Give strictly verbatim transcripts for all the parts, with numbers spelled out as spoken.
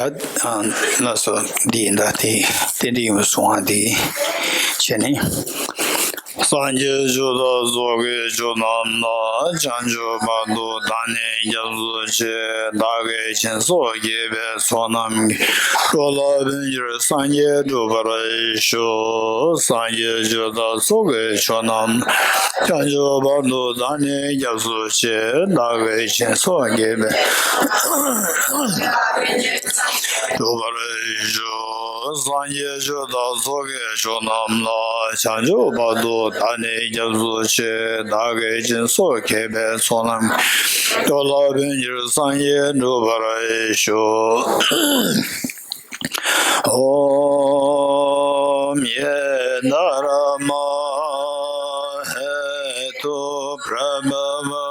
ད་ལགས་སོ། འདི་ཡིན་ད། དེ་རྟེན་འབྲེལ་ཡིན་པ་གསུང་བ་འདི་བྱས་ནས། སངས་རྒྱས་ཆོས་བདག་ཚོགས་ཀྱི་མཆོག་རྣམས་ལ། བྱང་ཆུབ་བར་དུ་བདག་ནི་སྐྱབས་སུ་མཆི། བདག་གིས་སྦྱིན་སོགས་བགྱིས་པའི་ཚོགས་རྣམས་ཀྱིས། འགྲོ་ལ་ཕན་ཕྱིར་སངས་རྒྱས་འགྲུབ་པར་ཤོག་སངས་རྒྱས་ཆོས་བདག་ཚོགས་ཀྱི་མཆོག་རྣམས་ལ། བྱང་ཆུབ་བར་དུ་བདག་ནི་སྐྱབས་སུ་མཆི། བདག་གིས་སྦྱིན་སོགས་བགྱིས་པའི་འགྲུབ་པར་ཤོག་སངས་རྒྱས་ཆོས་བདག་ཚོགས་ཀྱི་མཆོག་རྣམས་ལ། བྱང་ཆུབ་བར་དུ་བདག་ནི་སྐྱབས་སུ་མཆི། བདག་གིས་སྦྱིན་སོགས་བགྱིས་པའི་ཚོགས་རྣམས་ཀྱིས། འགྲོ་ལ་ཕན་ཕྱིར་སངས་རྒྱས་འགྲུབ་པར་ཤོག ॐ ये धर्मा हेतुप्रभवा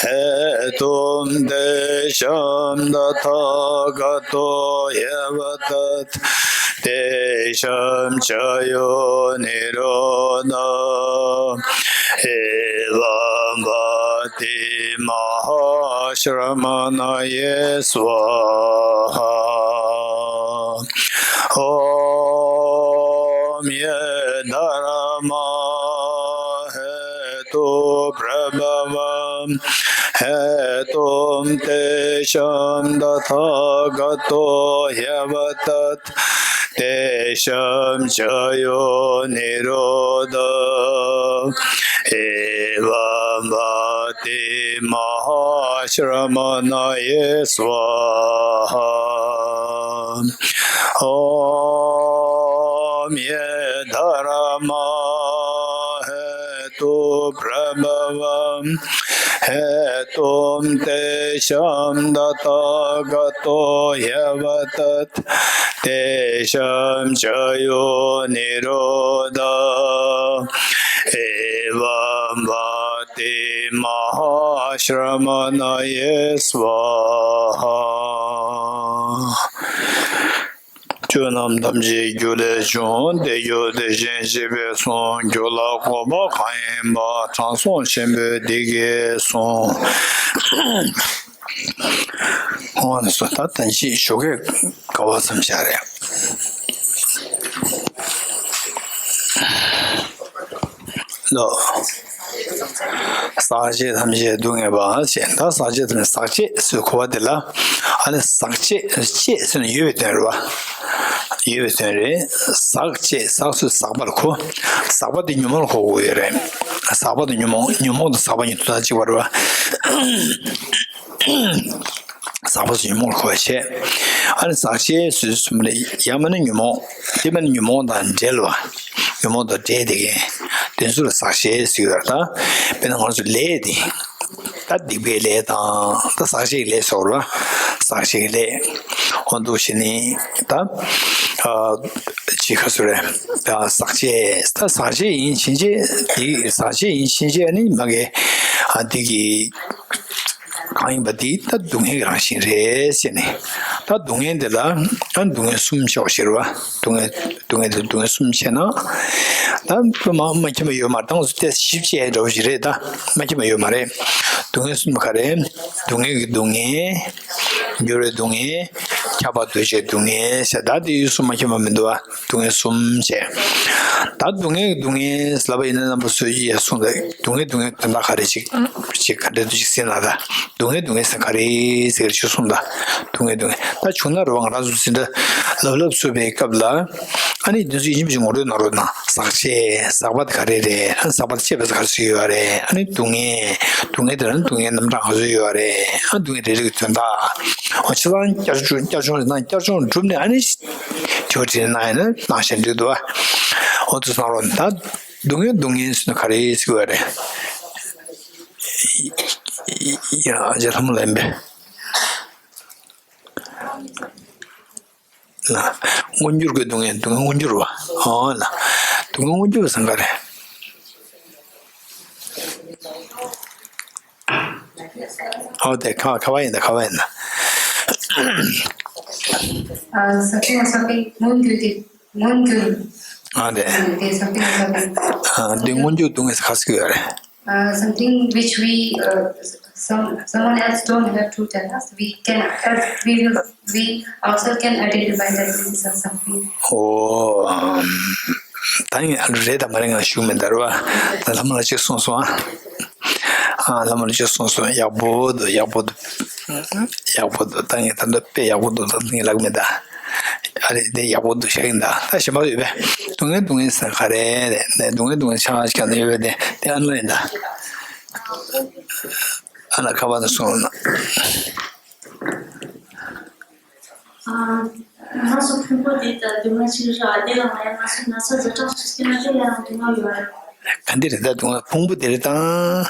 हेतुं तेषां तथागतो ह्यवदत्। तेषां च यो निरोध एवं वाति महाश्रमणये स्वाहा। ॐ ये धर्मा हेतुप्रभवा हेतुं तेषां तथागतो ह्यवदत्। तेषां च यो निरोध एवं वाति महाश्रमणये स्वाहा। ॐ ये धर्मा हेतुप्रभवा हेतुं तेषां तथागतो ह्यवदत्। तेषां च यो निरोध एवं वाति महाश्रमणये स्वाहा। ཆོས་རྣམས་ཐམས་ཅད་རྒྱུ་ལས་བྱུང་། དེ་རྒྱུ་དེ་བཞིན་གཤེགས་པས་གསུངས། རྒྱུ་ལ་འགོག་པ་གང་ཡིན་པ། དྲང་སྲོང་ཆེན་པོས་འདི་སྐད་གསུངས། འོ་ན་སོ་ད་ད་ཅི་ཞོགས་ཀས་ག་བ་མཚམས་བཞག་རེད། ལོ། ཟག་བཅས་ཐམས་ཅད་སྡུག་བསྔལ་བ་ཞེས། ད་ཟག་བཅས་ཐམས་ཅད། ཟག་བཅས་ཟེར་གོ་བ་དེ་ལ། ཨ་ནི་ཟག་བཅས། བཅས་ཟེར་ན་ཡོད་པའི་དོན་རེད་བ། ཡོད་པའི་དོན་རེད། ཟག་བཅས། ཟག་ཟེར་ཟག་པ་ལ་གོ། ཟག་པ་དེ་ཉོན་མོངས་ལ་གོ་དགོས་ཡོད་རེད། ཟག་པ་དང་ཉོན་མོངས། ཉོན་མོངས་དང་ཟག་པ་གཉིས་དོན་དག་གཅིག་པ་རེད་བ། ཟག་པ་ཟེར་ཉོན་མོངས་ལ་གོ་བ་བྱས། ཨ་ནི་ཟག་བཅས་ཟེར་གསུམ་ལས། ཡང་མིན་ན་ཉོན་མོངས། དེ་མིན་ན་ཉོན་མོངས་དང་འབྲེལ་བ། ཉོན་མོངས་དང་འབྲེལ་བསྡད་མཁན་དེ་ཚོ་ལ་ཟག་བཅས་ཟེར་གྱི་ཡོད་རེད་ད། དཔེར་ན་ང་ཚོ་ལས་དེ། ད་སྡིག་པའི་ལས་དང་། ད་ཟག་བཅས་ཀྱི་ལས་སོགས་རེད་བ། ཟག་བཅས་ཀྱི་ལས། འོ་འདུག་བྱས་ནས་ད། ཨ། ཅི་ག་ཚོད་རེད། ད་ཟག་བཅས། ད་ཟག་བཅས་ཡིན་ཕྱིན་ཆད་དེ། ཟག་བཅས་ཡིན་ཕྱིན་ཆད་ནི་མ་གི། ཨ། འདི་གི། གང་ཡིན་པ་འདི་ད་སྡུག་བསྔལ་གྱི་རང་བཞིན་རེད་ཟེར་ནས། ད་སྡུག་བསྔལ་འདི་ལ་ཨ་སྡུག་བསྔལ་གསུམ་ཕྱོགས་བཞིར་བ། སྡུག་བསྔལ། སྡུག་བསྔལ་འདི་སྡུག་བསྔལ་གསུམ་ཕྱེ་ན། ད་དུ་མ་མ་མཁྱེན་པ་ཡོད་མ་རེད། ད་ང་ཚོ་ཏོག་ཙམ་ཞིབ་དཔྱད་འདྲ་བོ་ཞིག་རེད། ད་མ་མཁྱེན་པ་ཡོད་མ་རེད། སྡུག་བསྔལ་གསུམ་ག་རེ། སྡུག་བསྔལ་གྱི་སྡུག་བསྔལ། འགྱུར་བའི་སྡུག་བསྔལ། ཁྱབ་པ་འདུ་བྱེད་སྡུག་བསྔལ་ཟེར། ད་དེ་ཡོད་གསུམ་མ་མཁྱེན་པ་མི་འདུག་བ། སྡུག་བསྔལ་གསུམ་བྱས། ད་སྡུག་བསྔལ་གྱི་སྡུག་བསྔལ་ལབ་པ་ཡིན་ན་རྣམ་པ་ཚོས་ཡ་གསུངས་ད། སྡུག་བསྔལ་སྡུག་བསྔལ་དོན་དག་ག་རེ་ཅིག་ཅིག་ག་འདྲ་འདུག་ཅིག་ཟེར་ན། ད་སྡུག་བསྔལ་སྡུག་བསྔལ་ཟེར་ག་རེ་ཟེར་ཅིག་གསུངས་ད། སྡུག་བསྔལ་སྡུག་བསྔལ་ད་བྱུང་ན་རེད་བ། ང་རང་ཚོ་ཟིན་ད་ལབ་ལབ་ཚུགས་པའི་སྐབས་ལ། ཨ་ནི་དེ་ཚོ་ཡིན་གཅིག་མིན་གཅིག་ངོ་སྤྲོད་གནང་རོགས་གནང་། ཟག་བཅས། ཟག་པ་དེ་ག་རེ་རེད། ཨ་ནི་ཟག་པ་དེ་བཅས་པ་ཟེར་ག་རེ་ཟེར་གྱི་ཡོད་རེད། ཨ་ནི་སྡུག་བསྔལ། སྡུག་བསྔལ་དེ་ལ་ནི་སྡུག་བསྔལ་རྣམ་གྲངས་ག་ཚོད་ཡོད་རེད། ཨ་སྡུག་བསྔལ་རེ་རེ་གི་དོན་དག་འོ་ཆ་ཚང་བསྐྱར་སྦྱོང་། བསྐྱར་སྦྱོང་རེ་གནང་། བསྐྱར་སྦྱོང་གྲུབ་ནས་ཨ་ནི་དྲི་བ་དྲིས་ལན་གནང་ཡིན་ན་གནང་བཞག་འགྲིག་འདུག་བ། འོ་དེ་གནང་རོགས། ད་སྡུག་བསྔལ་སྡུག་བསྔལ་ཟེར་ན་ག་རེ་ཟེར་གྱི་ཡོད་རེད། ཡ་ཨ་ཅེ་ལྷ་མོ་ལ་ཡིན་པས། ལ། མངོན་གྱུར་གྱི་སྡུག་བསྔལ། སྡུག་བསྔལ་མངོན་གྱུར་བ། ཨོ་ལ། སྡུག་བསྔལ་མངོན་གྱུར་བ་ཟེར་ག་རེ། ཨོ་དེ་ཁ་ཁ་བ་ཡིན་ད། ཁ་བ་ཡིན་ད། ཨ། ཟག་བཅས་ཟག་པའི་མངོན་གྱུར་དེ། མངོན་གྱུར། ཨ་དེ། དེ་ཟག་བཅས་ཟག་པའི། ཨ་དེ་མངོན་གྱུར་སྡུག་བསྔལ་ཟེར་ག་ཟེར་གྱི་ཡོད་རེད། uh, something which we, uh, some, someone else don't have to tell us. We can, as we will, we ourselves can identify that this is something. Oh, um, ད་ཡིན་རེད་དམ་མ་རེད་ང་ཞུ་མེད་ད་རེད་བ། ད་ལྷ་མོ་ལགས་ཅིག་གསུངས་སོང་ཨ། ཨ་ལྷ་མོ་ལགས་ཅིག་གསུངས་སོང་། ཡག་པོ་འདུག་ཡག་པོ་འདུག་ཡག་པོ་འདུག་ད་ངས་ད་ལྟ་དཔེ་ཡག་པོ་འདུག་ད་ངས་ལབ་མེད་ད། ཨ་རེད་དེ་ཡག་པོ་འདུག་ཤག་ཡིན་ད། ད་གཞན་པ་ཡོད་པས། སྡུག་བསྔལ་སྡུག་བསྔལ་ཟེར་ག་རེ་རེད་ནས་སྡུག་བསྔལ་སྡུག་བསྔལ་ཆགས་ཆགས་ནས་ཡོད་པས་དེ་དེ་ཨ་ལོ་ཡིན་ད། ཨ་ལ་ཁ་བ་ན་སོང་ན། ང་རང་ཚོ་ཕུང་པོ་འདི་ལྟར་སྡུག་བསྔལ་ཅིག་རེད་བ། དེ་ལ་ང་ཡང་ང་ཚོ་ན་ཚ་ཛ་དྲག་ཅིག་སྐྱེས་ན་དེ་ལ་ཡང་སྡུག་བསྔལ་ཡོད་རེད། ག་འདི་རེད་ད་སྡུག་བསྔལ་ཕུང་པོ་འདི་རེད་དང་།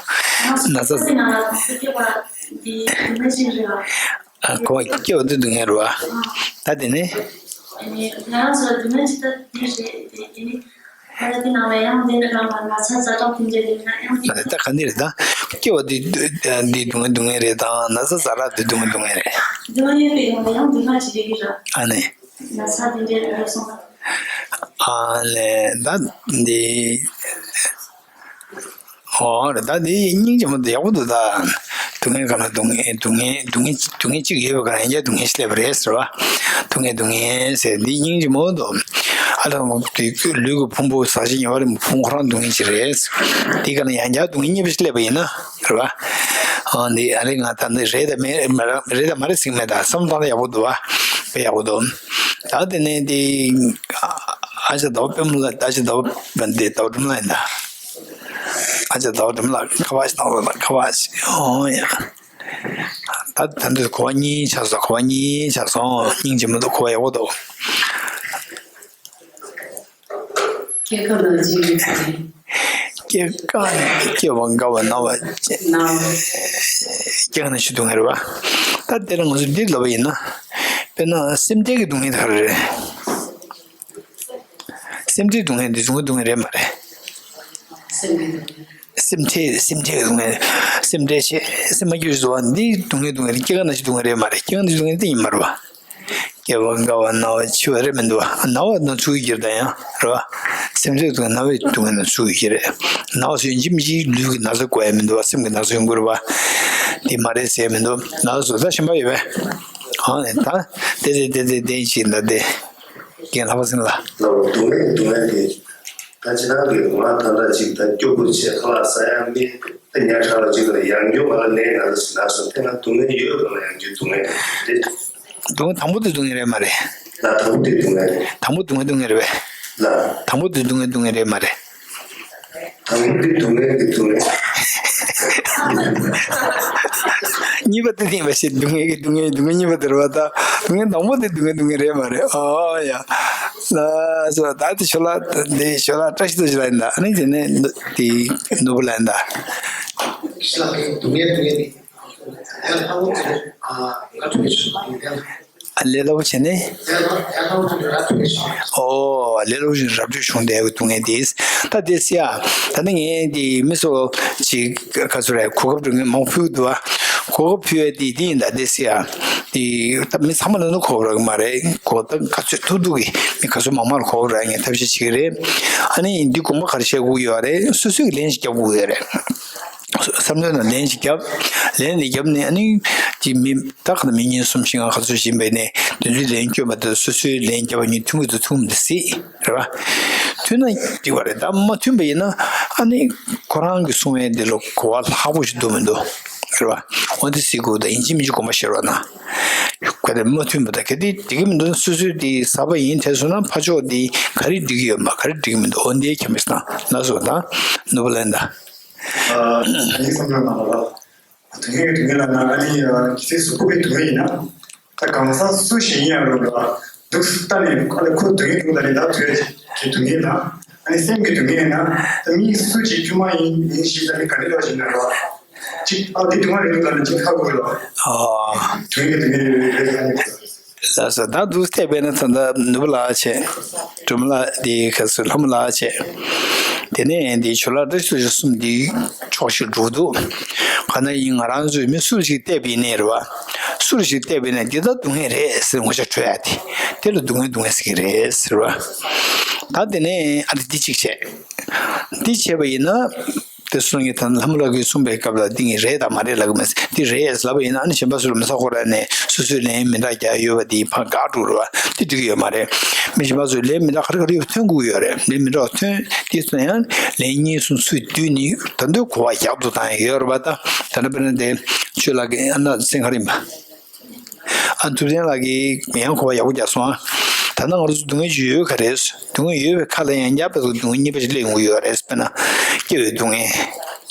ང་ཚོ་ན་ཚ་ཕུང་པོའི་ནང་ལ་ཁོང་ཚོ་སྐྱེས་པ་འདི་སྡུག་བསྔལ་ཅིག་རེད་བ། ཨ་ཁོ་སྐྱེས་པ་འདི་སྡུག་བསྔལ་རེད་བ། ད་དེ་ནི། ང་རང་ཚོ་སྡུག་བསྔལ་ཅིག་ད་འདི་རེད་དེ་དེ་ནི། ཨ་དེ་ནང་ལ་ཡང་དེ་འདྲ་ང་ན་ཚ་ཛ་དྲག་དེ་འདྲ་ཡོད་ན་ཡང་དེ། ད་ག་འདི་རེད་ད། སྐྱེ་བ་འདི་འདི་སྡུག་བསྔལ་སྡུག་བསྔལ་རེད་དང་ན་ཚ་ཛ་དྲག་འདི་སྡུག་བསྔལ་སྡུག་བསྔལ་རེད། སྡུག་བསྔལ་ཡོད་པའི་ཡང་ལ་ཡང་སྡུག་བསྔལ་ཅིག་རེད་ཀྱི་ར། ཨ་ནི། ན་ཚ་དེ་འདྲ་ཡོད་སོང་། ཨ་ནི་ད་འདི། ཨོ་རེད་ད་འདི་སྙིང་རྗེ་མོ་འདི་ཡག་པོ་འདུག་ད། སྡུག་བསྔལ་ག་ན་སྡུག་བསྔལ་སྡུག་བསྔལ་སྡུག་བསྔལ་སྡུག་བསྔལ་གཅིག་ཡོད་པ་ག་ན་ཡང་བསྐྱར་སྡུག་བསྔལ་ཞིག་སླེབས་པ་རེད་ཟེར་བ། སྡུག་བསྔལ་སྡུག་བསྔལ་ཟེར་འདི་སྙིང་རྗེ་མོ་འདུག་ཨ་ལ་མོ་དེ་ལུས་ཀྱི་ཕུང་པོ་ཟག་བཅས་ཉེ་བར་ལུས་ཕུང་ཁོ་རང་སྡུག་བསྔལ་ཅིག་རེད། དེ་ག་ན་ཡང་བསྐྱར་སྡུག་བསྔལ་གཉིས་པ་ཞིག་སླེབས་པ་ཡིན་ན་རེད་བ། ཨ་འདི་ཨ་རེ་ང་ད་འདི་རེད་དམ་མེད་རེད་དམ་མ་རེད་ཟེར་གྱི་མེད་ད་བསམ་བློ་བཏང་ན་ཡག་པོ་འདུག་བ། དཔེ་ཡག་པོ་འདུག་ད་དེ་ནས་འདི་ཨ་ཅག་ཟླ་བ་དཔལ་མོ་ལགས་ཨ་ཅག་ཟླ་བ་འདི་ཟླ་བ་སྒྲོལ་མ་ལགས་ཡིན་ད། ཨ་ཅག་ཟླ་བ་སྒྲོལ་མ་ལགས་ཁ་པར་ཞིག་བཏང་རོགས་གནང་ཁ་པར་ཞིག་ཨོ་ཡ། ད་ད་འདི་གོ་བ་གཉིས་ཆགས་སོང་གོ་བ་གཉིས་ཆགས་སོང་སྙིང་རྗེ་མོ་འདུག་གོ་བ་ཡག་པོ་འདུག་སྐྱེ་རྒ་ན་འཆི་གི་ཚེ། སྐྱེ་རྒ་སྐྱེ་བ་རྒ་བ་ན་བ་སྐྱེ་ན་བ། སྐྱེ་རྒ་ན་འཆི་སྡུག་བསྔལ་རེད་བ། ད་དེ་ལ་ང་ཚོ་འདི་ལབ་པ་ཡིན་ན། དཔེར་ན་སེམས་ཅན་གྱི་སྡུག་བསྔལ་དེ་ག་རེ་རེད། སེམས་ཅན་སྡུག་བསྔལ་འདི་སྡུག་བསྔལ་སྡུག་བསྔལ་རེད་མ་རེད། སེམས་ཅན་སེམས་ཅན་སྡུག་བསྔལ། སེམས་ཅན་ཞེས་སེམས་མ་སྐྱིད་བཟོ་བ་འདི་སྡུག་བསྔལ་སྡུག་བསྔལ་སྐྱེ་རྒ་ན་འཆི་སྡུག་བསྔལ་རེད་མ་རེད་སྐྱེ་རྒ་ན་འཆི་སྡུག་བསྔལ་འདི་ཡིན་མ་རེད་བ། སྐྱེ་བ་རྒ་བ་ན་བ་འཆི་བ་རེད་མི་འདུག་བ། ན་བ་ན་ཚུགས་ཀྱི་རེད་ད་ཡང་རེད་བ། སེམས་ཅན་སྡུག་བསྔལ་ན་བའི་སྡུག་བསྔལ་ན་ཚུགས་ཀྱི་རེད། ན་བ་ཟེར་ཡིན་གཅིག་མིན་གཅིག་ལུས་ཀྱི་ན་ཚ་དགོས་ཡ་མི་འདུག་བ་སེམས་ཀྱི་ན་ཚ་ཡོང་གི་རེད་བ། འདི་མ་རེད་ཟེར་ཡ་མི་འདུག་ན་ཚ་བཟོ་ད་ཞིམ་པ་ཡོད་པས། ཨང་ནས་ད་དེ་དེ་དེ་དེ་དེ་ཅིག་ད་དེ། རྒན་ལྷག་པ་སེང་ལ། ལ་སྡུག་བསྔལ་སྡུག་བསྔལ་དེ། ད་ཅི་ཐང་གི་ང་ད་ལྟ་ཅིག་ད་སྐྱོ་པོ་བྱས་ཁ་ལག་ཟ་ཡ་མེད་ད་ཉལ་ཁྲག་ལ་ཅིག་ལ་ཡང་སྐྱོ་བ་ལ་ནད་ན་ལ་ཟིན་ན་སོང་དེ་ན་སྡུག་བསྔལ་ཡོད་པ་ལ་ཡང་སྐྱོ་སྡུག་བསྔལ་དེ། སྡུག་དང་པོ་དེ་སྡུག་བསྔལ་རེད་མ་རེད། ལ་དང་པོ་དེ་སྡུག་བསྔལ་རེད། དང་པོ་སྡུག་བསྔལ་སྡུག་བསྔལ་རེད་པས། ལ། དང་པོ་དེ་སྡུག་བསྔལ་སྡུག་བསྔལ་རེད་མ་རེད། དང་པོ་དེ་སྡུག་བསྔལ་གྱི་སྡུག་བསྔལ། གཉིས་པ་དེ་ཡིན་པ་ཞིག་སྡུག་བསྔལ་གྱི་སྡུག་བསྔལ་སྡུག་བསྔལ་གཉིས་པ་དེ་རེད་བ་ད། སྡུག་བསྔལ་དང་པོ་དེ་སྡུག་བསྔལ་སྡུག་བསྔལ་རེད་མ་རེད་ཨོ་ཡ། ལགས་སོ་ད་དེ་ཤོ་ལ་དེ་ཤོ་ལ་བཀྲ་ཤིས་རྡོ་རྗེ་ལ་ཡིན་ད་ཨ་ནི་དེ་ནས་དེ་ནོར་བུ་ལ་ཡིན་ད། ཤོ་ལ་སྡུག་བསྔལ་སྡུག་བསྔལ་དེ། ཨ་ལ་ཨ་ལོ་ཨ་ང་ཐུག་ཤོ་ལ་ཡིན་ད། ཨ་ལས་སླ་པོ་བྱས་ནས། ཨོ་ལས་སླ་པོ་ཞིག་རབ་ཏུ་བྱུང་བསྡད་པའི་སྡུག་བསྔལ་དེ། ད་དེ་སི་ཡ། ད་ནི་ངས་དེ་མི་སོ་ཅིག་ག་ཚོད་རེད་གོ་སྐབས་རིང་མང་ཕུལ་འདུག་བ། གོ་སྐབས་ཕུལ་བའི་དེ་དེ་ཡིན་ད་དེ་སི་ཡ། དེ་ད་མི་ཚང་མ་ལ་ནི་གོ་སྐབས་རག་གི་མ་རེད་གོ་ད་ག་ཚོད་ཐུབ་ཐུབ་གི་མི་ག་ཚོད་མང་མང་ལ་གོ་སྐབས་རག་ངས་ཐབས་ཤེས་བྱེད་ཀྱི་རེད། ཨ་ནི་འདི་དགོངས་པ་ག་རེ་བཞེས་དགོས་ཡོད་རེད་སོ་སོས་ལན་ཞིག་རྒྱབ་དགོས་ཡོད་རེད། བསམ་བློའི་ནང་ལན་ཞིག་བརྒྱབ། ལན་འདི་བརྒྱབ་ནས་ཨ་ནི་དེ་མི་ད་ག་ན་མི་གཉིས་གསུམ་བཞི་ལྔ་ག་ཚོད་ཡིན་པ་ནས་དེ་ཚོའི་ལན་སྐྱོན་པ་དེ་སོ་སོའི་ལན་བརྒྱབ་པ་གཉིས་མཐུན་གྱི་འདུག་མཐུན་མི་འདུག་སྲིད་རེད་བ། མཐུན་ན་འགྲིག་པ་རེད་ད་མ་མཐུན་པ་ཡིན་ན་ཨ་ནི་ཁོ་རང་གི་གསུང་བའི་འདི་ལ་གོ་བ་ལྷག་པོ་ཞིག་འདུག་མི་འདུག་རེད་བ། འོ་དེ་སྲིད་དགོས་ད་ཡིན་གཅིག་མིན་གཅིག་དགོངས་པ་བཞེས་རོགས་གནང་། ག་དེ་མ་མཐུན་པ་ད་གལ་ཏེ་འགྲིག་གི་མི་འདུག་ན་སོ་སོའི་དེ་ཟབ་པ་ཡིན་དེ་སོང་ན་ཕར་ཕྱོགས་དེ་ག་རེ་འགྲིག་གི་ཡོད་མ་ག་རེ་འགྲིག་གི་མི་འདུག་འོ་འདི་ཁྱད་མི་སྣང་ན་སོ་ད་ནོར་བུ་ལེན་ད། ཨ་ངའི་བསམ་བློའི་ནང་ལ་སྡུག་བསྔལ་གྱི་སྡུག་བསྔལ་ལ་ན་ཨ་ནི་ཨ་ཁྱི་ཚེ་གཟུགས་པོ་གི་སྡུག་བསྔལ་ཡིན་ན། ད་གང་ཟག་སུ་ཞིག་ཡིན་ཡང་རུང་ལ་སྡུག་སུ་ལྟ་ནས་ཨ་ནི་ཁོ་སྡུག་བསྔལ་འདུག་ད་ནི་ད་དུས་ཀྱི་སྡུག་བསྔལ་དང་ཨ་ནི་སེམས་ཀྱི་སྡུག་བསྔལ་ཡིན་ན་ད་མི་སུ་ཅིག་དཀྱུས་མ་ཡིན་ཡིན་ཞིག་ད་ནི་ག་རེ་ལ་ཞིག་ན་རོགས་ཅིག་ཨ་འདི་སྡུག་བསྔལ་རེད་འདུག་ད་ནི་ཅིག་ཧ་གོ་རོགས་སྡུག་བསྔལ་གྱི་སྡུག་བསྔལ་རེད་རེད་ད་ནི། ལགས་སོ། ད་འདུག་སྟེ་བས་ན་ད་ལྟ་ནོར་བུ་ལགས་བྱས། སྒྲོལ་མ་ལགས་འདི་ག་ཚོད་ལྷ་མོ་ལགས་བྱས། དེ་ནས་འདི་ཇོ་ལགས་བཀྲ་ཤིས་རྡོ་རྗེ་གསུམ་འདི་ཕྱོགས་བཞིར་འགྲོ་འདུག་ག་ན་ཡིན་ང་རང་ཚོས་མི་སུ་ཞིག་བལྟས་པ་ཡིན་ནའི་རེད་བ། སུ་ཞིག་བལྟས་པ་ཡིན་ན་འདི་ད་སྡུག་བསྔལ་རེད་ཟེར་ངོ་ཤ་འཕྲོད་ཡ་དེ། དེ་ལ་སྡུག་བསྔལ་སྡུག་བསྔལ་ཟེར་གྱི་རེད་ཟེར་བ། ད་དེ་ནས་ཨ་རི་འདི་གཅིག་བྱས། འདི་བྱས་པ་ཡིན་ན། དེ་སོང་ངས་ད་ལྷ་མོ་ལགས་ཀྱིས་གསུངས་པའི་སྐབས་ལ་འདི་ངས་རེད་དང་མ་རེད་ལབ་ཀྱི་མ་རེད། འདི་རེད་ལབ་པ་ཡིན་ན་ཨ་ནི་གཞན་པ་ཚོ་ལ་མི་ཚོགས་ཁོ་ར་ནས་སོ་སོའི་ལན་མི་འདྲ་རྒྱག་ཡོད་པ་འདི་ཕར་དགག་འགྲོ་རེད་བ། འདི་འགྲིག་གི་ཡོད་མ་རེད། མི་གཞན་པ་ཚོས་ལན་མི་འདྲ་ག་རེ་ག་རེ་ཡོད་པ་ཐོན་དགོས་ཀྱི་ཡོད་རེད། ལན་མི་འདྲ་བ་ཐོན་དེ་ཚོ་ཡང་ལན་གཉིས་གསུམ་ཚུར་བསྡུས་ནས་ད་དུང་གོ་བ་ཡག་ཏུ་བཏང་ཡོད་རེད་བ། ད་ད་ལྟ་དཔེར་ན་དེ་ཆོས་ལགས་ཀྱིས་ཨ་ན་སེང་ག་རེ་ཡིན་པ། ཨ་ཐུབ་བསྟན་ལགས་ཀྱིས་ཡང་གོ་བ་ཡག་པོ་རྒྱག་སོང་ཨ། ད་ནང་ང་ཚོ་སྡུག་བསྔལ་ཅིག་ཡོད་ག་རེད། སྡུག་བསྔལ་ཡོད་པའི་ཁ་ལ་ཡང་བསྐྱར་དཔེ་སྡུག་བསྔལ་གཉིས་པ་ཞིག་སླེབས་ཡོང་གི་ཡོད་རེད། དཔེར་ན་སྐྱེ་བའི་སྡུག་བསྔལ།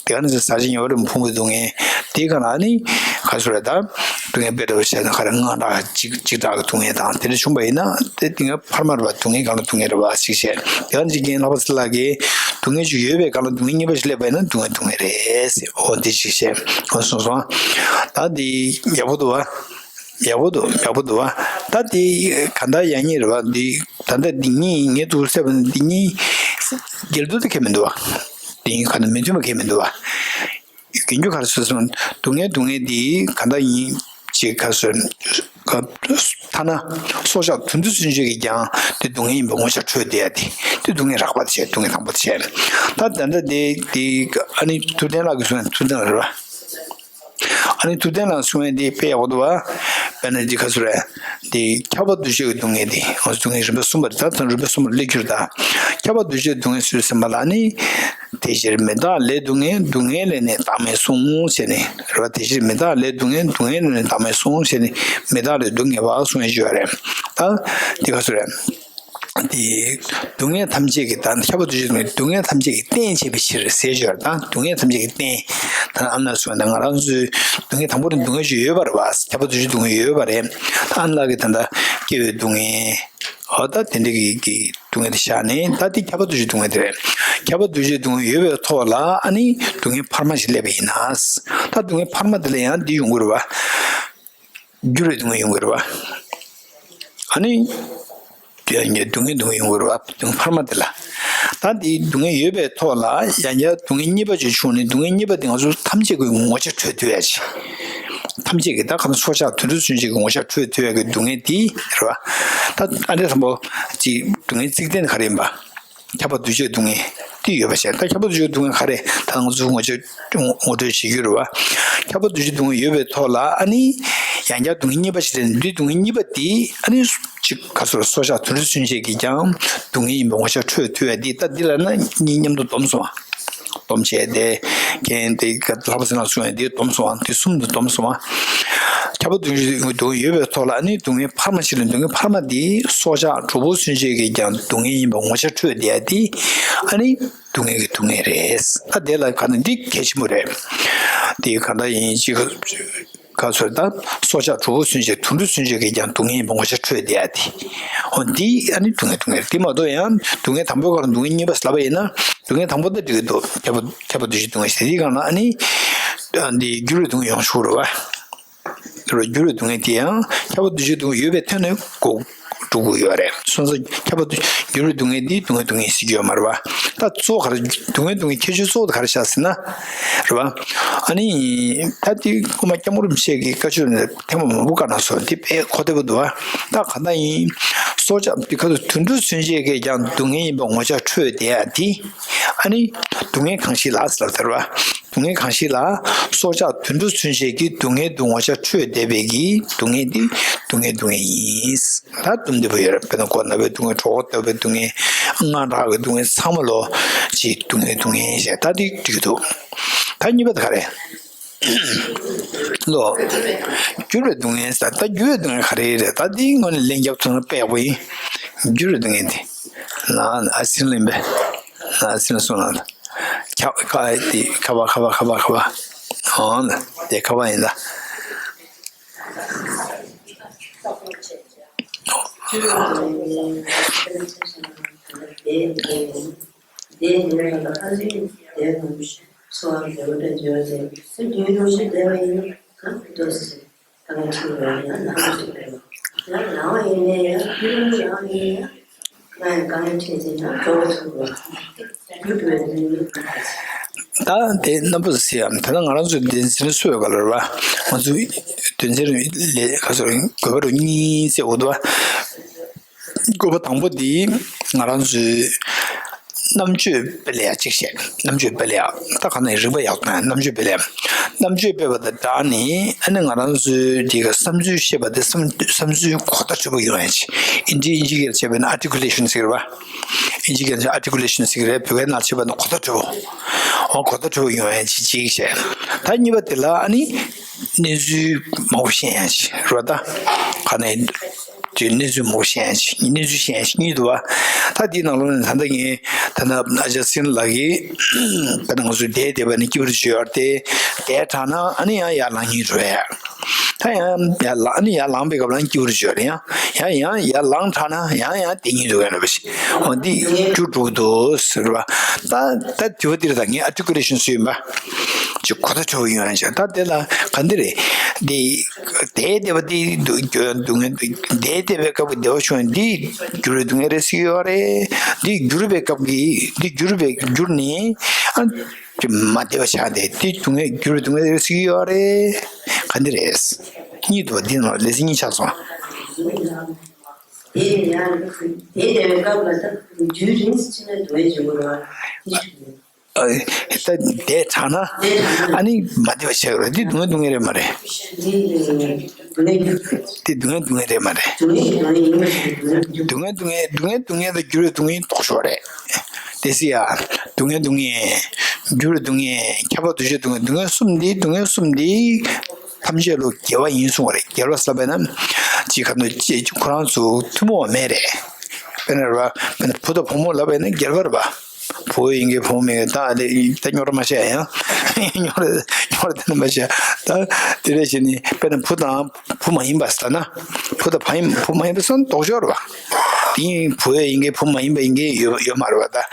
དེ་ག་ནང་བཞིན་ཟག་བཅས་ཉེ་བར་འཕོ་བའི་སྡུག་བསྔལ། དེའི་སྒང་ལ་ནི་ག་ཚོད་རེད་ད། སྡུག་བསྔལ་དཔེ་འདྲ་བོ་བཤད་ན་ག་རེ་དངངས་སྐྲག་ཅིག་ཅིག་སྐྲག་གི་སྡུག་བསྔལ་དང་དེ་འདྲ་བྱུང་བ་ཡིན་ན་དེ་སྡུག་བསྔལ་འཕར་མ་རེད་བ། སྡུག་བསྔལ་སྒང་ལ་སྡུག་བསྔལ་རེད་བ་ཞིག་བཤད། དེ་ག་ནང་བཞིན་རྒན་ལྷག་པ་ཚེ་ལགས་ཀྱིས་སྡུག་བསྔལ་ཅིག་ཡོད་པའི་སྒང་ལ་སྡུག་བསྔལ་གཉིས་པ་ཞིག་སླེབས་པ་ཡིན་ན་སྡུག་བསྔལ་སྡུག་བསྔལ་རེད་ཟེར། འོ་འདི་ཞིག་བཤད། འོ་གསུངས་སོང་། ད་འདི་ཡག་པོ་འདུག་བ། ཡག་པོ་འདུག་ཡག་པོ་འདུག་བ། ད་དེ་ག་འདྲ་ཡག་ཉེས་རེད་བ། འདི་ད་ལྟ་འདི་གཉིས་ངས་འདུག་བསྡད་པ་ནི་འདི་གཉིས་འགལ་འདུ་དེ་གང་ཡང་མི་འདུག་བ། འདི་གཉིས་ག་འདྲ་མི་མཐུན་པ་གང་ཡང་མི་འདུག་བ། རྒན་གྱིས་ག་རེ་ཟེར་སོང་། སྡུག་བསྔལ་སྡུག་བསྔལ་འདི་ག་འདྲ་ཡིན་ཅེས་ག་ཟེར། ཐ་ན་སྲོག་ཆགས་དུད་འགྲོ་ཚུན་ཆད་ཀྱིས་ཀྱང་དེ་སྡུག་བསྔལ་ཡིན་པའི་ངོ་ཤེས་འཕྲོད་བསྡད་ཡ་དེ་དེ་སྡུག་བསྔལ་རགས་པ་དེ་བྱས། སྡུག་བསྔལ་དང་པོ་དེ་བྱས། ད་ད་ལྟ་དེ་དེ་ཨ་ནི་ཐུབ་བསྟན་ལགས་ཀྱིས་གསུངས་ཡ་ཐུབ་བསྟན་ལགས་རེད་བ། ཨ་ནི་ཐུབ་བསྟན་ལགས་གསུང་ཡས་འདི་དཔེ་ཡག་པོ་འདུག་བ། དཔེར་ན་འདི་ག་ཚོད་རེད། འདི་ཁྱབ་པ་འདུ་བྱེད་ཀྱི་སྡུག་བསྔལ་འདི་ང་ཚོ་སྡུག་བསྔལ་རིམ་པ་གསུམ་པ་རེད། ད་ད་རིམ་པ་གསུམ་པར་སླེབས་རྒྱུ་རེད་ད། ཁྱབ་པ་འདུ་བྱེད་སྡུག་བསྔལ་སུས་ཟིན་པ་ལ་ནི། དེ་ཕྱིར་མི་རྟག་ལས་སྡུག་བསྔལ། སྡུག་བསྔལ་ལས་ནི་བདག་མེད་གསུངས་ཟེར་ནས་རེད་བ། དེ་ཕྱིར་མི་རྟག་ལས་སྡུག་བསྔལ། སྡུག་བསྔལ་ལས་ནི་བདག་མེད་གསུངས་ཟེར་ནས་མི་རྟག་ལས་སྡུག་བསྔལ་བ་གསུང་ཡས་ཅིག་ཡོད་རེད། ད་འདི་ག་ཚོད་རེད། དེ་སྡུག་བསྔལ་ཐམས་ཅད་ཀྱི་ད་ཁྱབ་པ་འདུ་བྱེད་སྡུག་བསྔལ་སྡུག་བསྔལ་ཐམས་ཅད་ཀྱི་རྟེན་བྱེད་པའི་ཕྱིར་ཟེར་ཞོར་དང་སྡུག་བསྔལ་ཐམས་ཅད་ཀྱི་རྟེན། ད་ཨ་ན་སོང་ད་ང་རང་ཚོའི་སྡུག་བསྔལ་དང་པོ་ནི་སྡུག་བསྔལ་ཞིག་ཡོད་པ་རེད་བ། ཁྱབ་པ་འདུ་བྱེད་སྡུག་བསྔལ་ཡོད་པ་རེད། ད་ཨ་ན་ལགས་ཀྱིས་ད་ལྟ་སྐྱེ་བའི་སྡུག་བསྔལ། འོ་ད་དེ་འདྲ་གི་གི་སྡུག་བསྔལ་དེ་བཞག་ནས་ད་དེ་ཁྱབ་པ་འདུ་བྱེད་སྡུག་བསྔལ་དེ་རེད། ཁྱབ་པ་འདུ་བྱེད་སྡུག་བསྔལ་ཡོད་པའི་ཐོག་ལ་ཨ་ནི་སྡུག་བསྔལ་འཕར་མ་ཞིག་སླེབས་པ་ཡིན་ན། ད་སྡུག་བསྔལ་འཕར་མ་དེ་ལ་ཡང་འདི་ཡོང་གི་རེད་བ། འགྱུར་བའི་སྡུག་བསྔལ་ཡོང་གི་རེད་བ། ཨ་ནི། དེ་ཡང་སྡུག་བསྔལ་སྡུག་བསྔལ་ཡོང་གི་རེད་བ། སྡུག་བསྔལ་འཕར་མ་དེ་ལ། ད་འདི་སྡུག་བསྔལ་ཡོད་པའི་ཐོག་ལ་ཡང་བསྐྱར་སྡུག་བསྔལ་གཉིས་པ་ཅིག་བྱུང་ནས་སྡུག་བསྔལ་གཉིས་པ་དེ་ང་ཚོ་ཐམས་ཅད་ཀྱི་ངོ་ཤེས་འཕྲོད་ཐུབ་ཡ་ཅིག་ཐམས་ཅད་ཀྱི་ད་ག་ཚོད་སྲོག་ཆགས་དུད་འགྲོ་ཚུན་ཆད་ཀྱི་ངོ་ཤེས་འཕྲོད་ཐུབ་ཡ་གི་སྡུག་བསྔལ་དེ་རེད་བ། ད་ཨ་འདྲ་དང་པོ་ཅིག་སྡུག་བསྔལ་རྩིག་སྟེང་ག་རེ་ཡིན་པ། ཁྱབ་པ་འདུ་བྱེད་སྡུག་བསྔལ་དེ་ཡོད་པ་བྱས། ད་ཁྱབ་པ་འདུ་བྱེད་སྡུག་བསྔལ་ག་རེ་ད་ང་ཚོ་ངོ་ཤེས་ངོ་སྤྲོད་བྱེད་རྒྱུ་རེད་བ། ཁྱབ་པ་འདུ་བྱེད་སྡུག་བསྔལ་ཡོད་པའི་ཐོག་ལ་ཨ་ནི་ཡང་བསྐྱར་སྡུག་བསྔལ་གཉིས་པ་ཞིག་སླེབས་ནས་འདི་སྡུག་བསྔལ་གཉིས་པ་དེ་ཨ་ནི་ཅིག་ག་ཚོད་སྲོག་ཆགས་དུད་འགྲོ་ཚུན་ཆད་ཀྱིས་ཀྱང་སྡུག་བསྔལ་ཡིན་པའི་ངོ་ཤེས་འཕྲོད་ཐུབ་ཡ་འདི་ད་འདི་ལ་ན་གཉིས་མཉམ་དུ་བསྡོམས་སོང་བ། སྡོམ་བྱས་ཏེ། རྒན་དེ་ལྷག་པ་ཚེ་ལགས་གསུང་ཡ་དེ་སྡོམ་སོང་བ། དེ་གསུམ་དུ་སྡོམ་སོང་བ། ཁྱབ་པ་འདུ་བྱེད་སྡུག་བསྔལ་ཡོད་པའི་ཐོག་ལ་ཨ་ནི་སྡུག་བསྔལ་འཕར་མ་ཞིག་ལ་སྡུག་བསྔལ་འཕར་མ་དེ་སྲོག་ཆགས་གྲོག་སྦུར་ཚུན་ཆད་ཀྱིས་ཀྱང་སྡུག་བསྔལ་ཡིན་པ་ངོ་ཤེས་འཕྲོད་བསྡད་ཡ་དེ་ཨ་ནི་སྡུག་བསྔལ་གྱི་སྡུག་བསྔལ་རེད། ད་དེ་ལ་ག་ནས་འདི་གལ་ཆེན་པོ་རེད། དེ་ག་འདྲ་ཡིན་ཅིག་ག་ཚོད་ད་སྲོག་ཆགས་གྲོག་པོ་ཚུན་ཆད་དུད་འགྲོ་ཚུན་ཆད་ཀྱིས་ཀྱང་སྡུག་བསྔལ་ཡིན་པ་ངོ་ཤེས་འཕྲོད་བསྡད་ཡ་དེ། འོ་འདི་ཨ་ནི་སྡུག་བསྔལ་སྡུག་བསྔལ་དེ་མ་གཏོགས་ཡང་སྡུག་བསྔལ་དང་པོའི་སྐབས་ལ་སྡུག་བསྔལ་གཉིས་པ་ལབ་པ་ཡིན་ན་སྡུག་བསྔལ་དང་པོ་དེ་འགྲིག་གི་འདུག་ཁྱབ་པ་ཁྱབ་པ་འདུ་བྱེད་སྡུག་བསྔལ་ཞེས་དེའི་སྒང་ལ་ཨ་ནི་འདི་འགྱུར་བའི་སྡུག་བསྔལ་ཡོང་ཆོག་རེད་བ། འགྱུར་བའི་སྡུག་བསྔལ་དེ་ཡང་ཁྱབ་པ་འདུ་བྱེད་སྡུག་བསྔལ་ཡོད་པའི་ཐོག་ནས་འགོ་འགྲོ་གི་ཡོད་རེད། སོང་ཙང་ཁྱབ་པ་འདུ་འགྱུར་བའི་སྡུག་བསྔལ་འདི་སྡུག་བསྔལ་སྡུག་བསྔལ་ཟེར་གྱི་ཡོད་མ་རེད་བ། ད་གཙོ་བོ་ག་རེ་སྡུག་བསྔལ་སྡུག་བསྔལ་ཁྱད་ཆོས་གཙོ་བོ་དེ་ག་རེ་ཤག་ཟེར་ན། རེད་བ། ཨ་ནི། ད་དེ་སྐུ་མ་སྐྱབས་མགོན་རིན་པོ་ཆེ་གི་བཀའ་ཆོས་ནས་ཐེངས་མ་མང་པོ་བཀའ་གནང་སོང་། དེ་དཔེ་གོ་བདེ་པོ་འདུག་བ། ད་ག་འདྲ་ཡིན། སྲོག་ཆགས་འདི་ག་ཚོད་དུད་འགྲོ་ཚུན་ཆད་ཀྱིས་ཀྱང་སྡུག་བསྔལ་ཡིན་པ་ངོ་ཤེས་འཕྲོད་བསྡད་ཡ་དེ། ཨ་ནི། སྡུག་བསྔལ་གང་ཞིག་ལ་ཟེར་ལབ་ཟེར་བ། སྡུག་བསྔལ་གང་ཞིག་ལ། སྲོག་ཆགས་དུད་འགྲོ་ཚུན་ཆད་ཀྱིས་སྡུག་བསྔལ་དུ་ངོ་ཤེས་འཕྲོད་བསྡད་པའི་གི་སྡུག་བསྔལ་འདི་སྡུག་བསྔལ་སྡུག་བསྔལ་ཡིན། ད་སྡུག་བསྔལ་དེ་འདྲ་པོ་ཡོད་རེད། དཔེར་ན་མགོ་ན་བའི་སྡུག་བསྔལ། གྲོད་ཁོག་ལྟ་བུའི་སྡུག་བསྔལ། དངངས་སྐྲག་གི་སྡུག་བསྔལ། ཚང་མ་ལོ་ཅིག་སྡུག་བསྔལ་སྡུག་བསྔལ་ཞེས་ད་འདི་འགྲིག་གི་འདུག་ད་གཉིས་པ་དེ་ག་རེད། ལོ། འགྱུར་བའི་སྡུག་བསྔལ་ཟེར། ད་འགྱུར་བའི་སྡུག་བསྔལ་ག་རེ་རེད། ད་འདི་དངོས་གནས་ལན་རྒྱབ་ཐུབ་ན་དཔེ་ཡག་པོ་ཡིན། འགྱུར་བའི་སྡུག་བསྔལ་དེ། ན་ཨ་སིན་ལིན་པས། ན་ཨ་སིན་ལིན་སོང་ན། ཁ་ཁ་དེ་ཁ་བ་ཁ་བ་ཁ་བ་ཁ་བ། འོ་ན་དེ་ཁ་བ་ཡིན་ད། ད་དེ་རྣམ་པ་ཟེར་ཡ། ད་ང་རང་ཚོའི་དོན་ཚན་སུ་ཡོད་ག་ལ་རེད་བ། ང་ཚོའི་དོན་ཚན་ལས་ཁ་སོ་དགོས་པ་རུ་གཉིས་བརྩི་འོ་དོ། དགོས་པ་དང་པོ་འདི་ང་རང་ཚོའི་ རྣམ་དཔྱོད་སྤེལ་ཡ་གཅིག་བཤད། རྣམ་དཔྱོད་སྤེལ་ཡ། ད་ག་ནས་རིག་པ་ཡག་དང་རྣམ་དཔྱོད་སྤེལ་ཡ། རྣམ་དཔྱོད་སྤེལ་བ་དང་སྦྲགས་ནས་ཨ་ནི་ང་རང་ཚོའི་དེ་ག་བསམ་ཚུལ་བཤད་པ་དེ་བསམ་བསམ་ཚུལ་གོ་བརྡ་འཕྲོད་པོ་ཡོང་ཡ་ཅིག་ཨིན་ཇི་ཨིན་ཇི་སྐད་བྱས་པ་ན་ཨར་ཊི་ཀུ་ལེ་ཤན་ཟེར་བ། ཨིན་ཇི་སྐད་ཆ་ཨར་ཊི་ཀུ་ལེ་ཤན་ཟེར་གི་རེད། བོད་སྐད་ནང་བྱས་པ་ན་གོ་བརྡ་འཕྲོད་པོ། འོ་གོ་བརྡ་འཕྲོད་པོ་ཡོང་ཡ་ཅིག་ཅིག་བཤད། ད་གཉིས་པ་དེ་ལ་ཨ་ནི་གནས་ཚུལ་མང་པོ་ཤེས་ཡ་ཅིག་རེད་པ། ད་ག་ནས་དེ་གནས་ཚུལ་མང་པོ་ཤེས་ཡ་ཅིག་གནས་ཚུལ་ཤེས་ཡ་ཅིག་གཉིས་འདུག་པ། ད་དེའི་ནང་ལོགས་ནས་ད་ལྟ་ངས་ད་ལྟ་ཨ་ཅག་སེང་ལགས་ཀྱིས་ད་ལྟ་ང་ཚོ་བསྡད་བསྡད་པ་ནས་སྐྱིད་པོ་བྱོས་ཡོད་རེད་དེ། བསྡད་དྲགས་ན་ཨ་ནི་ཡང་ཡར་ལངས་སྙིང་འདོད་ཡ། ད་ཡང་ཡར་ལངས་ཨ་ནི་ཡར་ལངས་པའི་སྐབས་ལ་སྐྱིད་པོ་བྱོས་རེད། ཡང་ཡང་ཡང་ཡར་ལངས་དྲགས་ན་ཡང་ཡང་བསྡད་སྙིང་འདོད་ཡ་འདྲ་པོ་ཞིག་འོ་འདི་རྒྱུ་འགྲོ་གི་འདུག་ཟེར་བ། ད་ད་དུས་བ་འདིར་ད་ངས་ཨར་ཊི་ཀུ་ལེ་ཤན་བཟོས་ཡིན་པ། ཅིག་གོ་བརྡ་འཕྲོད་པོ་ཡོང་ཡ་ཅིག་ད་དེ་ལ་ག་འདི་རེད། འདི་བསྡད་བསྡད་པ་འདི་སྡུག་སྡུག་བསྔལ་བསྡད་བསྡད་པའི་སྐབས་ཀྱི་བདེ་བ་བྱུང་ཡ་འདི་འགྱུར་བའི་སྡུག་བསྔལ་རེད་ཟེར་གྱི་ཡོད་རེད། འདི་འགྱུར་བའི་སྐབས་ཀྱི་འདི་འགྱུར་བའི་འགྱུར་ནས་ཨ། དེ་མ་བདེ་བ་ཆགས་ཏེ་དེ་སྡུག་བསྔལ་འགྱུར་བའི་སྡུག་བསྔལ་རེད་ཟེར་གྱི་ཡོད་རེད། ག་འདི་རེད། གཉིས་འདུག་པ། འདི་ནང་ལ་ལེ་ཚན་གཉིས་ཆགས་སོང་། དེ་ཡང་དེ་བདེ་བའི་སྐབས་ལ་ད་དུས་རིང་ཙམ་ཕྱིན་ན་སྡུག་བསྔལ་བྱུང་གི་རེད་པ། ཨ། ད་བསྡད་དྲགས་ན་ཨ་ནི་མ་བདེ་བ་ཆགས་ཀྱི་རེད། འདི་སྡུག་བསྔལ་སྡུག་བསྔལ་རེད་མ་རེད། འདི་སྡུག་བསྔལ་སྡུག་བསྔལ་རེད་མ་རེད། སྡུག་བསྔལ་སྡུག་བསྔལ་རེད་མ་རེད། སྡུག་བསྔལ་སྡུག་བསྔལ་སྡུག་བསྔལ་སྡུག་བསྔལ་དང་འགྱུར་བའི་སྡུག་བསྔལ་ལྡོག་ཕྱོགས་རེད། དེ་སྲིད་ཡ། སྡུག་བསྔལ་སྡུག་བསྔལ། འགྱུར་བའི་སྡུག་བསྔལ། ཁྱབ་པ་འདུ་བྱེད་སྡུག་བསྔལ། སྡུག་བསྔལ་གསུམ་འདི་སྡུག་བསྔལ་གསུམ་འདི་ཐམས་ཅད་ལ་དགེ་བ་ཡིན་གསུངས་པ་རེད། དགེ་བ་ཟེར་བས་ན། ཅིག་ག་ནོ་ཅིག་ཁོ་རང་ཚོ་ཐུན་མོང་བ་མེད་རེད། དཔེར་ན་རེད་པ། དཔེར་ན་བུ་དང་བུ་མོ་ལབ་པ་ཡིན་ན་སྒེར་པ་རེད་པ། བུ་ཡིན་གྱི་བུ་མོ་ཡིན་གྱི་ད་དེ་ད་རྙོག་དྲ་མ་བཤད་ཡང་། རྙོག་དྲ་རྙོག་དྲ་དེ་འདྲ་མ་བཤད་ད། དེ་འདྲ་བྱས་ནས་དཔེར་ན་བུ་དང་བུ་མ་ཡིན་པ་ཟེར་ན། བུ་དང་བུ་ཡིན་བུ་མ་ཡིན་པ་ཟེར་ན་ལྡོག་ཕྱོགས་རེད་པ། དེ་ཡིན་བུ་ཡིན་གྱི་བུ་མ་ཡིན་པ་ཡིན་གྱི་ཡོད་ཡོད་མ་རེད་པ་ད།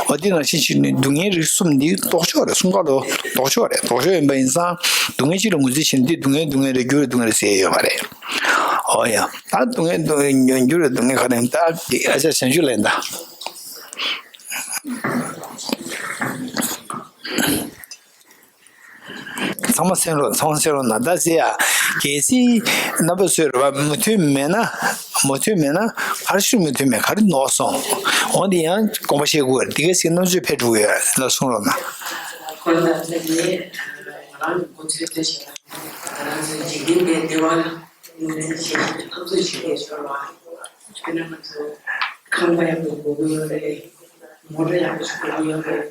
འོ་དེ་ནང་བཞིན་བྱས་ནས་སྡུག་བསྔལ་རིགས་གསུམ་འདི་ལྡོག་ཕྱོགས་རེད། གསུམ་ཀ་ལོ་ལྡོག་ཕྱོགས་རེད། ལྡོག་ཕྱོགས་ཡིན་པ་ཡིན་ཙང་སྡུག་བསྔལ་གཅིག་ལ་ངོས་འཛིན་བྱས་ནས་འདི་སྡུག་བསྔལ་སྡུག་བསྔལ་རེད། འགྱུར་བའི་སྡུག་བསྔལ་རེད་ཟེར་ཡ་ཡོད་མ་རེད། འོ་ཡ། ད་སྡུག་བསྔལ་སྡུག་བསྔལ་འགྱུར་བའི་སྡུག་བསྔལ་ག་རེ་ཡིན་ད་དེ་ཨ་ཅག་བྱང་ཆུབ་ལེགས་ད། ཚང་མ་གསན་རོགས། ཚང་མ་གསན་རོགས་གནང་། ད་ཟེར་ཡ། གལ་སྲིད་རྣམ་པ་ཚོས་རེད་པ། མོས་མཐུན་མེད་ན། མོས་མཐུན་མེད་ན་ག་རེ་ཞུ། མོས་མཐུན་མེད་ག་རེ་ནོར་སོང་། འོ་འདི་ཡང་དགོངས་པ་བཞེས་དགོས་རེད། འདི་ག་ཟེར་རྣམ་དཔྱོད་འཕེལ་འགྲོ་གི་ཡོད་ལ་གསུང་རོགས་གནང་། ཁོ་ན་ཚོ་གིས་ང་རང་གི་གོ་ཚོད་ལྟ་བྱས་ན་ང་རང་ཚོའི་འཇིག་རྟེན་པའི་བདེ་བ་ལ་ངོས་འཛིན་བྱེད་ཤེས་ཀྱི་འཐབ་རྩོད་བྱེད་མཁན་ཤོར་བ། དཔེར་ན་ང་ཚོ་ཁང་པ་ཡག་པོ་དགོས་ཀྱི་ཡོད་རེད། མོ་ཊ་ཡག་པོ་ཞིག་དགོས་ཀྱི་ཡོད་རེད།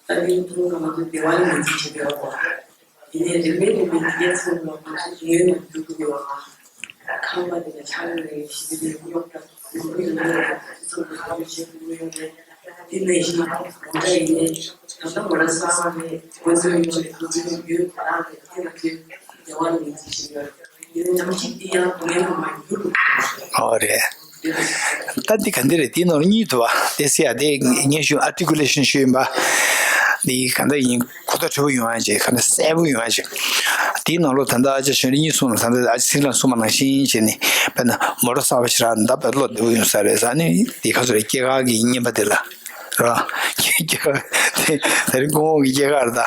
ད་དེའི་ཐོག་ང་ཚོ་བདེ་བ་ལ་ངོས་འཛིན་བྱེད་ཀྱི་ཡོད་རེད། ཡིན་ནའི་རིམ་པས་རིམ་པས་དེ་གའི་ཚང་མ་ང་ཚོ་ཉུང་ཉུང་འགྱུར་འགྲོ་གི་ཡོད་རེད། ཁང་པ་དེ་ལ་ཆགས་ཡོད་རེད། ཞི་བདེ་རྙོག་དྲ་མང་པོ་ཡོང་གི་ཡོད་རེད། དེ་ཚོ་ང་ཚོ་བེད་སྤྱོད་བྱེད་དགོས་ཀྱི་ཡོད་རེད། དེ་ནང་བཞིན་མོ་ཊ་ཡིན་ནའི་ད་ལྟ་མོ་ཊ་གསར་པ་རེད། དགོས་མཁོ་ཡོད་རེད། དགོས་མཁོ་ཡོད་པ་རང་རེད། དེ་ལ་དེ་བདེ་བ་ལ་ངོས་འཛིན་བྱེད་ཀྱི་ཡོད་རེད། ཡིན་ནའི་ནམ་ཞིག་དེ་ཡང་སྡུག་བསྔལ་ལ་མར་འགྱུར་འགྲོ་གི་རེད། ཨོ་རེད། ད་འདི་ག་འདི་རེད། དེའི་ནང་ལ་གཉིས་འདུག་པ། དེ་ཟེར་ཡ་དེ་ངས་ཞུ་ཨར་ཊི་ཀུ་ལེ་ཤན་ཞུས་ཡིན་པ། འདི་ག་འདྲ་ཡིན། གོ་བརྡ་འཕྲོད་པོ་ཡོང་ཡ་ཅིག་ག་འདྲ་གསལ་པོ་ཡོང་ཡ་ཅིག་དེའི་ནང་ལོགས་ད་ལྟ་ཨ་ཅག་གཞོན་ནུ་གཉིས་གསུངས་ལ། ད་ལྟ་ཨ་ཅག་སེང་ལགས་གསུངས་པ་ནང་བཞིན་བྱས་ནས་དཔེར་ན་མོ་ཊ་གསར་པ་ཞིག་རག་ན་ད་དཔེ་བློ་བདེ་པོ་ཡོང་ས་རེད་ཟེར། ཨ་ནི་དེ་ག་ཚོད་རེད། སྐྱེས་སྐར་གྱི་རྔན་པ་དེ་ལ་རེད་པ། སྐྱེས་སྐར་དེ་ད་རིང་སྐུ་ངོ་གི་སྐྱེས་སྐར་རེད་ད།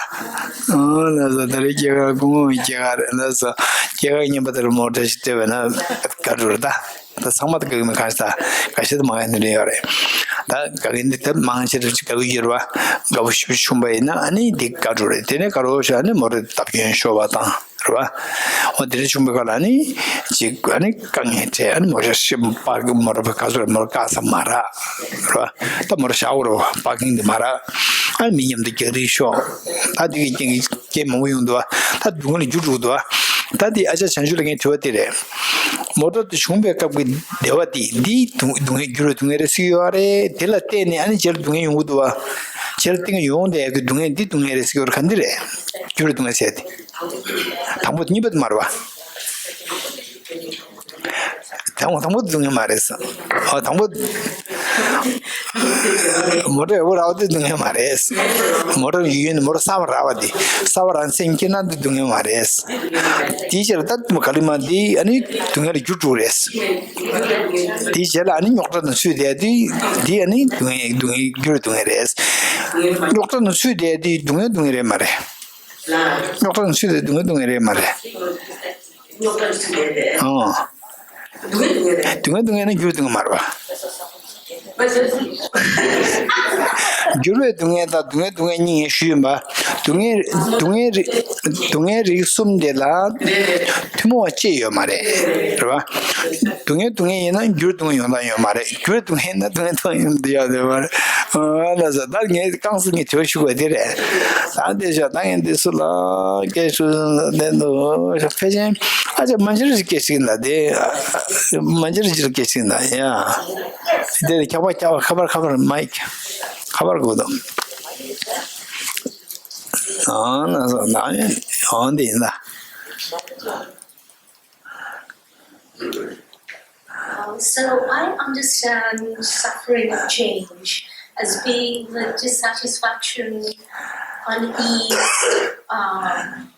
ཨང་ལགས་སོ། ད་རིང་སྐྱེས་སྐར་སྐུ་ངོ་གི་སྐྱེས་སྐར་རེད། ལགས་སོ། སྐྱེས་སྐར་རྔན་པ་དེ་ལ་མོ་ཊ་ཞིག་སྤྲད་པ་ན་དགའ་འགྲོ་རེད་ད། ད་ཚང་མ་ད་དགའ་གི་མེད། གང་ཞིག་ད་འགའ་ཤས་ད་མང་ཡ་ནི་རེ་ཡོད་རེད། ད་དགའ་གི་འདི་ད་མང་ཆེ་རེ་ཅིག་དགའ་གི་ཡོད་རེད་པ། དགའ་པོ་ཞེ་པོ་བྱུང་པ་ཡིན་ན་ཨ་ནི་འདི་དགའ་འགྲོ་རེད། དེ་ནས་དགའ་རོགས་ཤོག་ཨ་ནི་མོ་ཊ་བརྡབ་སྐྱོན་ཤོར་བ་དང་རེད་པ། འོ་དེ་འདྲ་བྱུང་པའི་སྐབས་ལ་ཨ་ནི་ཅིག་ཨ་ནི་དཀའ་ངལ་འཕྲད། ཨ་ནི་མོ་ཊ་ཤི་པར་ཀིང་མོ་ཊ་ག་ཚོད་རེད། མོ་ཊ་བཀག་ས་མ་རག་རེད་པ། ད་མོ་ཊ་བཞག་དགོས་རེད་པ། པར་ཀིང་འདི་མ་རག་ཨ་ནི་མི་མཉམ་དུ་རྒྱག་རེས་ཤོག་ད་འདི་གི་རྐྱེན་གྱིས་རྐྱེན་མང་པོ་ཡོང་འདུག་པ། ད་སྡུག་བསྔལ་འགྱུར་འགྲོ་གི་འདུག་པ། ད་འདི་ཨ་ཅག་བྱང་ཆུབ་ལ་ངས་དྲི་བ་འདི་རེད། མོ་ཊ་དེ་བྱུང་པའི་སྐབས་ཀྱི་བདེ་བ་དེ་འདི་སྡུག་སྡུག་བསྔལ་འགྱུར་བའི་སྡུག་བསྔལ་རེད་ཟེར་གྱི་ཡོད་རེད། དེ་ལ་བརྟེན་ནས་ཨ་ནི་རྗེས་ལ་སྡུག་བསྔལ་ཡོང་གི་འདུག་པ། རྗེས་ལ་བརྟེན་ནས་ཡོང་བསྡད་ཡག་གི་སྡུག་བསྔལ་འདི་སྡུག་བསྔལ་རེད་ཟེར་གྱི་ཡོད་རེད། ག་འདི་རེད། འགྱུར་བའི་སྡུག་བསྔལ་ཟེར་ཡ་དེ། དང་པོ་གཉིས་པ་དེ་མ་རེད་པ། དང་པོ་དང་པོ་སྡུག་བསྔལ་མ་རེད་ཟེར། ཨོ་དང་པོ། མོ་ཊ་ཡག་པོ་རག་པ་དེ་སྡུག་བསྔལ་མ་རེད། མོ་ཊ་ཡོད་ཡོད་ནས་མོ་ཊ་གསར་པ་རག་པ་དེ། གསར་པ་རག་སེམས་སྐྱིད་ན་དེ་སྡུག་བསྔལ་མ་རེད། དེའི་ཕྱིར་ད་ག་ལེ་མ་དེ་ཨ་ནི་སྡུག་བསྔལ་ལ་འགྱུར་འགྲོ་རེད། དེའི་རྗེས་ལ་ཨ་ནི་རྙོག་དྲ་དང་ཚུད་བསྡད་དེ་དེ་ཨ་ནི་སྡུག་བསྔལ་སྡུག་བསྔལ་འགྱུར་སྡུག་བསྔལ་རེད། རྙོག་དྲ་དང་ཚུད་བསྡད་དེ་སྡུག་བསྔལ་སྡུག་བསྔལ་རེད་མ་རེད། རྙོག་དྲ་དང་ཚུད་བསྡད་སྡུག་བསྔལ་སྡུག་བསྔལ་རེད་མ་རེད། རྙོག་དྲ་དང་ཚུད་བསྡད་པས། ཨང་། སྡུག་བསྔལ་སྡུག་བསྔལ་རེད། སྡུག་བསྔལ་སྡུག་བསྔལ་ནི་འགྱུར་སྡུག་བསྔལ་མ་རེད་པ། འགྱུར་བའི་སྡུག་བསྔལ་དང་སྡུག་བསྔལ་སྡུག་བསྔལ་གཉིས་ངས་ཞུས་ཡིན་པ། སྡུག་བསྔལ་སྡུག་བསྔལ་རིགས་སྡུག་བསྔལ་རིགས་གསུམ་དེ་ལ་ཐུན་མོང་བ་ཅི་ཡོད་མ་རེད། རེད་བ། སྡུག་བསྔལ་སྡུག་བསྔལ་ཡིན་ན་འགྱུར་སྡུག་བསྔལ་ཡོང་སྟངས་ཡོད་མ་རེད། འགྱུར་སྡུག་བསྔལ་ཡིན་ན་སྡུག་བསྔལ་ཐོག་ཡོང་དུ་ཡོད་དེ་མ་རེད། ཨ་ལ་ས་ད་ངས་རྐང་སུ་ངས་དྲི་བ་ཞུ་དགོས་དེ་རེད། ད་འདི་ཤ་ད་ངས་འདི་སུ་ལ་སྐད་ཞུ་ལན་དུ་ཕལ་ཆེན་ཨ་ཅག་མ་འཇིར་སྐད་ཞིག་ལ་དེ་མ་འཇིར་འཇིར་སྐད་ཞིག་ལ་ཡ། དེ་ཁྱབ་པ་ཁྱབ་པ་ཁ་པར་ཁ་པར་མའིག་ཁ་པར་གོ་དང་། ཨང་ན་སོ་ན་ཨང་དེ་ཡིན་ལ། Uh, so I understand suffering of change as being the dissatisfaction, unease, um,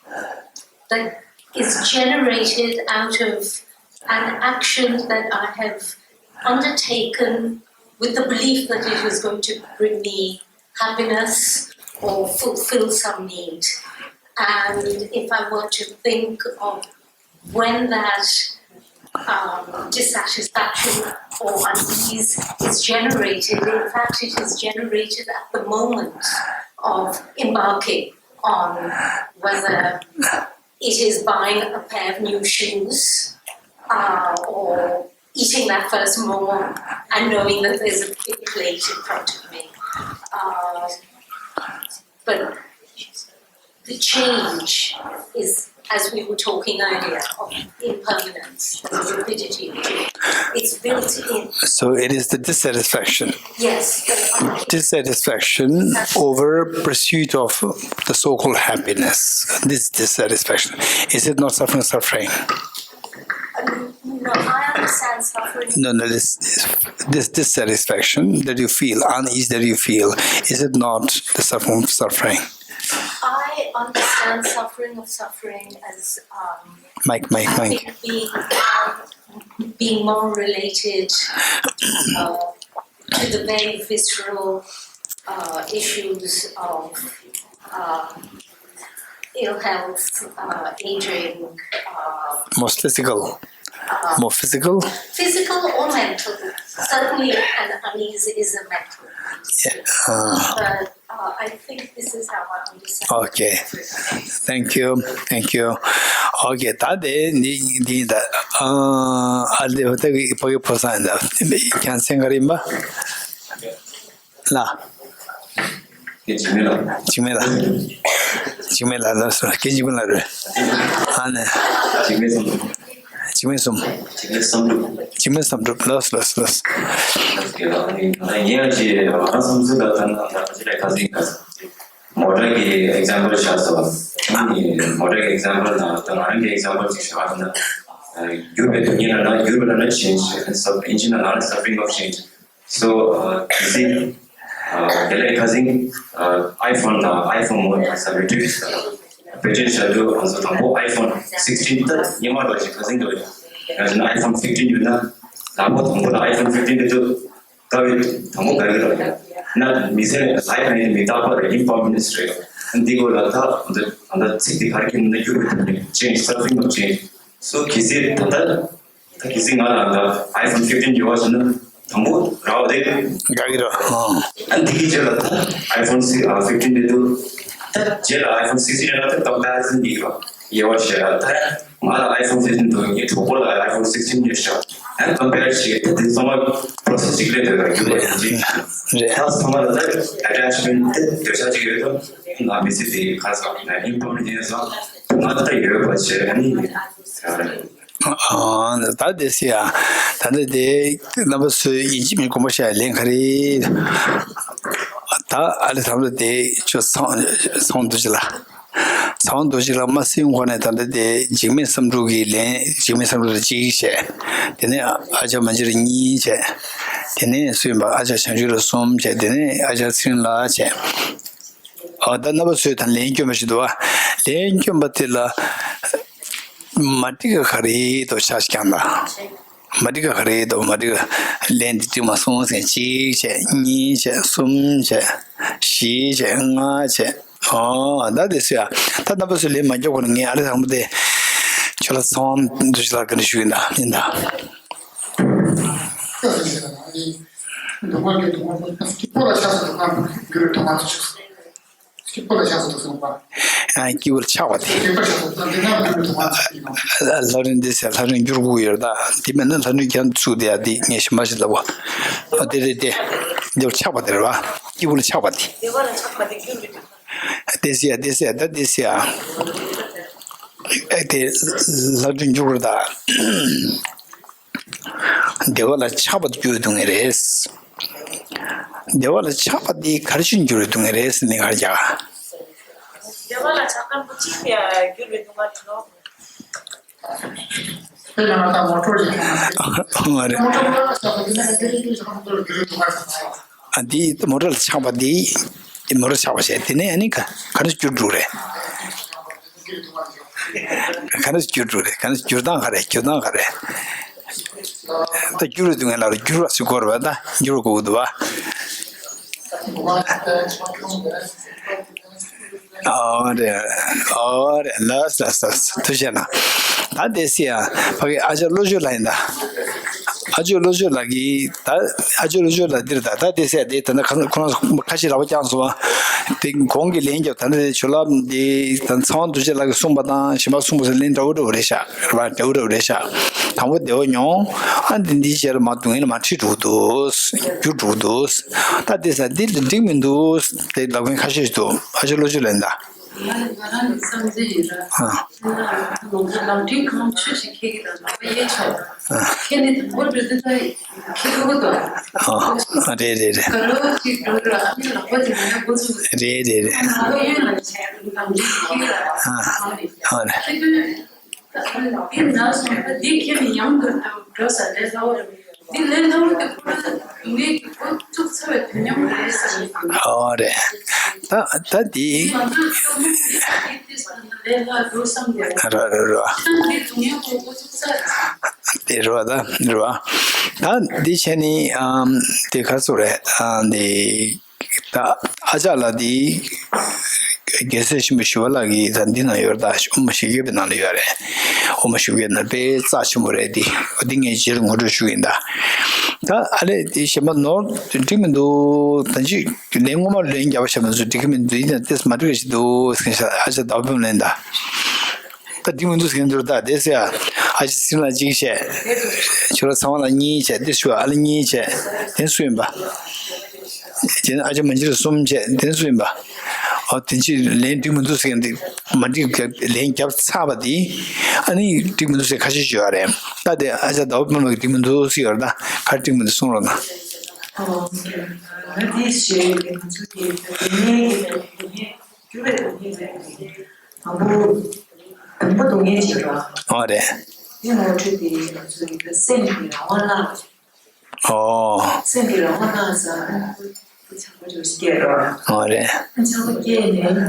that is generated out of an action that I have undertaken with the belief that it is going to bring me happiness or fulfill some need. And if I were to think of when that um, dissatisfaction or unease is generated, in fact, it is generated at the moment of embarking on whether it is buying a pair of new shoes uh, or eating that first momo and knowing that there's a big plate in front of me. Uh, but the change is, as we were talking earlier, of impermanence, the rapidity. It's built in. So it is the dissatisfaction. Yes. Dissatisfaction over pursuit of the so-called happiness. This dissatisfaction. Is it not suffering, suffering? No, I understand suffering. No, no, this, this dissatisfaction that you feel, unease that you feel, is it not the suffering, suffering? I understand suffering of suffering as um, Mike, Mike, Mike. Being, being more related uh, to the very visceral uh, issues of um, ill health, uh, aging, uh, more physical, more physical. Physical or mental. Certainly, an unease is a mental. Yeah. Uh, but uh, I think this is how I understand. Okay. Thank you. Thank you. Okay. ད་དེ་འདི་འདི་ད་ཨ་ཨ་ལེ་ཧོ་ཏེ་གི་ཕ་གི་ཕོ་སང་ད་ཁྱང་སེང་ག་རིམ་པ། ལ། འཇིགས་མེད་ལ། འཇིགས་མེད་ལ། འཇིགས་མེད་ལ་ལ་སོ་སྐད་འཇིགས་མེད་ལ་རེད། ཨ་ནི། འཇིགས་མེད་བསམ་གྲུབ། འཇིགས་མེད་གསུམ། འཇིགས་མེད་བསམ་གྲུབ། འཇིགས་མེད་བསམ་གྲུབ་ལ་སོ་ལ་སོ་ལ་སོ། ཨ་ནི་ང་ཡང་ཅི་ང་བསམ་ཚུལ་ལ་ད་ང་ད་ཅི་ལས་ཁ་སིང་ཁ་སིང་མོ་ཊ་གི་ཨེག་ཛམ་པལ་བཞག་སོ། ཨ་ནི་མོ་ཊ་གི་ཨེག་ཛམ་པལ་ནང་ད་ང་རང་གི་ཨེག་ཛམ་པལ་ཅིག་བཞག་ན། འགྱུར་བའི་དོན་སྙིང་ལ་ན་འགྱུར་བ་ལ་ན་change། ཨིན་ཇི་ནང་ལ་ན་suffering of change། So, uh, you see, uh, the like causing uh, iPhone, uh, iPhone more as a battery. Battery shall do also the more iPhone sixteen, the Yamaha causing the iPhone fifteen, you know, the more the iPhone fifteen to do. Now, me say, I can be top of the inform ministry. And they go like that, and the, and the city hurricane, the you change, suffering of change. So, you see, that ད་གལ་སྲིད་ང་ལ་ད་iPhone fifteen ཡོད་པ་ཟེར་ན་དང་པོ་རག་པ་དེ། དགའ་གི་རེད། ཨང་། ཨ་འདི་གི་རྗེས་ལ་ད་iPhone six, uh, fifteen དེ་འདུག་ད་རྗེས་ལ་iPhone sixteen ཡོད་ན་ད་comparison འདི་ག་ཡོད་པ་ཞེས་ད་ང་ལ་iPhone fifteen འདུག་ངའི་གྲོགས་པོ་ལ་iPhone sixteen ཡོད་ཤག་ཨ་comparison ད་དེ་ཚང་མ་process གཅིག་ལས་དོད་ལ་རྒྱུ་བ་ཡིན་གྱི། ད་ཚང་མ་ལ་ད་attachment དེ་འདོད་ཆགས་གཅིག་ཡོད་དོ། ང་མི་ཚེ་དེ་ག་ས་ཡིན་པ་མི་ཡིན་ས་ང་ད་ཡོད་པ་བྱས་ཨ་ནི། ཨ་ད་དེ་སི་ཡ། ད་ནི་དེ་རྣམ་པ་ཚོས་ཡིན་གཅིག་མིན་དགོངས་པ་བཞེས་ལན་ག་རེ། ད་ཨ་ལེ་དམ་ལ་དེ་ཁྱོད་ཚང་ཚང་འདུ་ཅི་ལ། ཚང་འདུ་ཅི་ལ་མ་སྲིད་འགོ་ནས་ད་ལྟ་དེ་འཇིགས་མེད་བསམ་གྲུབ་ཀྱི་ལན། འཇིགས་མེད་བསམ་གྲུབ་ལ་གཅིག་བྱས། དེ་ནས་ཨ་ཅག་མ་འཇིར་གཉིས་བྱས། དེ་ནས་སུ་ཡིན་པ་ཨ་ཅག་བྱང་ཆུབ་ལ་གསུམ་བྱས། དེ་ནས་ཨ་ཅག་ཚེ་རིང་ལགས་བྱས། ཨ་ད་རྣམ་པ་ཚོས་ད་ལན་སྐྱོན་པ་ཞིག་འདུག་བ། ལན་སྐྱོན་པ་དེ་ལ་མ་འགྲིག་ག་ག་རེ་འདུག་ཆ་ཞིག་ཀྱང་ད། མ་འགྲིག་ག་ག་རེ་འདུག་མ་འགྲིག་ག་ལན་འདི་འགྲིག་མ་སོང་ཟེར་གཅིག་བྱས། གཉིས་བྱས། གསུམ་བྱས། བཞི་བྱས། ལྔ་བྱས། ཨོ་ད་དེ་སུ་ཡ། ད་རྣམ་པ་ཚོས་ལན་མ་སྐྱོན་གོང་ནས་ངས་ཨ་ལེ་དང་པོ་དེ་ཁྱོད་ལ་ཚང་བ་འདུ་ཅི་ལ་ག་འདྲ་ཞུ་ཡིན་ད་ཡིན་ད། སྡུག་བསྔལ་གྱི་སྡུག་བསྔལ་སྐྱིད་པོ་ལ་ཆགས་སུ་འདུག་གམ། འགྱུར་བའི་སྡུག་བསྔལ་དུ་ཆགས་སོ། སྐྱིད་པོ་ལ་ཆགས་སོ་གསུངས་པ། ཨ། སྐྱིད་པོ་ལ་ཆགས་པ་དེ། སྐྱིད་པོ་ཆགས་སོ་དང་དེ་ན་འགྱུར་བའི་སྡུག་བསྔལ་དུ་ཡིན་ནོ། ལྷ་རིང་འདི་ཟེར་ལྷ་རིང་འགྱུར་དགོས་ཡོད་ད། དེ་མེད་ན་ལྷ་རིང་ཁྱེད་ཚུགས་དེ་ཡ་དེ་ངས་ཞིམ་པ་ཞིག་ལབ་བ། ཨ། དེ་རེད་དེ། བདེ་བར་ཆགས་པ་དེ་རེད་བ། སྐྱིད་པོ་ལ་ཆགས་པ་དེ། བདེ་བ་ལ་ཆགས་པ་དེ་འགྱུར་བའི་སྡུག་བསྔལ། དེ་ཟེར་ཡ་དེ་ཟེར་ཡ་ད་དེ་ཟེར་ཡ། ཨེ་དེ་ལྷ་རིང་འགྱུར་དགོས་ད། བདེ་བ་ལ་ཆགས་པ་དེ་འགྱུར་བའི་སྡུག་བསྔལ་རེད། བདེ་བ་ལ་ཆགས་པ་དེ་ག་རེ་བྱས་འགྱུར་བའི་སྡུག་བསྔལ་རེད་ཟེར་ནས་ག་རེ་རྒྱག་བདེ་བ་ལ་ཆགས་པ་མུ་མཐུད་ནས་འགྱུར་བའི་སྡུག་བསྔལ་རེད་ལོ། ཨ་རེད། ཨ་འདི་མོ་ཊ་ལ་ཆགས་པ་འདི། འདི་མོ་ཊ་ལ་ཆགས་པ་བྱས་དེ་ནས་ཨ་ནི་ག་ག་རེ་འགྱུར་འགྲོ་རེད། ག་རེ་འགྱུར་འགྲོ་རེད། ག་རེ་འགྱུར་སྟངས་ག་རེ། འགྱུར་སྟངས་ག་རེ། ད་འགྱུར་བའི་སྡུག་བསྔལ་ལ་འགྱུར་བ་ཟེར་དགོས་རེད་པ། ད་འགྱུར་བ་དགོས་ཀྱི་འདུག་བ། ཨོ་རེད། ཨོ་རེད། ལགས་སོ། ལགས་སོ། ཐུགས་རྗེ་གནང་། ད་དེ་སི་ཡ་ཕ་གི་ཨ་ཅག་བློ་ཆོས་ལགས་ཡིན་ད། ཨ་ཅག་བློ་ཆོས་ལགས་ཀྱིས་ད། ཨ་ཅག་བློ་ཆོས་ལགས་འདིར་ད། ད་དེ་སི་ཡ་དེ་ད་ནི་ཁོ་རང་ཁ་ཤས་ར་བ་བརྐྱངས་སོང་བ། དེ་གོང་གི་ལན་རྒྱབ་ད་ནི་ཆོས་ལགས་འདི་ད་ཚངས་པ་རྡོ་རྗེ་ལགས་ཀྱིས་གསུངས་པ་དང་གཞན་པ་གསུངས་པ་སོགས་ལན་འདྲ་བོ་འདྲ་བོ་རེད་ཤག་རེད་པ། འདྲ་བོ་འདྲ་བོ་རེད་ཤག་དང་པོ་བདེ་བ་མྱོང་། ཨ་འདི་འདིའི་རྗེས་ལ་མར་སྡུག་བསྔལ་མར་ཁྲིད་འགྲོ་གི་འདུག་འགྱུར་འགྲོ་གི་འདུག་ད་དེ་ས་འདི་ལ་འགྲིག་མི་འདུག་དེ་ལབ་མཁན་ཁ་ཤས་ཤིག་འདུག་ཨ་ཅག་བློ་ཆོས་ལགས་ད། ང་རང་གི་བསམ་ཚུལ་ཡིན་ར། ཨ། ང་ཚོ་ནང་ཁྲིའི་ཁང་ཆུ་ཞིག་ཁྱེར་གི་དང་ལག་པ་གཡས་ཆོག་ཨ། ཁྱེར་ནས་དང་པོ་འགྲོ་དུས་ད་ཁྱེར་ཐུབ་ཀྱི་འདུག་ཨ། རེད་རེད་རེད། ག་རོ་ཅིག་འགྲོ་ར་ཨ་ནི་ལག་པ་དེ་ང་འགོ་ཚུགས། རེད་རེད་རེད། ལག་པ་གཡོན་ལ་བྱས་ནང་ཁྲིའི་ཁྱེར་གི་ར། ཨ། ཨ་རེད། ཁྱེར་དུས། འདི་ན་སོང་ད་འདི་ཁྱེར་ནས་ཡང་འགྲོ་ད་འགྲོ་ས་ལས་སླ་བོ་རེད། འདི་ལས་སླ་བོ་དེ་ཁོ་རང་སྡུག་བསྔལ་གྱི་འགོ་བཙུགས་ཚར་བའི་དུས་མཉམ་རེད་བསམ་གྱི་འདུག་ཨོ་རེད། ད་ད་འདི། ང་ཚོས་སྟབས་མ་བདེ་ཞིག་འདི་ལས་སླ་འགྲོ་བསམ་ཡོད། རོ་རོ་རོ། ད་འདི་སྡུག་བསྔལ་འགོ་འགོ་བཙུགས་ཚར་རེད། དེ་རོ་ད་རོ། ད་འདི་བྱས་ནི་ཨམ་དེ་ག་ཚོད་རེད། ཨ་འདི། ད་ཨ་ཅག་ལགས་འདི་རྒྱལ་སྲས་ཆེན་པོ་ཞི་བ་ལྷ་གི་ད་འདི་ན་ཡོད་རེད་ད། དབུ་མ་བཞི་བརྒྱ་པའི་ནང་ལ་ཡོད་རེད། དབུ་མ་བཞི་བརྒྱ་ནང་དཔེ་རྩ་ཆེན་པོ་རེད་འདི། འདི་ངས་རྗེས་ལ་ངོ་སྤྲོད་ཞུ་གི་ཡིན་ད། ད་ཨ་ལས་འདི་གཞན་པ་ནོར་འགྲིག་མི་འདུག་ད་ཅི་ལན་སྔོན་མ་ལན་རྒྱབ་པ་བྱས་མ་ཚོ་འགྲིག་གི་མི་འདུག་ཡིན་ན་ཏེས་མ་འགྲིག་ག་ཞིག་འདུག་ཟེར་ཨ་ཅག་ཟླ་བ་ཕུན་ལན་ད། ད་འགྲིག་མི་འདུག་ཟེར་མཁན་འདུག་ད་དེ་ཟེར་ཡ། ཨ་ཅག་སེམས་ལ་གཅིག་བྱས། ཁྱོད་རང་ཚང་མ་ལ་གཉིས་བྱས། དེ་ཞུ་ཨ་ལ་གཉིས་བྱས། དེ་སུ་ཡིན་པ། དེ་ནི་ཨ་ཅག་མ་འཇིགས་གསུམ་བྱས། དེ་སུ་ཡིན་པ། ཨོ་དེ་ཅི་ལན་འགྲིག་མི་འདུག་ཟེར་མཁན་དེ་མ་འགྲིག་ལན་རྒྱབ་ཚར་བ་དེ། ཨ་ནི་འགྲིག་མི་འདུག་ཟེར་ཁ་ཤས་ཤིག་ཡོད་རེད། ད་དེ་ཨ་ཅག་ཟླ་བ་ཕུན་ལ་འགྲིག་མི་འདུག་ཟེར་ཡོད་རེད། ད་ག་རེ་འགྲིག་མི་འདུག་གསུང་རོགས་གནང་། ཨོ་ང་དེ་ཞེས་ང་ཚོ་གི་དེ་ནས་གི་དེ་ནས། འགྱུར་བའི་སྡུག་བསྔལ་རེད། དང་པོ། དང་པོ་སྡུག་བསྔལ་ཅིག་རེད། ཨོ་རེད། དེ་ངོ་སྤྲོད་དེ་ང་ཚོ་ཡི་སེམས་ཀྱི་རང་དབང་བརླག་ཨོ། སེམས་ཀྱི་རང་དབང་བརླག་ས་ཆགས་པ་ཅིག་སྐྱེས་རེད། ཨོ་རེད། ཆགས་པ་སྐྱེས་ནས་ཡང་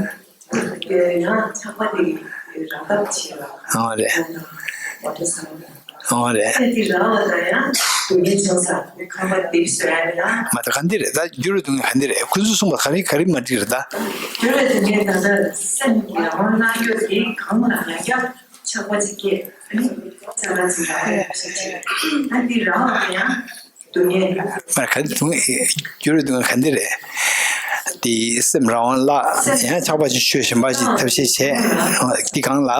ཆགས་པ་དེ་རང་འཐབ་བྱེད་པ། ཨོ་རེད། འོ་དེ་བསམ། ཨོ་རེད། ཨེ་དེ་རང་ལ་ད་ཡང་སྡུག་བསྔལ་བྱུང་ས་ཁང་པ་དེ་བཟོས་ཡ་ཡང་། མ་ད་ག་འདི་རེད། ད་འགྱུར་བའི་སྡུག་བསྔལ་ག་འདི་རེད། ཁོ་ཚོས་གསུངས་པ་ག་རེ་ག་རེ་མ་འགྲིག་རེད་ད། འགྱུར་བའི་སྡུག་བསྔལ་ད་ལྟ་སེམས་ཀྱི་རང་དབང་བརླག་རྒྱུ་དེ་གང་ལ་ཡང་བསྐྱར་ཆགས་པ་ཅིག་སྐྱེས། ཨ་ནི་ཅ་ལག་ཅིག་རང་དབང་ཞིག་བྱེད། ད་འདི་རང་ལ་ཡང་། སྡུག་བསྔལ། མ་ག་འདི་སྡུག་བསྔལ་འགྱུར་བའི་སྡུག་བསྔལ་ག་འདི་རེད། དེ་སེམས་རང་དབང་བརླག་ཡང་ཆགས་པ་ཅིག་ཆོས་གཞན་པ་ཞིག་ཐབས་ཤེས་བྱས། འདི་གང་ལ།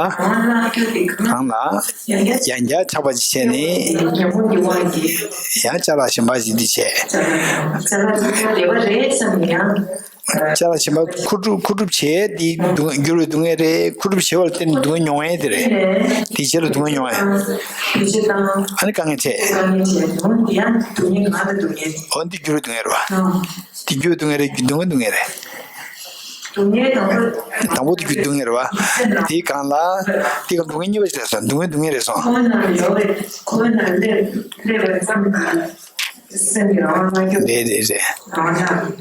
གང་ལ། ཡང་བསྐྱར་ཆགས་པ་ཅིག་བྱས་ནས། ཡང་ཅ་ལག་གཞན་པ་ཞིག་འདི་བྱས། ཅ་ལག་གཞན་པ་མཁོ་སྒྲུབ་མཁོ་སྒྲུབ་བྱས་དེ་སྡུག་འགྱུར་བའི་སྡུག་བསྔལ་རེད། མཁོ་སྒྲུབ་བྱས་པ་ལ་བརྟེན་ནས་སྡུག་བསྔལ་མྱོང་ཡས་དེ་རེད། དེའི་རྗེས་ལ་སྡུག་བསྔལ་མྱོང་ཡས། ཨ་ནི་དཀའ་ངལ་འཕྲད། འོ་འདི་འགྱུར་བའི་སྡུག་བསྔལ་རེད་བ། དེ་འགྱུར་བའི་སྡུག་བསྔལ་རེད། སྡུག་བསྔལ་སྡུག་བསྔལ་རེད། དང་པོ་དེ་འགྱུར་སྡུག་བསྔལ་རེད་བ། དེའི་སྒང་ལ་དེའི་སྒང་སྡུག་བསྔལ་གཉིས་པ་ཞིག་རེད་སོང་། སྡུག་བསྔལ་སྡུག་བསྔལ་རེད་སོང་། ཁོ་བོའི་ནང་ལ་ཡོད་པའི་ཁོ་བོའི་ནང་སླེབས་སླེབས་པ་ཙམ་གྱིས་སེམས་ཀྱི་རང་དབང་བརླག་རྒྱུ། རེད་རེད་རེད། རང་དབང་བརླག་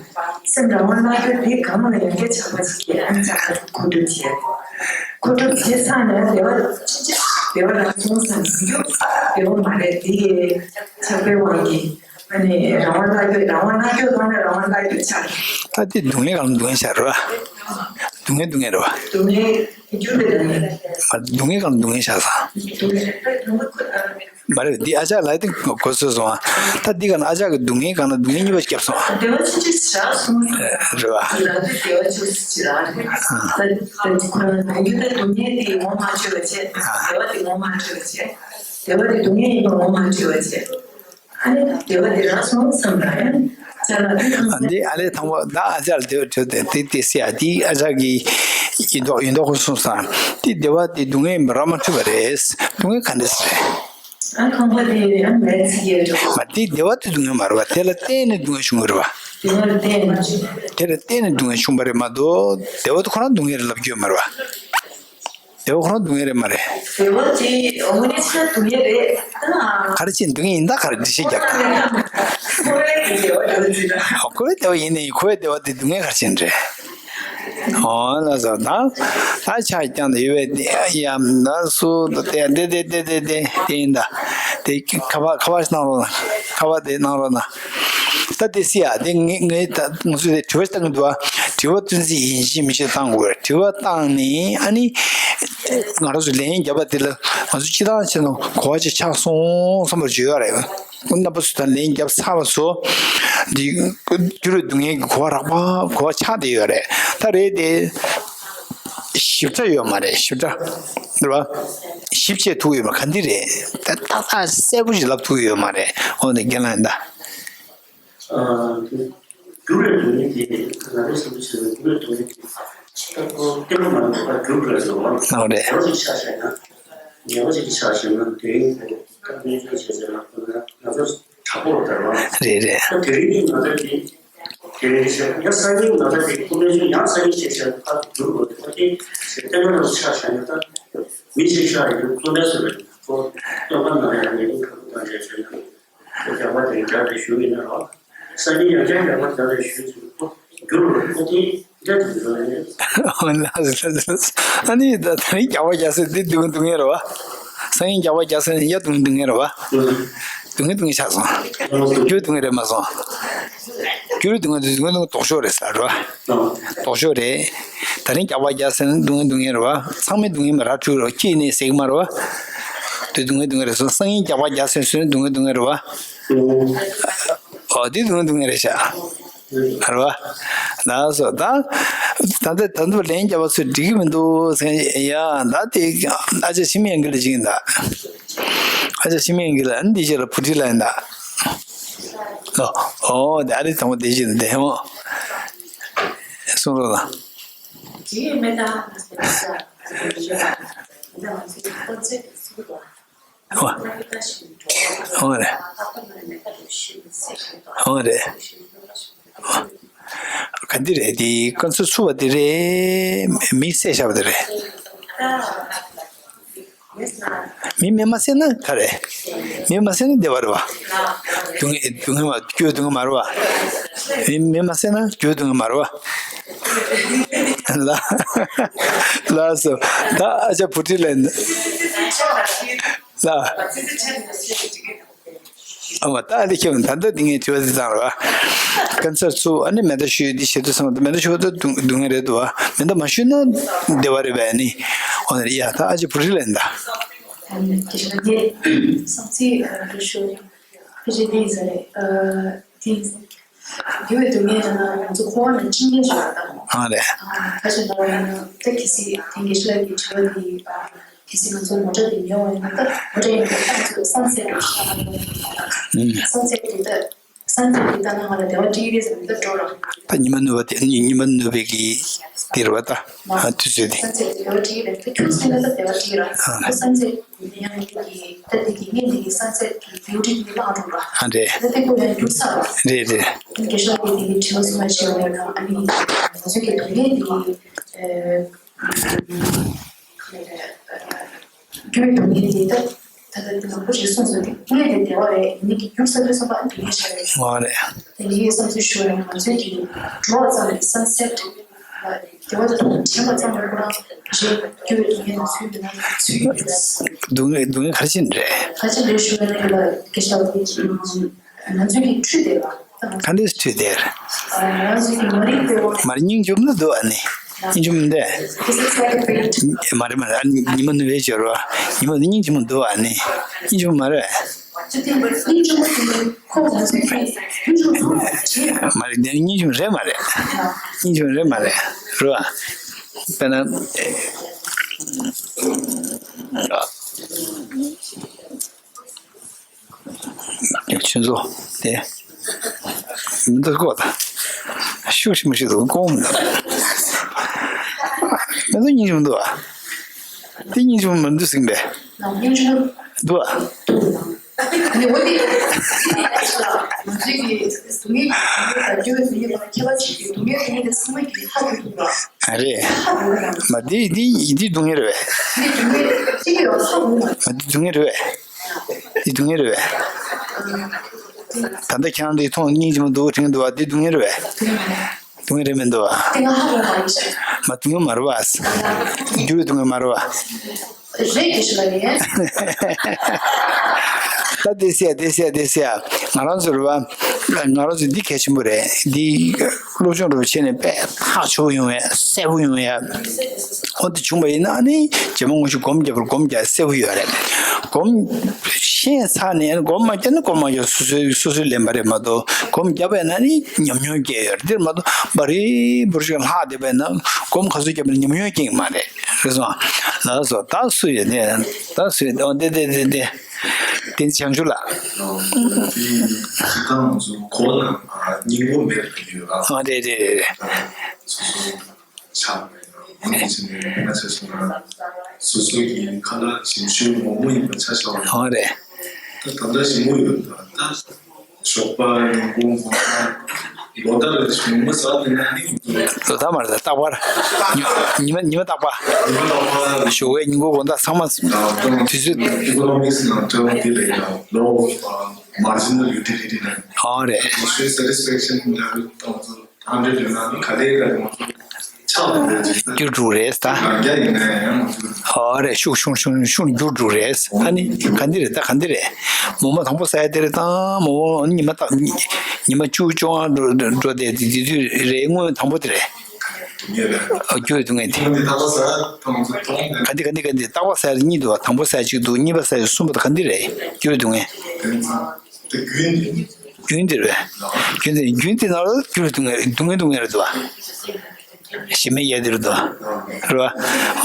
སེམས་རང་དབང་བརླག་རྒྱུ་དེ་གང་ལ་ཡང་བསྐྱར་ཆགས་པ་ཅིག་སྐྱེ། ཨ་ནི་ཆགས་པ་མཁོ་སྒྲུབ་བྱས། མཁོ་སྒྲུབ་བྱས་ཚར་ནས་བདེ་བ་ཅི་བདེ་བ་རང་བྱུང་བསམ་རྒྱུ་བདེ་བ་མ་རེད། དེ་ཆགས་པའི་དབང་གིས་ཨ་ནི་རང་དབང་བརླག་རྒྱུ། རང་དབང་བརླག་རྒྱུ་ལ་ནི་རང་དབང་བརླག་རྒྱུ་ཆགས། ད་དེ་སྡུག་བསྔལ་གང་ལ་སྡུག་བསྔལ་ཆགས་རེད་བ། སྡུག་བསྔལ་སྡུག་བསྔལ་རེད་བ། སྡུག་བསྔལ། མ་སྡུག་བསྔལ་གང་ན་སྡུག་བསྔལ་ཆགས་སོང་། མ་རེད། འདི་ཨ་ཅག་ལ་དེ་གོ་སོང་སོང་ཨ། ད་འདི་གང་ན་ཨ་ཅག་གི་སྡུག་བསྔལ་གང་ན་སྡུག་བསྔལ་གཉིས་པ་བརྒྱབ་སོང་ཨ། བདེ་བ་ཆེན་པོ་ཞིག་བཞག་སོང་། རེད་བ། ལ་དུ་བདེ་བ་ཆེན་པོ་ཞིག་བཞག་རེད། ད་ད་ཁོ་ན་ད་རྒྱུ་ད་སྡུག་བསྔལ་དེ་ངོ་མ་འཕྲོད་པ་བྱས། བདེ་བ་དེ་ངོ་མ་འཕྲོད་པ་བྱས། བདེ་བ་དེ་སྡུག་བསྔལ་ཡིན་པ་ངོ་མ་འཕྲོད་པ་བྱས། ཨ་ནི་བདེ་བ་དེ་རག་སོང་བསམ་པ་ཡང་ཅ་ལག་དེ་ཨ་འདི་ཨ་ལས་དང་པོ་ད་ཨ་ཅག་ལ་བདེ་བ་འཕྲོད་དེ་དེ་དེ་སི་ཨ་དེ་ཨ་ཅག་གི་ཡིན་མདོག་ཡིན་མདོག་ཁོ་གསུངས་སོང་། དེ་བདེ་བ་དེ་སྡུག་བསྔལ་ཡིན་པ་རག་མ་ཐུབ་པ་རེད། སྡུག་བསྔལ་ག་འདྲ་སེ་རེད། ཨ་ཁང་པ་དེ་ཨ་མེད་ཚིག་ཡོད་འགྲོ། མ་དེ་བདེ་བ་དེ་སྡུག་བསྔལ་མ་རེད་བ། དེ་ལ་བརྟེན་ནས་སྡུག་བསྔལ་བྱུང་གི་རེད་བ། བདེ་བ་ལ་བརྟེན་ནས། དེ་ལ་བརྟེན་ནས་སྡུག་བསྔལ་བྱུང་བ་རེད་མ་གཏོགས་བདེ་བ་དེ་ཁོ་རང་སྡུག་བསྔལ་རེད་ལབ་རྒྱུ་ཡོད་མ་རེད་བ། བདེ་བ་ཁོ་རང་སྡུག་བསྔལ་རེད་མ་རེད། བདེ་བ་དེ་དངོས་གནས་ཆ་སྡུག་བསྔལ་རེད། ག་རེ་བྱས་ནས་སྡུག་བསྔལ་ཡིན་ད་ག་རེ་འགྲེལ་བཤད་རྒྱག་གི། འཁོར་བའི་བདེ་བ་རེད་ཟེར་ན། འཁོར་བའི་བདེ་བ་ཡིན་ནའི་འཁོར་བའི་བདེ་བ་དེ་སྡུག་བསྔལ་ག་རེ་བྱས་ནས་རེད། ཨོ་ལགས་སོ། ད་ད་ཆ་རྐྱང་དུ་ཡོད་པའི་དེ་ཡ་ན་སུ་དེ་དེ་དེ་དེ་དེ་དེ་དེ་ཡིན་ད། དེ་ཁ་པར་ཁ་པར་གནང་རོགས་གནང་། ཁ་པར་དེ་གནང་རོགས་གནང་། ད་དེ་སི་ཡ་དེ་ངས་ངས་ད་ང་ཚོས་དེ་དྲི་བ་བཏང་གི་འདུག་བ། དྲི་བ་བསྟུན་ཚིག་ཡིན་གཅིག་མིན་གཅིག་བཏང་དགོས་རེད། དྲི་བ་བཏང་ནས་ཨ་ནི་ང་རང་ཚོ་ལན་རྒྱབ་པ་དེ་ལ་ང་ཚོ་སྤྱི་བཏང་བྱས་ན་གོ་བ་ཅིག་ཆགས་སོང་བསམ་པར་བརྗོད་ཡོད་རེད། རྣམ་པ་ཚོ་དང་ལན་རྒྱབ་ཚར་བ་སོ། འདི་འགྱུར་བའི་སྡུག་བསྔལ་གྱི་གོ་བ་རགས་པ་གོ་བ་ཆགས་བསྡད་ཡོད་རེད། ད་རེད་དེ། ཞིབ་ཕྲ་ཡོད་མ་རེད། ཞིབ་ཕྲ་རེད་བ། ཞིབ་བཤད་ཐུབ་ཡོད་མ་ག་འདི་རེད། ད་ཏག་ཏག་གསལ་པོ་ཞིག་ལབ་ཐུབ་ཡོད་མ་རེད། འོ་ནི་རྒན་ལགས་ད། འགྱུར་བའི་སྡུག་བསྔལ་དེ་ང་ཚོའི་བསམ་བློ་བྱས་ན་འགྱུར་བའི་སྡུག་བསྔལ་དེ་ད་ཁོ་ལྟད་མོ་མ་ཡིན་པར་འགྱུར་དགོས་སོ། འོ་རེད། ཉེས་པ་ཅིག་ཆགས་བཞག་ན་ཉེས་པ་ཅིག་ཆགས་བཞག་ན་དེ་རིང་ད་གནས་ཚུལ་བྱས་ཟེར་ན་ང་ཚོ་དྲག་པོ་རུ་དར་བ། རེད་རེད། ད་དེ་རིང་གི་ང་ཚོ་དེ་དེ་རིང་བྱས་ཡང་སང་ཉིན་ང་ཚོ་དེ་ཁོ་གནས་ཚུལ་ཡང་སང་ཉིན་བྱས་བྱས་ད་འགྱུར་དགོས་ཐུབ་པ་དེ་ཞེས་ལྟད་མོ་རུ་ཆགས་བཞག་ན་ད་མི་ཞིག་ཤར་ཡོང་གཙོ་གནད་སུ་རེད། ཁོ་སྟོན་པ་ནང་ཡང་ཉེས་པ་ཁ་ཁོ་དང་འདྲ་བྱས་ན། རྒྱག་པ་དེ་རྒྱག་དེ་ཞུ་ཡིན་ན་རོ། སང་ཉིན་ཡང་བསྐྱར་རྒྱག་པ་རྒྱག་དེ་ཞུ་ཚུལ་ཁོ་འགྱུར་རོ་ཁོ་དེ་འདྲ་དེ་འགྱུར་རོ་ཡིན། ཨ་ནི་ད་ད་རིང་རྒྱག་པ་རྒྱག་སེ་དེ་སྡུག་སྡུག་བསྔལ་རོ་བ། སང་ཉིན་རྒྱག་པ་རྒྱག་སེ་ཡ་སྡུག་སྡུག་བསྔལ་རོ་བ། སྡུག་བསྔལ་སྡུག་བསྔལ་ཆགས་སོང་། རྒྱུ་སྡུག་བསྔལ་རེད་མ་སོང་། རྒྱུ་སྡུག་བསྔལ་དེ་སྡུག་བསྔལ་ལྡོག་ཕྱོགས་རེད་ཟེར་རོ་བ། ལྡོག་ཕྱོགས་རེད། ད་རིང་རྒྱག་པ་རྒྱག་སེ་ནི་སྡུག་བསྔལ་སྡུག་བསྔལ་རེད་བ། ཚང་མས་སྡུག་བསྔལ་མ་རག་འཁྲུལ་རོ་ཁྱེད་ནས་ཟེར་གི་མ་རོ་བ། དེ་སྡུག་བསྔལ་སྡུག་བསྔལ་རེད་སོང་། སང་ཉིན་རྒྱག་པ་རྒྱག་སེ་སོང་ནི་སྡུག་བསྔལ་སྡུག་བསྔལ་རེད་བ། ཨོ་དེ་སྡུག་བསྔལ་སྡུག་བསྔལ་རེད་ཤག་རེད་བ། ལགས་སོ། ད་ད་ལྟ་ད་ལྟ་ལན་རྒྱབ་པ་ཚོས་འགྲིག་གི་མི་འདུག་ཟེར་ཡ། ད་དེ་ཨ་ཅག་འཆི་མེད་དབྱངས་སྐྱིད་ལ་བྱིན་ད། ཨ་ཅག་འཆི་མེད་དབྱངས་སྐྱིད་ལ་ཨ་ནི་དེ་རྗེས་ལ་བུ་ཁྲིད་ལ་ཡིན་ད། ཨོ་ཨོ་དེ་ཨ་རི་དང་པོ་དེ་བཞིན་དེ་ཧོ། གསུང་རོགས་དང་། ཨོ། ཨོ་རེད། ཨོ་རེད། ག་འདི་རེད། འདི་ཀན་སར་ཚུགས་པ་འདི་རེད། མི་བསད་བཞག་པ་འདི་རེད། མི་མེ་མ་བསད་ན་ག་རེ། མེ་མ་བསད་ན་བདེ་བ་རེད་བ། སྡུག་བསྔལ་སྡུག་བསྔལ་མ་སྐྱོ་སྡུག་བསྔལ་མ་རེད་བ། མེ་མེ་མ་བསད་ན་སྐྱོ་སྡུག་བསྔལ་མ་རེད་བ། ལ། ལགས་སོ། ད་ཨ་ཅག་བུ་ཁྲིད་ལ་ཡིན། ལ། ཨ་མ་ད་ཨ་ལི་ཁྱོད་ད་ལྟ་འདི་ངས་དྲི་བ་འདི་བཏང་ར། ཀན་སར་ཚུགས་ཨ་ནི་མེ་མདའ་གཞུས་འདི་བྱེད་དུས་ཙམ་པ་མེ་མདའ་གཞུ་བ་ད་སྡུག་སྡུག་བསྔལ་རེད་འདུག་བ། མེ་མདའ་མ་གཞུས་ན་བདེ་བ་རེད་པས་ནི། འོ་ན་ཡ་ད་ཨ་ཅེ་བུ་ཁྲིད་ལ་ཡིན་ད། ཨ་རེད། ཨ་རེད། ད་ག་ཞིག་ལབ་ན་ད་གལ་སྲིད་དེང་གི་ཤི་ལ་གི་དྲི་བ་འདི་གལ་སྲིད་ང་ཚོ་ངོ་སྤྲོད་འདི་ཉོ་བ་ཡིན་ན་ད་ངོ་སྤྲོད་ཡིན་ན་ད་ང་ཚོ་བསམ་ཚད་ཀྱི་ཤ་ཨ་ནི་བསམ་ཚད་ཀྱི་ད་བསམ་ཚད་ཀྱི་ད་ན་ང་ལ་བདེ་བ་སྐྱིད་རེད་ཟེར་ནས་ད་འགྲོ་ར། ད་ཉི་མ་ནུབ་པ་དེ་ཉི་ཉི་མ་ནུབ་པའི་གི་དེ་རེད་བ་ད། ཨ་དུས་ཚོད་དེ། བསམ་ཚད་ཀྱི་བདེ་བ་སྐྱིད་རེད། ད་ཁྱོད་སེམས་ལ་ད་བདེ་བ་སྐྱིད་ར། ཨ་ད་བསམ་ཚད་ཡང་གི་ད་དེ་གི་ངས་འདི་གི་བསམ་ཚད་ཀྱི་བདེ་བ་སྐྱིད་ཀྱི་བླངས་འགྲོ་ར། ཨ་རེད། ད་དེ་ཀོ་ཡང་འགྱུར་ཚར་ར། རེད་རེད། ཨ་ནི་རྒྱལ་ཤོག་གི་དེ་གི་དྲི་བ་གསུམ་མ་བྱས་པ་ཡིན་ན་ཨ་ནི་ང་ཚོ་གི་དོན་ལས་འདི་གི་ཨ། རྒྱུ་བའི་སྡུག་བསྔལ་དེ་ད་ད་ལྟ་འདི་མང་པོ་ཞིག་གསུངས་སོང་། དེ་སྔོན་དེ་བདེ་བ་རེད། ཡིན་ནའི་གི་རྒྱུ་ས་དུས་ཙམ་པ་སྡུག་བསྔལ་ཆགས་རེད། ཨོ་རེད། དེ་ཡིན་བསམ་ཚུལ་ཞུ་བ་ཡིན་ན་ང་ཚོའི་གི་འགྲོ་བ་ཙམ་ལས་བསམ་ཚད་བདེ་བ་དང་དྲན་པ་ཙམ་ལས་ཁོ་རང་རེད། རྒྱུ་བའི་སྡུག་བསྔལ་ནང་ཚུད་ཡོད་ན་ཚུད་ཡོད་རེད། སྡུག་བསྔལ་སྡུག་བསྔལ་ག་རེ་བྱས་ནས་རེད། ག་ཅི་རེད་ཞུ་བ་ཡིན་ན་གི་ལ་སྐད་ཆ་དེ་ང་ཚོའི་གི་འཕྲུལ་དེ་ལ། ག་འདྲས་འཕྲུལ་དེ། ང་ཚོའི་གི་མ་རིག་པའི་འོག་མར་སྙིང་རྗེ་མོ་འདུག་ཨ་ནི། སྙིང་རྗེ་མོ་འདི། མ་རེད་མ་རེད། ཨ་ནི་ཉི་མ་ནུབ་པའི་ཕྱིར་རོ། ཉི་མ་འདི་སྙིང་རྗེ་མོ་འདུག་ཨ་ནི། སྙིང་རྗེ་མོ་མ་རེད། མ་རེད། འདི་སྙིང་རྗེ་མོ་རེད་མ་རེད། སྙིང་རྗེ་མོ་རེད་མ་རེད། རོ། དཔེར་ན། ཁྱོད་ཚོ་དེ་མི་འདུག་གོ། ད་ཤུགས་ཤིག་མི་ཤིག་འདུག་གོ་མི་འདུག་མི་འདུག་སྙིང་རྗེ་མི་འདུག་ཨ། དེ་སྙིང་རྗེ་མི་འདུག་ཟིན་པས། འདུག་ཨ། ཨ་རེད། མ་དེ་དེ་དེ་སྡུག་བསྔལ་རེད་པས། མ་དེ་སྡུག་བསྔལ་རེད་པས། འདི་སྡུག་བསྔལ་རེད་པས། ད་ལྟ་ཁྱེད་རང་འདི་མཐོང་སྙིང་རྗེ་མོ་འདུག་དྲན་འདུག་པ། འདི་སྡུག་བསྔལ་རེད་པས། སྡུག་བསྔལ་རེད་མི་འདུག་པ། མ་སྡུག་བསྔལ་མ་རེད་པ། འགྱུར་བའི་སྡུག་བསྔལ་མ་རེད་པ། རེད་དེ་ཞིག་ལ་ཡིན། ད་དེ་སེ་དེ་སེ་དེ་སེ་ང་རང་ཚོ་རེད་པ། ང་རང་ཚོ་འདི་གལ་ཆེན་པོ་རེད། འདི་སློབ་སྦྱོང་རེད་པ་བྱས་ནས་དཔེ་ཐག་ཆོད་ཡོང་བས་གསལ་པོ་ཡོང་བས། འོ་དེ་བྱུང་བ་ཡིན་ན་ནི་རྗེ་མ་དངོས་གཞི་སྒོམ་རྒྱབ་པར་སྒོམ་རྒྱག་གསལ་པོ་ཡོད་རེད། སྒོམ་ཤེས་ཚར་ནས་སྒོམ་མ་རྒྱབ་ན་སྒོམ་མ་རྒྱབ་སོ་སོའི་སོ་སོའི་ལན་པ་རེད་མ་གཏོགས། སྒོམ་རྒྱབ་པ་ཡིན་ན་ནི་ཉམས་མྱོང་སྐྱེ་ཡོད་རེད། འདིར་མ་གཏོགས་བ་རི་བུར་ཞིག་ལྷག་བསྡད་པ་ཡིན་ན་སྒོམ་ག་ཚོད་རྒྱབ་པ་ཡིན་ན་ཉམས་མྱོང་སྐྱེ་གི་མ་རེད། རེད་སོང་། ལགས་སོ། ད་སུ་ཡོད་དེ། ད་སུ་ཡོད་དེ། འོ་དེ་དེ་དེ་དེ། དེ་བྱང་ཆུབ་ལ། དེ་ཁྱེད་རང་ཚོ་གོ་ན་སྙིང་པོ་མེད་པ་ཡོད་ཨ། ཨ་རེད་རེད་རེད་རེད། སོ་སོ་ཆགས་པ་ཡིན་ན་ང་ཚོ་སོ་སོ་གི་ཁ་ལ་ཞིམ་ཞིམ་མོག་མོག་ཡིན་པ་ཆ་བཞག་པ་ཡིན་ན། ཨ་རེད། ད་ད་ལྟ་ཞིམ་པོ་ཡོད་ད་ད། ཞོགས་པ་ཉིན་གུང་དགོང་དག་ལོ་ཟླ་རེ་བཞིན་མི་ཟ་དེ་ན་ནི། ལོ་ཟླ་མ་རེད། རྟག་པར། ཉི་ཉི་མ་ཉི་མ་རྟག་པར། ཉི་མ་རྟག་པར། ཞོགས་པའི་ཉིན་གུང་དགོང་དག་ཚང་མ་དུས་ཚོད། ཨི་ཀོ་ནོ་མིག་སི་ནང་དྲ་བ་འདི་རེད་ཡང་ལོ་མར་ཇི་ནལ་ཡུ་ཊི་ལི་ཊི་ནང་། ཨོ་རེད། ཨི་ཤུ་སེ་ཊི་སི་ཕེག་ཤན་ལེ་ཝལ་དང་ཚོ་ཧན་ཌེ་ཌི་ཡོད་ན་ནི་ག་ལེ་ག་ལེ་མ་ཚོ། འགྱུར་འགྲོ་རེད་ད། ཨོ་རེད། ཤུགས་ཆུང་ཆུང་ཆུང་འགྱུར་འགྲོ་རེད། ཨ་ནི་ག་འདི་རེད་ད། ག་འདི་རེད། མོག་མོག་དང་པོ་ཟ་ཡ་དེ་རེད་ད། མོག་མོག་ཉི་མ་ད་ཉི་མ་བཅུ་བཅོ་ལྔ་འགྲོ་འགྲོ་དེ་དེ་དུས་རེད། སྔོན་དང་པོ་དེ་རེད། ཨ་འགྱུར་སྡུག་བསྔལ་དེ། ག་འདི་ག་འདི་ག་འདི། རྟག་པར་ཟ་ཡ་གཉིས་འདུག་བ། དང་པོ་ཟ་ཡ་གཅིག་འདུག་གཉིས་པ་ཟ་ཡ་གསུམ་པ་དང་ག་འདི་རེད། འགྱུར་སྡུག་བསྔལ། རྒྱུན་དེ་རེད། རྒྱུན་དེ་རྒྱུན་དེ་ནང་ལ་འགྱུར་སྡུག་བསྔལ་སྡུག་བསྔལ་སྡུག་བསྔལ་རེད་དོ། ཞི་མི་ཡལ་དེ་རེད་དོ། རེད་བ།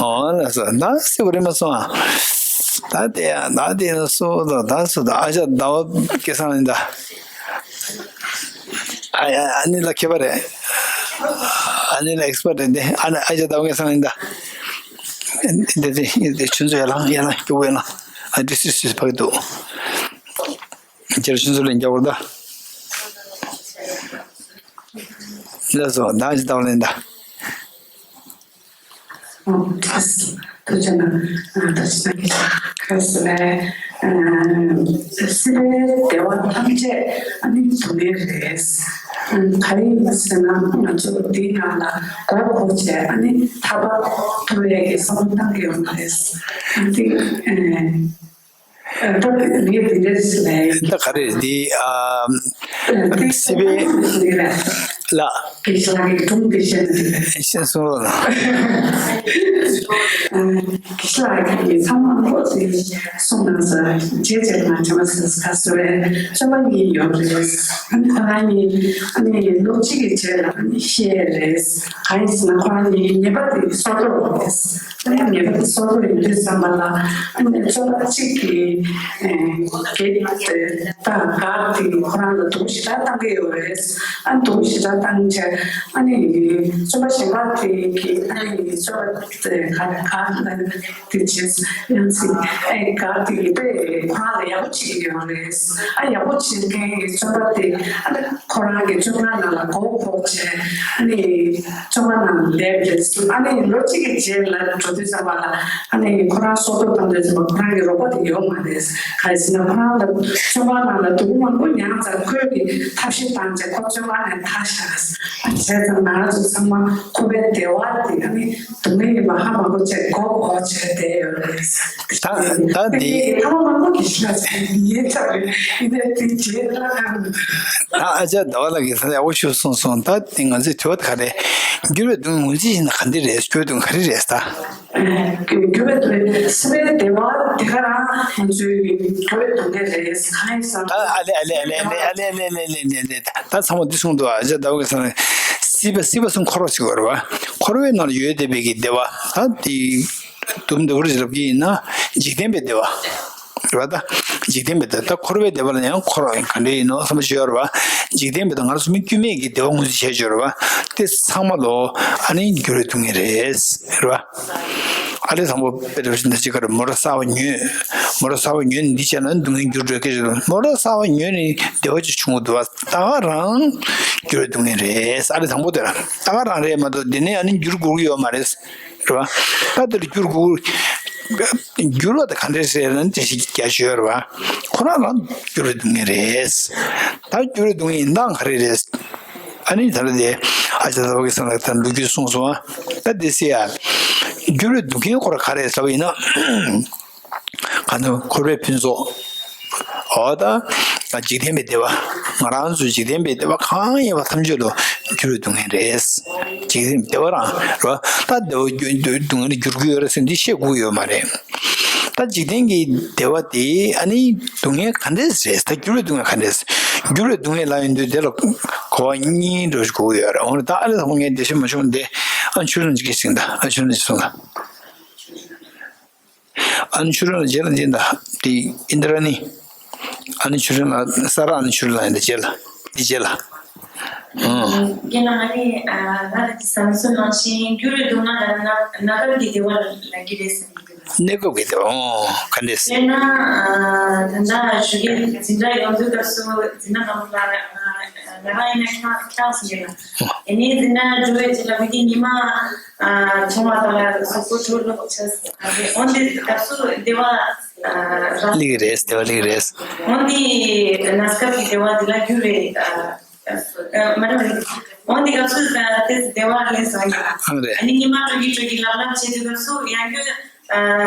འོ་ལགས་སོ། ད་སེ་བ་རེད་མ་སོང་ཨ། ད་དེ་ཡ་ད་དེ་ན་སོ་ད་ད་སོ་ད་ཨ་ཅག་ཟླ་བ་སྐལ་བཟང་ཡིན་ད། ཨ་ཨ་ནི་ལ་མཁས་པ་རེད། ཨ་ནི་ལ་ཨེག་སི་པར་རེད་དེ། ཨ་ནི་ཨ་ཅག་ཟླ་བ་སྐལ་བཟང་ཡིན་ད། དེ་དེ་དེ་ཆུ་ཚོད་ཡར་ལངས་ཡར་ལངས་སྐྱོ་བོ་ཡར་ལངས། ཨ་དེ་སུ་སུ་ཕ་གི་འདུག་ཁྱེད་ཆུ་ཚོད་ལ་རྒྱག་བར་ད། ལགས་སོ། ད་ཅི་ལྟ་བ་ལེན་ད། ཨོ་ཐུགས་རྗེ་གནང་། ཨ་ད་ཅི་ལྟ་གི་ཁ་སི་ལ་ཨ་སྲིད་པའི་བདེ་བ་ཐམས་ཅད་ཨ་ནི་སྡུག་བསྔལ་རེད། ཨ་ག་རེ་ཡིན་ཟེར་ན་ང་ཚོ་འདིའི་ནང་ལ་མགོ་འཁོར་བྱས་ཨ་ནི་ཐར་པ་ཐོབ་ཡས་ཀྱི་བསམ་བློ་བཏང་གི་ཡོད་མ་རེད། ཨ་འདི་ཨ། ད་ངས་འདི་འདྲ་ཞིག་ལ་ཡིན། ད་ག་རེ་འདི་ཨ། སྲིད་པའི་ལ། དགེ་བཤེས་ལགས་ཀྱི་སྒྲུང་འདི་བཤད་ན་འདི་རེད། བཤད་སོང་རོགས་གནང་། དགེ་བཤེས་ལགས་ཀྱིས་ཚང་མ་ཁོ་ཚོས་གསུངས་གནང་ས་རྗེས་བྱས་ང་བྱས་མ་ཟེར་ཁ་གསོ་བའི་བཅོམ་པ་གཉིས་ཡོད་རེད། ཨ་ནི་ཁོ་རང་གཉིས་ཨ་ནི་ལོ་གཅིག་གི་རྗེས་ལ་ཨ་ནི་བཤད་རེད། གང་ཡིན་ཟེར་ན་ཁོ་རང་གཉིས་ཉེས་པ་དེ་གསོག་འདོད་རེད། ཨ་ནི་ངེས་པར་དུ་གསོག་འདོད་ཡོད་དུས་ཙམ་པ་ལ་ཨ་ནི་བཅོམ་པ་གཅིག་གིས་ཨེ་གེགས་དེ་ད་གར་དེ་ཁོ་རང་ལ་སྡུག་ཞེ་དྲག་བཏང་གི་ཡོད་རེད། ཨ་ནི་སྡུག་ཞེ་དྲག་བཏང་བྱས་ཨ་ནི་བཅོམ་པ་གཞན་པ་དེ་གིས་ཨ་ནི་བཅོམ་པ་དེ་གར་གར་ལ་དེ་བྱས་ཡང་སྲིད་ཨེ་གར་དེ་གིས་དཔེ་ཁོ་རང་ལ་ཡག་པོ་བྱེད་ཀྱི་ཡོད་རེད། ཨ་ཡག་པོ་བྱེད་མཁན་གྱི་བཅོམ་པ་དེ་ཨ་ནི་ཁོ་རང་གི་བཅོམ་ཁང་ནང་ལ་མགོ་འཁོར་བྱས་ཨ་ནི་བཅོམ་ཁང་ནང་སླེབས་རེད། ཨ་ནི་ལོ་གཅིག་གི་རྗེས་ལ་ འགྲོ་དུས་ཙམ་པ་ལ་ཨ་ནི་ཁོ་རང་སྲོག་ཐོག་བཏང་དུས་ཙམ་པ་ཁོ་རང་གི་རོགས་པ་དེ་ཡོད་མ་རེད། ག་རེ་ཟེར་ན་ཁོ་རང་ལ་བཙོན་ཁང་ནང་ལ་སྡུག་མང་པོ་མྱངས་ཙང་ཁོས་ཀྱི་ཐབས་ཤེས་བཏང་ཙང་ཁོ་བཙོན་ཁང་ནས་ཐར་ཤག་བྱས་ཙང་ང་རང་ཚོ་ཚང་མ་ཁོ་པའི་བདེ་བ་དེ་ཨ་ནི་སྡུག་བསྔལ་ཡིན་པ་ཧ་མ་གོ་བྱས་མགོ་སྐོར་བྱས་བསྡད་ཡོད་རེད། ད་ད་དེ་ཧ་མ་གོ་གི་ཤི་ལ་ཟེར་ངའི་ཆ་རེད། ཨི་ནས་དེ་རྗེས་ལ་ཨ། ད་ཨ་ཅག་ཟླ་བ་ལགས་ཀྱིས་ད་ཡག་པོ་ཞིག་གསུངས་སོང་། ད་དེ་ང་ཚོའི་དྲི་བ་དེ་ག་རེད། འགྱུར་བའི་སྡུག་བསྔལ་ངོས་འཛིན་བྱས་ན་ག་འདྲ་རེད། འགྱུར་བའི་སྡུག་བསྔལ་ག་རེ་རེད་ད། འགྱུར་བའི་སྡུག་བསྔལ་སྲིད་པའི་བདེ་བ་དེ་ག་རང་ང་ཚོའི་འགྱུར་བའི་སྡུག་བསྔལ་རེད། གང་ཡིན་ཟེར་ན། ཨ་ལེ་ཨ་ལེ་ཨ་ལེ་ཨ་ལེ་ཨ་ལེ་ཨ་ལེ་ཨ་ལེ་ཨ་ལེ་ཨ་ལེ། ད་ཚང་མ་འདི་གསུངས་འདུག། ཨ་ཅག་ཟླ་བ་ལགས་ཀྱིས་གསུངས་ནས་སྲིད་པ་སྲིད་པ་གསུམ་འཁོར་བ་ཟེར་གྱི་ཡོད་རེད་པ། འཁོར་བའི་ནང་ལ་ཡོད་བསྡད་པའི་གི་བདེ་བ་ད་དེ་དུམ་བདེ་བོར་ཞིག་ལབ་ཀྱི་ཡིན་ན་འཇིག་རྟེན་པའི་བདེ་བ། རེད་པ། ད་འཇིག་རྟེན་པའི་བདེ་བ། ད་འཁོར་བའི་བདེ་བ་ལ་ཡང་འཁོར་བ་ག་འདྲ་ཡིན་ནོ་བསམ་བློ་ཞིག་ཡོད་རེད་པ། འཇིག་རྟེན་པའི་བདེ་བ། ང་རང་ཚོ་མི་དཀྱུས་མའི་གི་བདེ་བ་ངོས་འཛིན་བྱས་ཡོད་རེད་པ། དེ་ཚང་མ་ལོ་ཨ་ནི་འགྱུར་བའི་སྡུག་བསྔལ་རེད། རེད་པ། ཨ་ལེ་དང་པོ་དཔེ་འདྲ་བཞིན་ད་ཅི་ག་རེ་མོ་ཊ་གསར་པ་ཉོས། མོ་ཊ་གསར་པ་ཉོས་ནས་འདི་བྱས་ན་སྡུག་བསྔལ་འགྱུར་འགྲོ་གི་རེད། མོ་ཊ་གསར་པ་ཉོས་ནས་བདེ་བ་ཅིག་བྱུང་གི་འདུག་པ། ད་ག་རང་འགྱུར་བའི་སྡུག་བསྔལ་རེད། ཨ་ལེ་དང་པོ་དེ་རང་ད་ག་རང་རེད་མ་གཏོགས་དེ་ནས་ཨ་ནི་འགྱུར་དགོས་ཀྱི་ཡོད་མ་རེད། རེད་པ། ད་དེ་ལ་འགྱུར་དགོས། འགྱུར་བ་དེ་ག་འདྲས་ཟེར་ན་དེ་ཞིག་རྒྱ་ཆེ་ཡོད་རེད་པ། ཁོ་རང་རང་འགྱུར་བའི་སྡུག་བསྔལ་རེད། ད་འགྱུར་བའི་སྡུག་བསྔལ་ཡིན་སྟངས་ག་རེ་རེད། ཨ་ནི་ད་ལྟ་དེ་ཨ་ཅག་ཟླ་བ་ལགས་ཀྱིས་གསུངས་ལ་ད་ལོ་རྒྱུས་གསུངས་སོང་ཨ། ད་དེ་སེ་ཡ། འགྱུར་བའི་སྡུག་བསྔལ་སྐོར་ག་རེ་ཟེར་བ་ཡིན་ན། གང་ལྟར་འཁོར་བའི་ཕུན་ཚོགས། འོ་ད། འཇིག་རྟེན་པའི་བདེ་བ། ང་རང་ཚོའི་འཇིག་རྟེན་པའི་བདེ་བ་གང་ཡིན་པ་ཐམས་ཅད་ལ་འགྱུར་བའི་སྡུག་བསྔལ་རེད། འཇིག་རྟེན་བདེ་བ་རང་རེད་པ། ད་བདེ་བ་འགྱུར་སྡུག་བསྔལ་འགྱུར་གྱི་ཡོད་རེད་ཟེར་འདི་བཤད་དགོས་ཀྱི་ཡོད་མ་རེད། ད་འཇིག་རྟེན་གྱི་བདེ་བ་དེ་ཨ་ནི་སྡུག་བསྔལ་ག་འདྲས་རེད། ད་འགྱུར་བའི་སྡུག་བསྔལ་ག་འདྲས། འགྱུར་བའི་སྡུག་བསྔལ་ལབ་ཡོང་དུས་དེ་ལ་གོ་བ་གཉིས་འདྲ་ཞིག་དགོས་ཀྱི་ཡོད་རེད། འོ་ན་ད་ཨ་ལེ་དང་པོ་ངས་འགྲེལ་བཤད་མ་བྱུང་སྟེ་ཨ་ཆོས་སྒྲོན་གྱིས་གསུངས་དང་། ཨ་ཆོས་སྒྲོན་གྱིས་གསུངས་དང་། ཨ་ནི་ཆོས་སྒྲོན་ལགས་རྗེས་ལ་འདི་འདྲ་དེ་ཨིན་དྲ་ནི། ཨ་ནི་ཆོས་སྒྲོན་ལགས་ས་ར་ཨ་ནི་ཆོས་སྒྲོན་ལགས་ཡིན་ད་རྗེས་ལ་འདི་རྗེས་ལ། ཨང་། རྒན་ལགས་ང་ནི་ང་ལ་བསམ་ཚུལ་ནང་བཞིན་འགྱུར་བའི་སྡུག་བསྔལ་ལ་གནས་སྐབས་ཀྱི་བདེ་བ་ལ་གི་རེད་བསམ་གྱི་འདུག་གནས་སྐབས་ཀྱི་བདེ་བ་ཨང་ག་འདྲས། དཔེར་ན་ད་ལྟ་ཞོགས་ཀས་འཛིན་གྲྭ་ཡོང་དུས་སྐབས་སུ་འཛིན་གྲྭ་ནང་ལ་ང་རང་ཡིན་ན་ཁྱང་ཁྱང་ཟིན་གྱི་ལ་ཨ་ནི་འཛིན་གྲྭ་འགྲོ་བའི་རྗེས་ལ་བུ་གི་ཉི་མ། ཨ་ཆུང་བ་དང་ལ་གཟུགས་པོ་འཕྲོ་བརླག་ཆགས་ཨ་འོན་ཏེ་སྐབས་སུ་བདེ་བ་ཨ་རག་ལས་ཀྱི་རེད། བདེ་བ་ལས་ཀྱི་རེད། འོན་ཏེ་གནས་སྐབས་ཀྱི་བདེ་བ་འདི་ལ་འགྱུར་བའི་ཨ་ཨ་མ་རེད་མ་རེད། འོན་ཏེ་སྐབས་སུ་ཨ་དེ་བདེ་བ་ལས་བཟང་གི་ཨ་རེད། ཨ་ནི་ཉི་མ་འགྲོ་གི་འགྲོ་གི་ལབ་ལབ་བྱེད་དུས་སྐབས་སུ་ཡང་རྒྱུ་ཨ་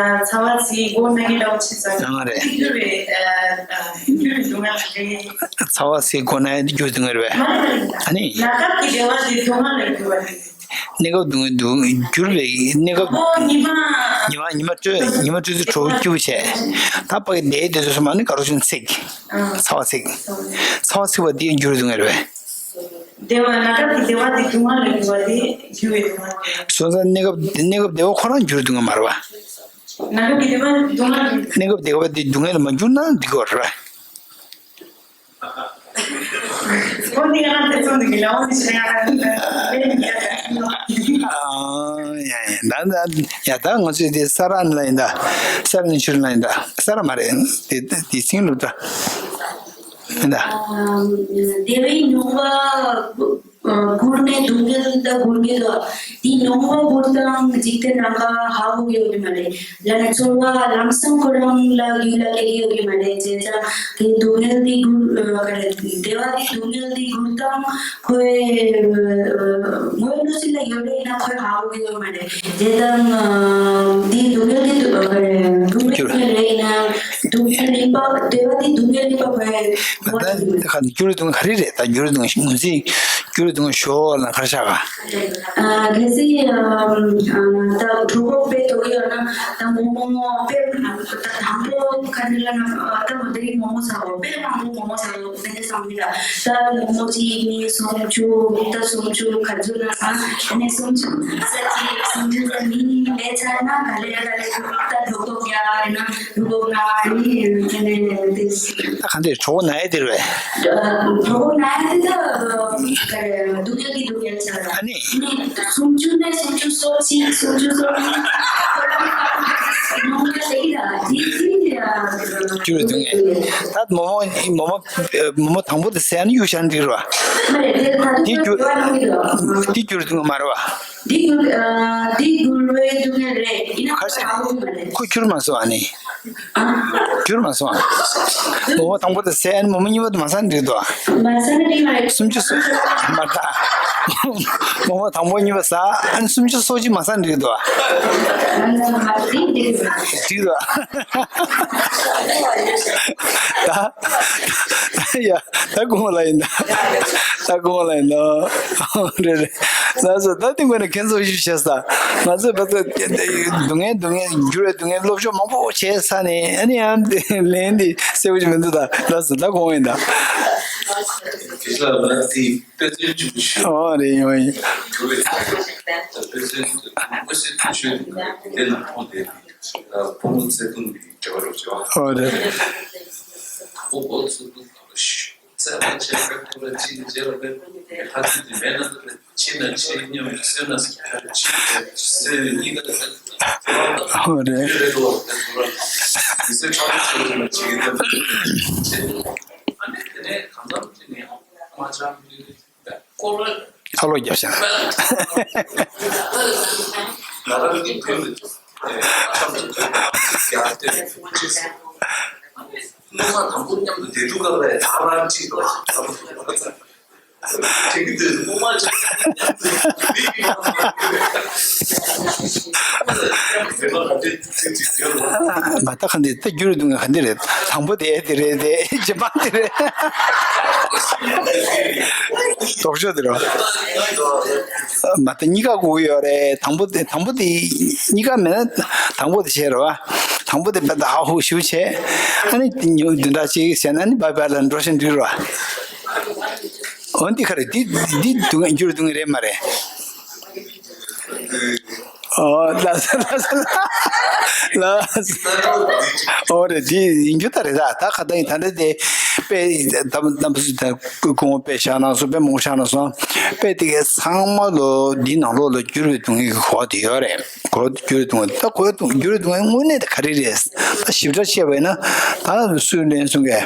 ཚ་བ་ཚིག་མགོ་ན་གི་འདྲ་བོ་བྱེད་ས་ཨ་རེད། འདི་འགྱུར་བའི་ཨ་ཨ་འགྱུར་བའི་སྡུག་བསྔལ་ལ་རེད། ཚ་བ་ཚིག་མགོ་ན་གི་འདི་འགྱུར་སྡུག་བསྔལ་རེད་པས། མ་རེད་མ་རེད། ཨ་ནི་གནས་སྐབས་ཀྱི་བདེ་བ་དེ་སྡུག་བསྔལ་ལ་འགྱུར་བ་རེད། གནས་སྐབས་སྡུག་བསྔལ་སྡུག་འགྱུར་བའི་གནས་སྐབས། ཨོ་ཉི་མ། ཉི་མ་ཉི་མ་སྤྲོས་ཉི་མ་སྤྲོས་ཚེ་གྲོད་ཁོག་སྐྱུག་བྱས། ད་ཕ་གི་བསྡད་དེ་ཚོ་མ་ནི་དགའ་རོགས་ཆུང་ཚིག་ཨ། ཚ་བ་ཚིག་ཚ་བ་ཚིག་པ་འདི་འགྱུར་སྡུག་བསྔལ་རེད་པས། བདེ་བ་གནས་སྐབས་ཀྱི་བདེ་བ་དེ་སྡུག་བསྔལ་ལ་འགྱུར་བ་དེ་འགྱུར་བའི་སྡུག་བསྔལ་རེད། སོང་ཙང་གནས་སྐབས་གནས་སྐབས་བདེ་བ་ཁོ་རང་འགྱུར་སྡུག་བསྔལ་མ་རེད་པ། གནས་སྐབས་ཀྱི་བདེ་བ་སྡུག་བསྔལ་རེད། གནས་སྐབས་བདེ་བ་དེ་སྡུག་བསྔལ་ལ་མ་འགྱུར་ན་འགྲིག་གི་རེད་པ། ཨ་ཡ་ཡ་ད་ད་ཡ་ད་ང་ཚོས་དེ་ས་ར་ཨ་ནི་ལ་ཡིན་ད། ས་ར་ཨ་ནི་ཆུ་ལ་ཡིན་ད། ས་ར་མ་རེད། དེ་དེ་ཚིག་ལོ་ད་ཡིན་ད། བདེ་བའི་མྱོང་བ་བོར་ནས་སྡུག་བསྔལ་ད་བོར་གྱི་འདུག་དེ་མྱོང་བ་བོར་དང་འཇིག་རྟེན་རང་ག་ཧ་གོ་གི་ཡོད་ཀྱི་མ་རེད། ལ་ནི་ཚོར་བ་ལམ་སང་ཁོ་རང་ལ་རྒྱུད་ལ་སྐྱེ་གི་ཡོད་ཀྱི་མ་རེད། བྱས་ཙང་དེ་སྡུག་བསྔལ་དེ་བོར་ག་རེ་བདེ་བ་དེ་སྡུག་བསྔལ་དེ་བོར་དང་ཁོའི་ངོས་ལུས་སྲིད་ལ་ཡོད་རེད་ན་ཁོའི་ཧ་གོ་གི་ཡོད་མ་རེད། དེ་དང་དེ་སྡུག་བསྔལ་དེ་སྡུག་བསྔལ་རེད་ན་སྡུག་བསྔལ་ཡིན་པ་བདེ་བ་དེ་སྡུག་བསྔལ་ཡིན་པ་ཁོའི་ད་ད་ཁ་འགྱུར་སྡུག་བསྔལ་ག་རེ་རེད། ད་འགྱུར་སྡུག་བསྔལ་ངོས་འཛིན་འགྱུར་སྡུག་བསྔལ་ཞོག་ལ་ཁར་ཤག་ག་ཨ་གལ་སྲིད་ཨ་ད་གྲོད་ཁོག་དཔེ་དོག་ཡོད་ན་ད་མོག་མོག་མོག་དཔེ་ད་དང་པོ་ཁ་ནི་ལ་ན་ད་མོ་དེ་རིང་མོག་མོག་ཟ་འོ་དཔེ་མང་པོ་མོག་མོག་ཟ་འོ་ཟེར་ནས་བསམ་གི་ད་ད་མོག་མོག་གཅིག་གཉིས་གསུམ་བཅུ་ད་སུམ་ཅུ་ག་ཚོད་ན་ཨ་ནི་སུམ་ཅུ་ས་གཅིག་སུམ་ཅུ་ས་གཉིས་ལས་ཚར་ན་ག་ལེ་ག་ལེ་ད་གྲོད་ཁོག་ཡ་ཡིན་ན་གྲོད་ཁོག་ན་ཨ་ནི་དེ་ནས་དེ། ད་ག་འདྲས་གྲོད་ཁོག་ན་ཡ་དེ་རེད་པས། གྲོད་ཁོག་ན་ཡ་དེ་ད་ག་རེ་སྡུག་བསྔལ་གྱི་སྡུག་བསྔལ་ཆགས་ར། ཨ་ནི། ནི་སུམ་ཅུ་ནས་སུམ་ཅུ་སོ་གཅིག་སུམ་ཅུ་སོ་གཉིས། འགྱུར་བའི་སྡུག་བསྔལ། ད་མོག་མོག་མོག་མོག་དང་པོ་དེ་ཟས་ནས་གཡུག་བཞག་ན་འགྲིག་རེད་པ། འདི་འགྱུར། འདི་འགྱུར་བའི་སྡུག་བསྔལ་མ་རེད་པ། འདི་འགྱུར། ཨ། འདི་འགྱུར་བའི་སྡུག་བསྔལ་རེད། ཡིན་ན་ཁ་ཤས་ཁོ་ད་འོང་གི་མ་རེད། ཁོ་འགྱུར་མ་སོང་ཨ་ནི། འགྱུར་མ་སོང་ཨ། མོག་མོག་དང་པོ་དེ་ཟས་ནས་མོག་མོག་གཉིས་པ་དེ་མ་ཟ་ན་འགྲིག་འདུག་ཨ། མ་ཟ་ན་འགྲིག་མ་རེད། སུམ་ཅུ་སོ། མ་ད། མོག་མོག་དང་པོ་གཉིས་པ་ཟ། ཨ་ནི་སུམ་ཅུ་སོ་གཅིག་མ་ཟ་ན་འགྲིག་འདུག་ཨ། མ་ཟ་མ་འགྲིག་འགྲིག་མ་རེད། འགྲིག་འདུག་ཨ། ད། ད་ཡ། ད་དགོངས་ལ་ཡིན་ད། ད་དགོངས་ལ་ཡིན་ད། རེད་རེད། ལགས་སོ། ད་དེ་ངོས་ནས་ཁྱེད་ཚོ་ཞུ་བྱས་ས། ང་ཚོས་བར་དུ་སྡུག་བསྔལ་སྡུག་བསྔལ་འགྱུར་བའི་སྡུག་བསྔལ་སློབ་སྦྱོང་མང་པོ་བྱས་ས་ནས་ཨ་ནི་ཡང་ལན་འདི་གསལ་པོ་ཞིག་མི་འདུག་ད་ལགས་སོ། ད་དགོངས་ཡིན་ད། དེ་ལ་ང་དེ་དཔེ་མཚོན་གཅིག་པུ་ཞུ། ཨོ་རེད་ཡོང་ཡིན། འགྱུར་བའི་སྡུག་བསྔལ་དཔེ་མཚོན་དངོས་གསལ་དོན་ཤོད་དེ་ནང་ཁོང་དེ་ཕུང་པོ་ཚེ་ཐུང་གི་འབྲེལ་བ་རུ་བྱེད་པ། ཨོ་རེད། དང་པོ་འགོ་ཚུགས་དུས་དང་པོ་ཞུ། ཚེ་ཕལ་ཆེར་ཁོ་ར་གཅིག་གི་རྗེས་ལ་སླེབས་ལྷ་ཚིག་དེ་མེད་ན་ཕྱིན་ན་ཕྱིན་སྙམ་ཕྱིན་ན་ཕྱིན་སེམས་གཉིས་ཀ་ལ་ཧོ་རེད། རེད་དོ་རེད་དོ་ར་མི་ཚེ་ཕྲག་པོ་ཚོ་ཚོ་ལ་བྱེད་ཀྱི་འདུག་ཅེས་ཨ་ནི་དེ་ནས་གང་འཚམ་དེ་ནས་མ་ཆགས་མི་འདུག་ཁ་ལོ་བརྒྱབ་བཞག་མ་ད་ག་འདི་ད་འགྱུར་བའི་སྡུག་བསྔལ་ག་འདི་རེད། དང་པོ་དེ་དེ་རེད། དེ་རྗེས་མ་དེ་རེད། ལྡོག་ཕྱོགས་དེ་རེད། མ་ད་གཉིས་ཀ་དགོས་ཀྱི་ཡོད་རེད། དང་པོ་དེ་དང་པོ་དེ་གཉིས་ཀ་མེད་ན་དང་པོ་དེ་བྱས་རེད་པ། དང་པོ་དེ་བས་ད་ཧ་ཧུ་ཞུ་བྱས། ཨ་ནི་དེ་ཉུང་བདུན་ཕྲག་གཅིག་བྱས་ན་ཨ་ནི་བཱའི་བཱའི་ལ་འགྲོ་བཞིན་འགྲིག་རེད་པ། འོན་ཏེ་ག་རེ་འདི་འདི་སྡུག་བསྔལ་འགྱུར་བའི་སྡུག་བསྔལ་རེད་མ་རེད། ཨོ་ལགས་སོ་ལགས་སོ་ལགས་སོ། ཨོ་རེད། དེ་ཡིན་རྒྱུ་ད་རེད་ད། ད་ཁ་ད་ཡིན་ད་འདྲ་དེ་དཔེ་ད་ད་སྐུ་ངོ་དཔེ་བཞག་གནང་སོང་། དཔེ་མང་པོ་བཞག་གནང་སོང་། དཔེ་དེ་གའི་ཚང་མ་ལོ་འདི་ནང་ལོགས་ལ་འགྱུར་བའི་སྡུག་བསྔལ་གྱི་གོ་བ་དེ་ཡོད་རེད། གོ་བ་འགྱུར་བའི་སྡུག་བསྔལ་ད་གོ་བ་འགྱུར་བའི་སྡུག་བསྔལ་དངོས་གནས་དེ་ག་རེ་རེད། ད་ཞིབ་ཕྲ་བཤད་པ་ཡིན་ན་ད་སུས་ལན་གསུང་གས།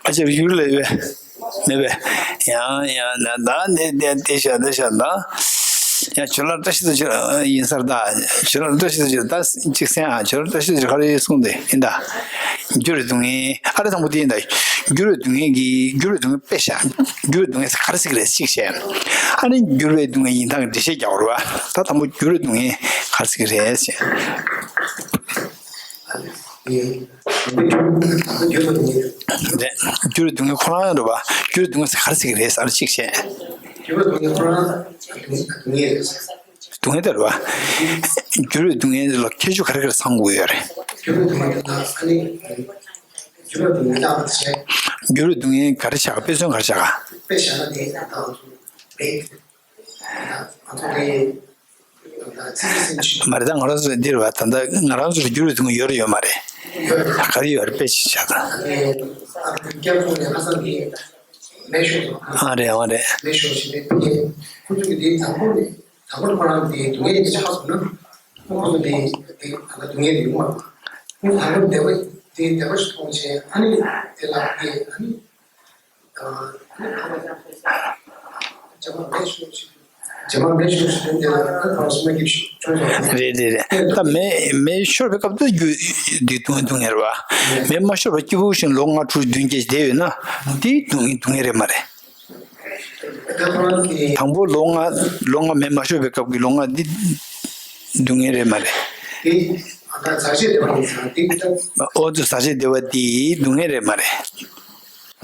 ཨ་ཅེ་ཡུལ་ལས་བས་མེད་པས། ཡང་ཡང་ན་ད་འདི་འདི་འདི་ཤ་འདི་ཤ་ད། ཡང་ཇོ་ལགས་བཀྲ་ཤིས་བདེ་ལེགས་ཡིན་ས་རེད་ད། ཇོ་ལགས་བཀྲ་ཤིས་བདེ་ལེགས་ད་གཅིག་གསན་ཨ། ཇོ་ལགས་བཀྲ་ཤིས་བདེ་ལེགས་ག་རེ་གསུངས་ཏེ་ཡིན་ད། འགྱུར་བའི་སྡུག་བསྔལ་ཨ་རེ་དང་པོ་དེ་ཡིན་ད། འགྱུར་བའི་སྡུག་བསྔལ་གྱི་འགྱུར་བའི་སྡུག་བསྔལ་དཔེ་བཞག་འགྱུར་བའི་སྡུག་བསྔལ་ག་རེ་ཟེར་གི་རེད་གཅིག་བཤད། ཨ་ནི་འགྱུར་བའི་སྡུག་བསྔལ་ཡིན་སྟངས་ཀྱི་འགྲེལ་བཤད་རྒྱག་དགོས་རེད་པ། ད་དང་པོ་འགྱུར་བའི་སྡུག་བསྔལ་ག་རེ་ཟེར་གི་རེད་ཟེར། རེད། འགྱུར་བའི་སྡུག་བསྔལ་ཁོ་རང་རེད་པ། འགྱུར་བའི་སྡུག་བསྔལ་ཟེར་ག་རེ་ཟེར་གི་རེད་ཟེར་གཅིག་བཤད། འགྱུར་བའི་སྡུག་བསྔལ་ཁོ་རང་སྡུག་བསྔལ་རེད། སྡུག་བསྔལ་དེ་རེད་པ། འགྱུར་བའི་སྡུག་བསྔལ་ལ་ཁྱད་ཆོས་ག་རེ་ག་རེ་ཚང་དགོས་ཡོད་རེད། འགྱུར་བའི་སྡུག་བསྔལ་དེ་ད་ཨ་ནི་འགྱུར་བའི་སྡུག་བསྔལ་ལ་བྱས། འགྱུར་བའི་སྡུག་བསྔལ་ག་རེ་ཆགས། དཔེ་མཚོན་ག་རེ་ཆགས། དཔེ་བཞག་ན་དེ་ད་ང་ཚོ་རེད། ང་ཚོ་རེད། མ་རེད། ད་ང་རང་ཚོ་འདིར་བ་ད་ལྟ་ང་རང་ཚོར་འགྱུར་བའི་སྡུག་བསྔལ་ཡོད་རེད་ཡོད་མ་རེད། ག་རེ་ཡོད་རེད། དཔེ་ཅིག་བྱ་དང་། ཨ་རེད། ཨ་རེད། རེད་རེད་རེད། ད་མེ་མེ་ཤོར་བའི་སྐབས་དུ་རྒྱུ་འདི་སྡུག་སྡུག་བསྔལ་རེད་པ། མེ་མ་ཤོར་བར་སྐྱིད་པོ་ཞིག་ལོ་ལྔ་དྲུག་བདུན་བརྒྱད་བསྡད་ཡོད་ན་དེ་སྡུག་སྡུག་བསྔལ་རེད་མ་རེད། དང་པོ་ལོ་ལྔ་ལོ་ལྔ་མེ་མ་ཤོར་བའི་སྐབས་ཀྱི་ལོ་ལྔ་འདི་སྡུག་བསྔལ་རེད་མ་རེད། འོ་དུ་ཟག་བཅས་བདེ་བ་འདི་སྡུག་བསྔལ་རེད་མ་རེད།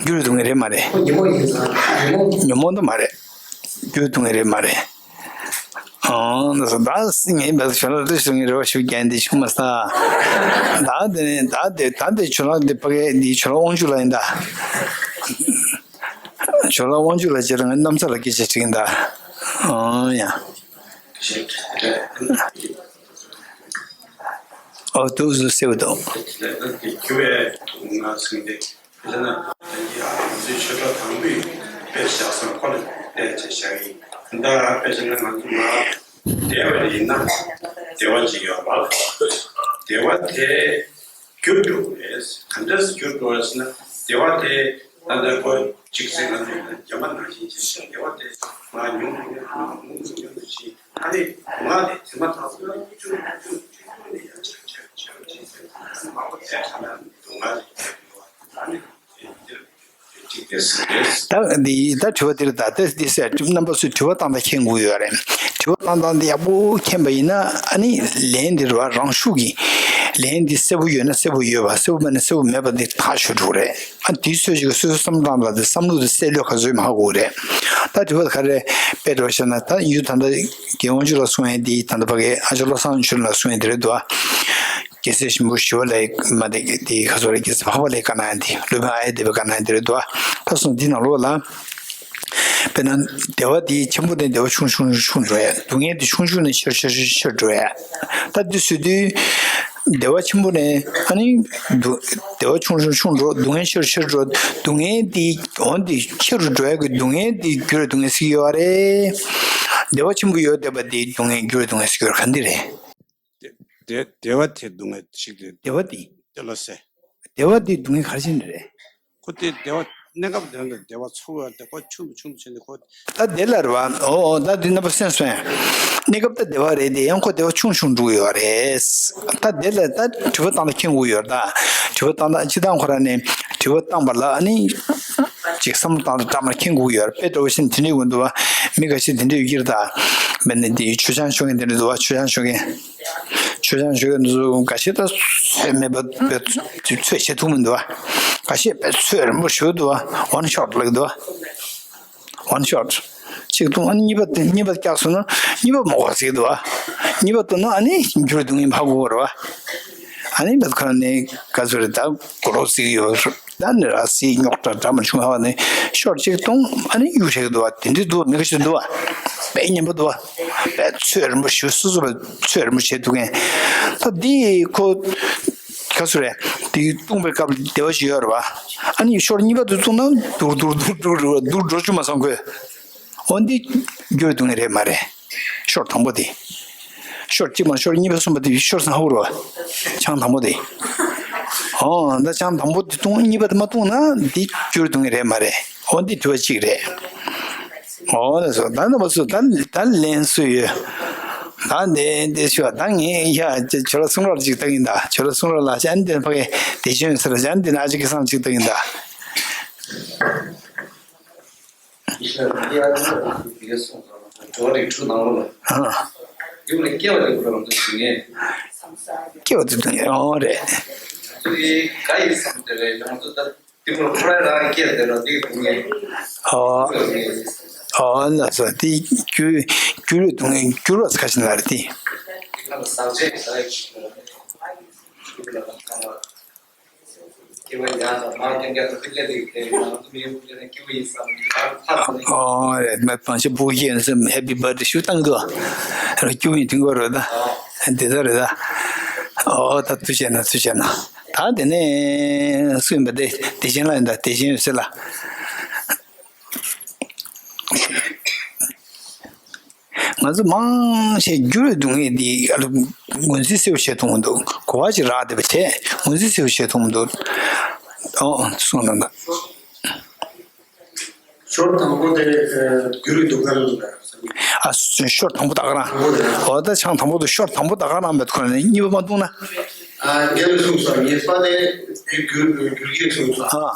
འགྱུར་བའི་སྡུག་བསྔལ་རེད་མ་རེད། ཉོན་མོངས་ཉོན་མོངས་དུ་མ་རེད། འགྱུར་བའི་སྡུག་བསྔལ་རེད་མ་རེད། ཨང་། ད་ངས་འབད་ཞོར་ལ་རེ་ཞུ་ངས་རེ་བ་ཞུ་རྒྱན་འདི་ཞུ་མ་ས། ད་དེ་ནས་ད་དེ་ད་དེ་ཇོ་ལགས་འདི་ཕ་གི་འདི་ཇོ་ལགས་དབང་ཕྱུག་ལགས་ཡིན་ད། ཇོ་ལགས་དབང་ཕྱུག་ལགས་རྗེས་ལ་ངས་གནམ་ས་ལ་སྐད་ཆ་དྲིས་ཡིན་ད། ཨང་ཡ། ཨོ་ཏུ་ཟུ་སེ་བ་དང་། དཔེར་ན་ང་ཚོའི་ཆོས་གྲྭ་དང་པོའི་དཔེ་བཞག་སོང་། ཁོ་ལ་བལྟས་བྱས་བཞག་ཡིན། ད་དཔེ་བྱས་ན་ང་ཚོ་ང་ བསྡད་པ་ཡིན་ན་བདེ་བ་ཅིག་ཡོད་པ། བདེ་བ་དེ་འགྱུར་འགྲོ་གི་རེད། ག་འདྲས་འགྱུར་འགྲོ་རེད་ཟེར་ན། བདེ་བ་དེ་ད་ལྟ་ཁོ་གཅིག་ཟེར་ན་ཡོད་ན་རྒྱ་མ་ནང་བཞིན་བྱས་ཤིང་། བདེ་བ་དེ་མར་ཉུང་དུ་ཉུང་དུ་ཉུང་དུ་ཉུང་དུ་ཕྱིན། ཨ་ནི་སྡུག་བསྔལ་དེ་དེ་མ་ཐག་ཏུ་ཆུང་ཆུང་ཆུང་ཆུང་ནས་ཡར་ཆེར་ཆེར་ཆེར་ཕྱིན་ཟེར་ན། མ་གོ་དེ་ཁ་ན་སྡུག་བསྔལ་ཞིག་ཡོད་པ། ཨ་ནི་དེ་འདིར་ད་འདི་ད་དྲི་བ་འདིར་ད་ལྟ་འདི་སེ་རྣམ་པ་ཚོས་དྲི་བ་བཏང་ད་མཁྱེན་དགོས་ཡོད་རེད། དྲི་བ་བཏང་སྟངས་འདི་ཡག་པོ་མཁྱེན་པ་ཡིན་ན། ཨ་ནི་ལན་འདིར་བ་རང་ཤུགས་ཀྱིས་ལན་འདི་གསལ་པོ་ཡོད་ན་གསལ་པོ་ཡོད་པ། གསལ་པོ་མེད་ན་གསལ་པོ་མེད་པ་འདི་ཐག་ཆོད་འགྲོ་གི་རེད། ཨ་དེའི་ཚོད་ཅིག་སོ་སོའི་བསམ་བློ་བཏང་སྟངས་དེ་བསམ་བློ་དེ་གསལ་ལོས་ག་ཚོད་མ་གོ་གི་རེད། ད་དྲི་བ་ག་རེ་དཔེ་འགྲོ་བཤད་ན། ད་ཡུལ་ད་ལྟ་རྒན་དབང་ཕྱུག་ལ་གསུང་ཡས་འདི། ད་ལྟ་ཕ་གི་ཨ་ཅག་བློ་བཟང་ཕྱུག་ལ་གསུང་ཡས་འདི་རེད་འདུག་ཨ། རྒྱལ་སྲས་ཆེན་པོ་ཞི་བ་ལྷའི་མ་དེ་དེ་ག་ཚོད་རེད། རྒྱལ་སྲས་འཕགས་པ་ལྷའི་བཀའ་གནང་ཡ་དེ། སློབ་དཔོན་ཨཱརྱ་དེ་བའི་བཀའ་གནང་ཡ་དེ་རེད་འདུག་ཨ། ད་སོང་འདི་ནང་ལོགས་ལ། དཔེར་ན་བདེ་བ་དེ་ཆེན་པོ་དེ་བདེ་བ་ཆུང་ཆུང་ཆུང་འགྲོ་ཡ། སྡུག་བསྔལ་དེ་ཆུང་ཆུང་ནས་ཆེར་ཆེར་ཆེར་ཆེར་འགྲོ་ཡ། ད་འདི་བཟོས་དུས་བདེ་བ་ཆེན་པོ་ནས་ཨ་ནི་སྡུག་བདེ་བ་ཆུང་ཆུང་ཆུང་འགྲོ། སྡུག་བསྔལ་ཆེར་ཆེར་འགྲོ། སྡུག་བསྔལ་དེ་འོན་ཏེ་ཆེ་རུ་འགྲོ་ཡ་གི་སྡུག་བསྔལ་དེ་འགྱུར་བའི་སྡུག་བསྔལ་ཟེར་གྱི་ཡོད་རེད། བདེ་བ་ཆེན་པོ་ཡོད་བསྡད་པ་དེ་སྡུག་བསྔལ་འགྱུར་བའི་སྡུག་བསྔལ་ཟེར་གྱི་ཡོད་རེད། ག་འདི་རེད། བདེ་བདེ་བ་དེ་སྡུག་བསྔལ་ཞིག་རེད། བདེ་བ་དེ། དེ་ལ་ཟེར། བདེ་བ་དེ་སྡུག་བསྔལ་ག་རེ་བྱས་ནས་རེད། ཁོ་དེ་བདེ་བ་གནས་སྐབས་དོན་དུ་བདེ་བ་ཚོར་བ་དེ་ཁོ་ཆུང་དུ་ཆུང་དུ་ཕྱིན་ནས་ཁོ། ད་དེ་ལ་རེད་བ། འོ་འོ། ད་དེ་རྣམ་པ་སེམས་སོང་ཡ། གནས་སྐབས་ད་བདེ་བ་རེད་དེ། ཡང་ཁོ་བདེ་བ་ཆུང་ཆུང་འགྲོ་གི་ཡོད་རེད། ད་དེ་ལ་ད་དྲི་བ་བཏང་ད་མཁྱེན་དགོས་ཡོད་རེད། ད་དྲི་བ་བཏང་ད་སྤྱིར་བཏང་ཁོ་རང་ནས་དྲི་བ་བཏང་པ་ལ་ཨ་ནི་ཅིག་བསམ་བློ་བཏང་ད་འདྲ་མ་མཁྱེན་དགོས་ཡོད་རེད། དཔེ་འདྲ་བོ་ཞིག་དེ་འདྲའི་ཡོང་འདུག་བ། མི་ཁ་ཤས་དེ་འདྲའི་ཡོད་ཀྱི་རེད། ད་མི་ནི་དེ་མཆོད་ཆང་ཤོར་མཁན་དེ་འདྲ་འདུག་བ། མཆོད་ཆང་ཤོར་མཁན། མཆོད་ཆང་ཤོར་མཁན་འདུག། འགའ་ཤས་ད་ཚོད་མེད་པ་དཔེ་ཚོད་བྱེད་ཐུབ་མི་འདུག་བ། འགའ་ཤས་དཔེ་ཚོད་རིང་པོ་ཞིག་འདུག་བ། ཝན་ཤོཊ་ལབ་འདུག་བ། ཝན་ཤོཊ་གཅིག་བཏུང་། ཨ་ནི་གཉིས་པ་དེ། གཉིས་པ་བཀྱགས་སོང་ན་གཉིས་པ་མ་དགོས་ཟེར་གྱི་འདུག་བ། གཉིས་པ་བཏུང་ན་ཨ་ནི་འགྱུར་བའི་སྡུག་བསྔལ་མ་གོ་བར་བ། ཨ་ནི་བད་ཁོ་ནས་ག་ཚོད་རེད། ད་གོ་རོགས་ཟིག་ཡོད། ད་ནི་ར་སི་རྙོག་དྲ་འདྲ་མ་བྱུང་བ་ནི་ཤོཊ་གཅིག་བཏུང་། ཨ་ནི་གཡུག་བྱེད་ཀྱི་འདུག་བ། དེ་འདྲའི་འདུག་བ། མི་ཁ་ཤས་འདུག་བ། དཔེ་ཉན་པོ་འདུག་བ། དཔེ་ཚོད་རིང་པོ་ཞིག་སོ་སོ་བ་ཚོད་རིང་པོ་བྱེད་ཐུབ་མཁན། ད་འདི་ཁོ་ག་ཚོད་རེད། དེ་བཏུང་བའི་སྐབས་བདེ་བ་ཞིག་ཡོད་རེད་བ། ཨ་ནི་ཤོཊ་གཉིས་པ་དེ་བཏུང་ན་སྡུག་སྡུག་སྡུག་སྡུག་སྡུག་འགྲོ་བཅུག་མ་སོང་ཁོས། འོ་འདི་འགྱུར་བའི་སྡུག་བསྔལ་རེད་མ་རེད། ཤོཊ་དང་པོ་དེ། ཤོཊ་གཅིག་མ། ཤོཊ་གཉིས་པ་གསུམ་པ་དེ་ཤོཊ་སང་ཧ་གོ་རེད་བ། ཆང་དང་པོ་དེ། འོ་ད་ཆང་དང་པོ་དེ་བཏུང་། གཉིས་པ་དེ་མ་བཏུང་ན་འདི་འགྱུར་བའི་སྡུག་བསྔལ་རེད་མ་རེད། འོ་འདི་དྲི་བ་གཅིག་རེད། འོ་ལགས་སོ། ད་ནི་མ་སུ་ད་ད་ལན་སུ་ཡོད། ད་འདི་འདི་ཞུ་བ། ད་ངས་ཡ་ཁྱོད་ལ་གསུང་རོགས་ཅིག་བཏང་ཡིན། ད་ཁྱོད་ལ་གསུང་རོགས་ལ་ཅན་དེ་ཕ་གི་དེ་ཅན་ཟེར་ཅན་དེ་ན་ཅིག་གི་བསམ་ཅིག་བཏང་ཡིན་ད། འགྲོ་བ་རིགས་དྲུག་ནང་ལོགས་ལ་ཡུམ་ལ་སྐྱེ་བ་ལེན་དགོས་རང་དུ་ཞུ་ངེས། སྐྱེ་བ་དེ་དུ་ངེས། འོ་རེད། དེ་ག་ཡིན་བསམ་དེ་རེད། ང་ཚོ་ད་དེ་མོ་ཁོ་རང་རང་སྐྱེ་དེ་ར་དེ་དུ་ངེས། འོ། འོ་ལགས་སོ། དེ་འགྱུར་འགྱུར་བའི་སྡུག་བསྔལ། འགྱུར་བ་ཁ་ཤས་ལ་རེད་དེ། དེ་ག་ལ་ཟག་བཅས་ཟག་ཡིག་ཞིག་ལ་རེད། ཡུམ་ལ་ཁ་ལ། ཨོ་རེད། མ་བང་ཆེན་བུ་ཡིན་སམ་ཧེ་པི་བར་ཐི་ཌེ་ཞུ་བཏང་འདུག་ར་སྐྱུག་ཡིན་དུས་འགོ་རོ་ད། དེ་ཚོ་རེད་ད། ཨོ་ད་ཐུགས་རྗེ་གནང་། ཐུགས་རྗེ་གནང་། ད་དེ་ནས་སུ་ཡིན་པ་དེ་བདེ་ཆེན་ལགས་ཡིན་ད། བདེ་ཆེན་འོད་ཟེར་ལགས། ང་ཚོ་མང་ཆེ་འགྱུར་བའི་སྡུག་བསྔལ་འདི་ཨ་ལ་ངོས་འཛིན་གསལ་པོ་བྱེད་ཐུབ་མི་འདུག་གོ་བ་ཅིག་རག་བསྡད་པ་བྱས་ངོས་འཛིན་གསལ་པོ་བྱེད་ཐུབ་མི་འདུག་ཨོ་གསུངས་གནང་དང་། ཤོཊ་དང་པོ་དེ་འགྱུར་བའི་སྡུག་བསྔལ་ལ། ཨ་ཤོཊ་དང་པོ་ད་ག་རང་། འོ་ད་ཆང་དང་པོ་དེ་ཤོཊ་དང་པོ་ད་ག་རང་མེད་ཁོ་ནས་གཉིས་པ་མ་བཏུང་ན། ཨ་རྒྱལ་བས་གསུངས་སོ། ངེས་པ་དེ་འགྱུར་འགྱུར་གྱི་གསུངས་སོ། ཨ་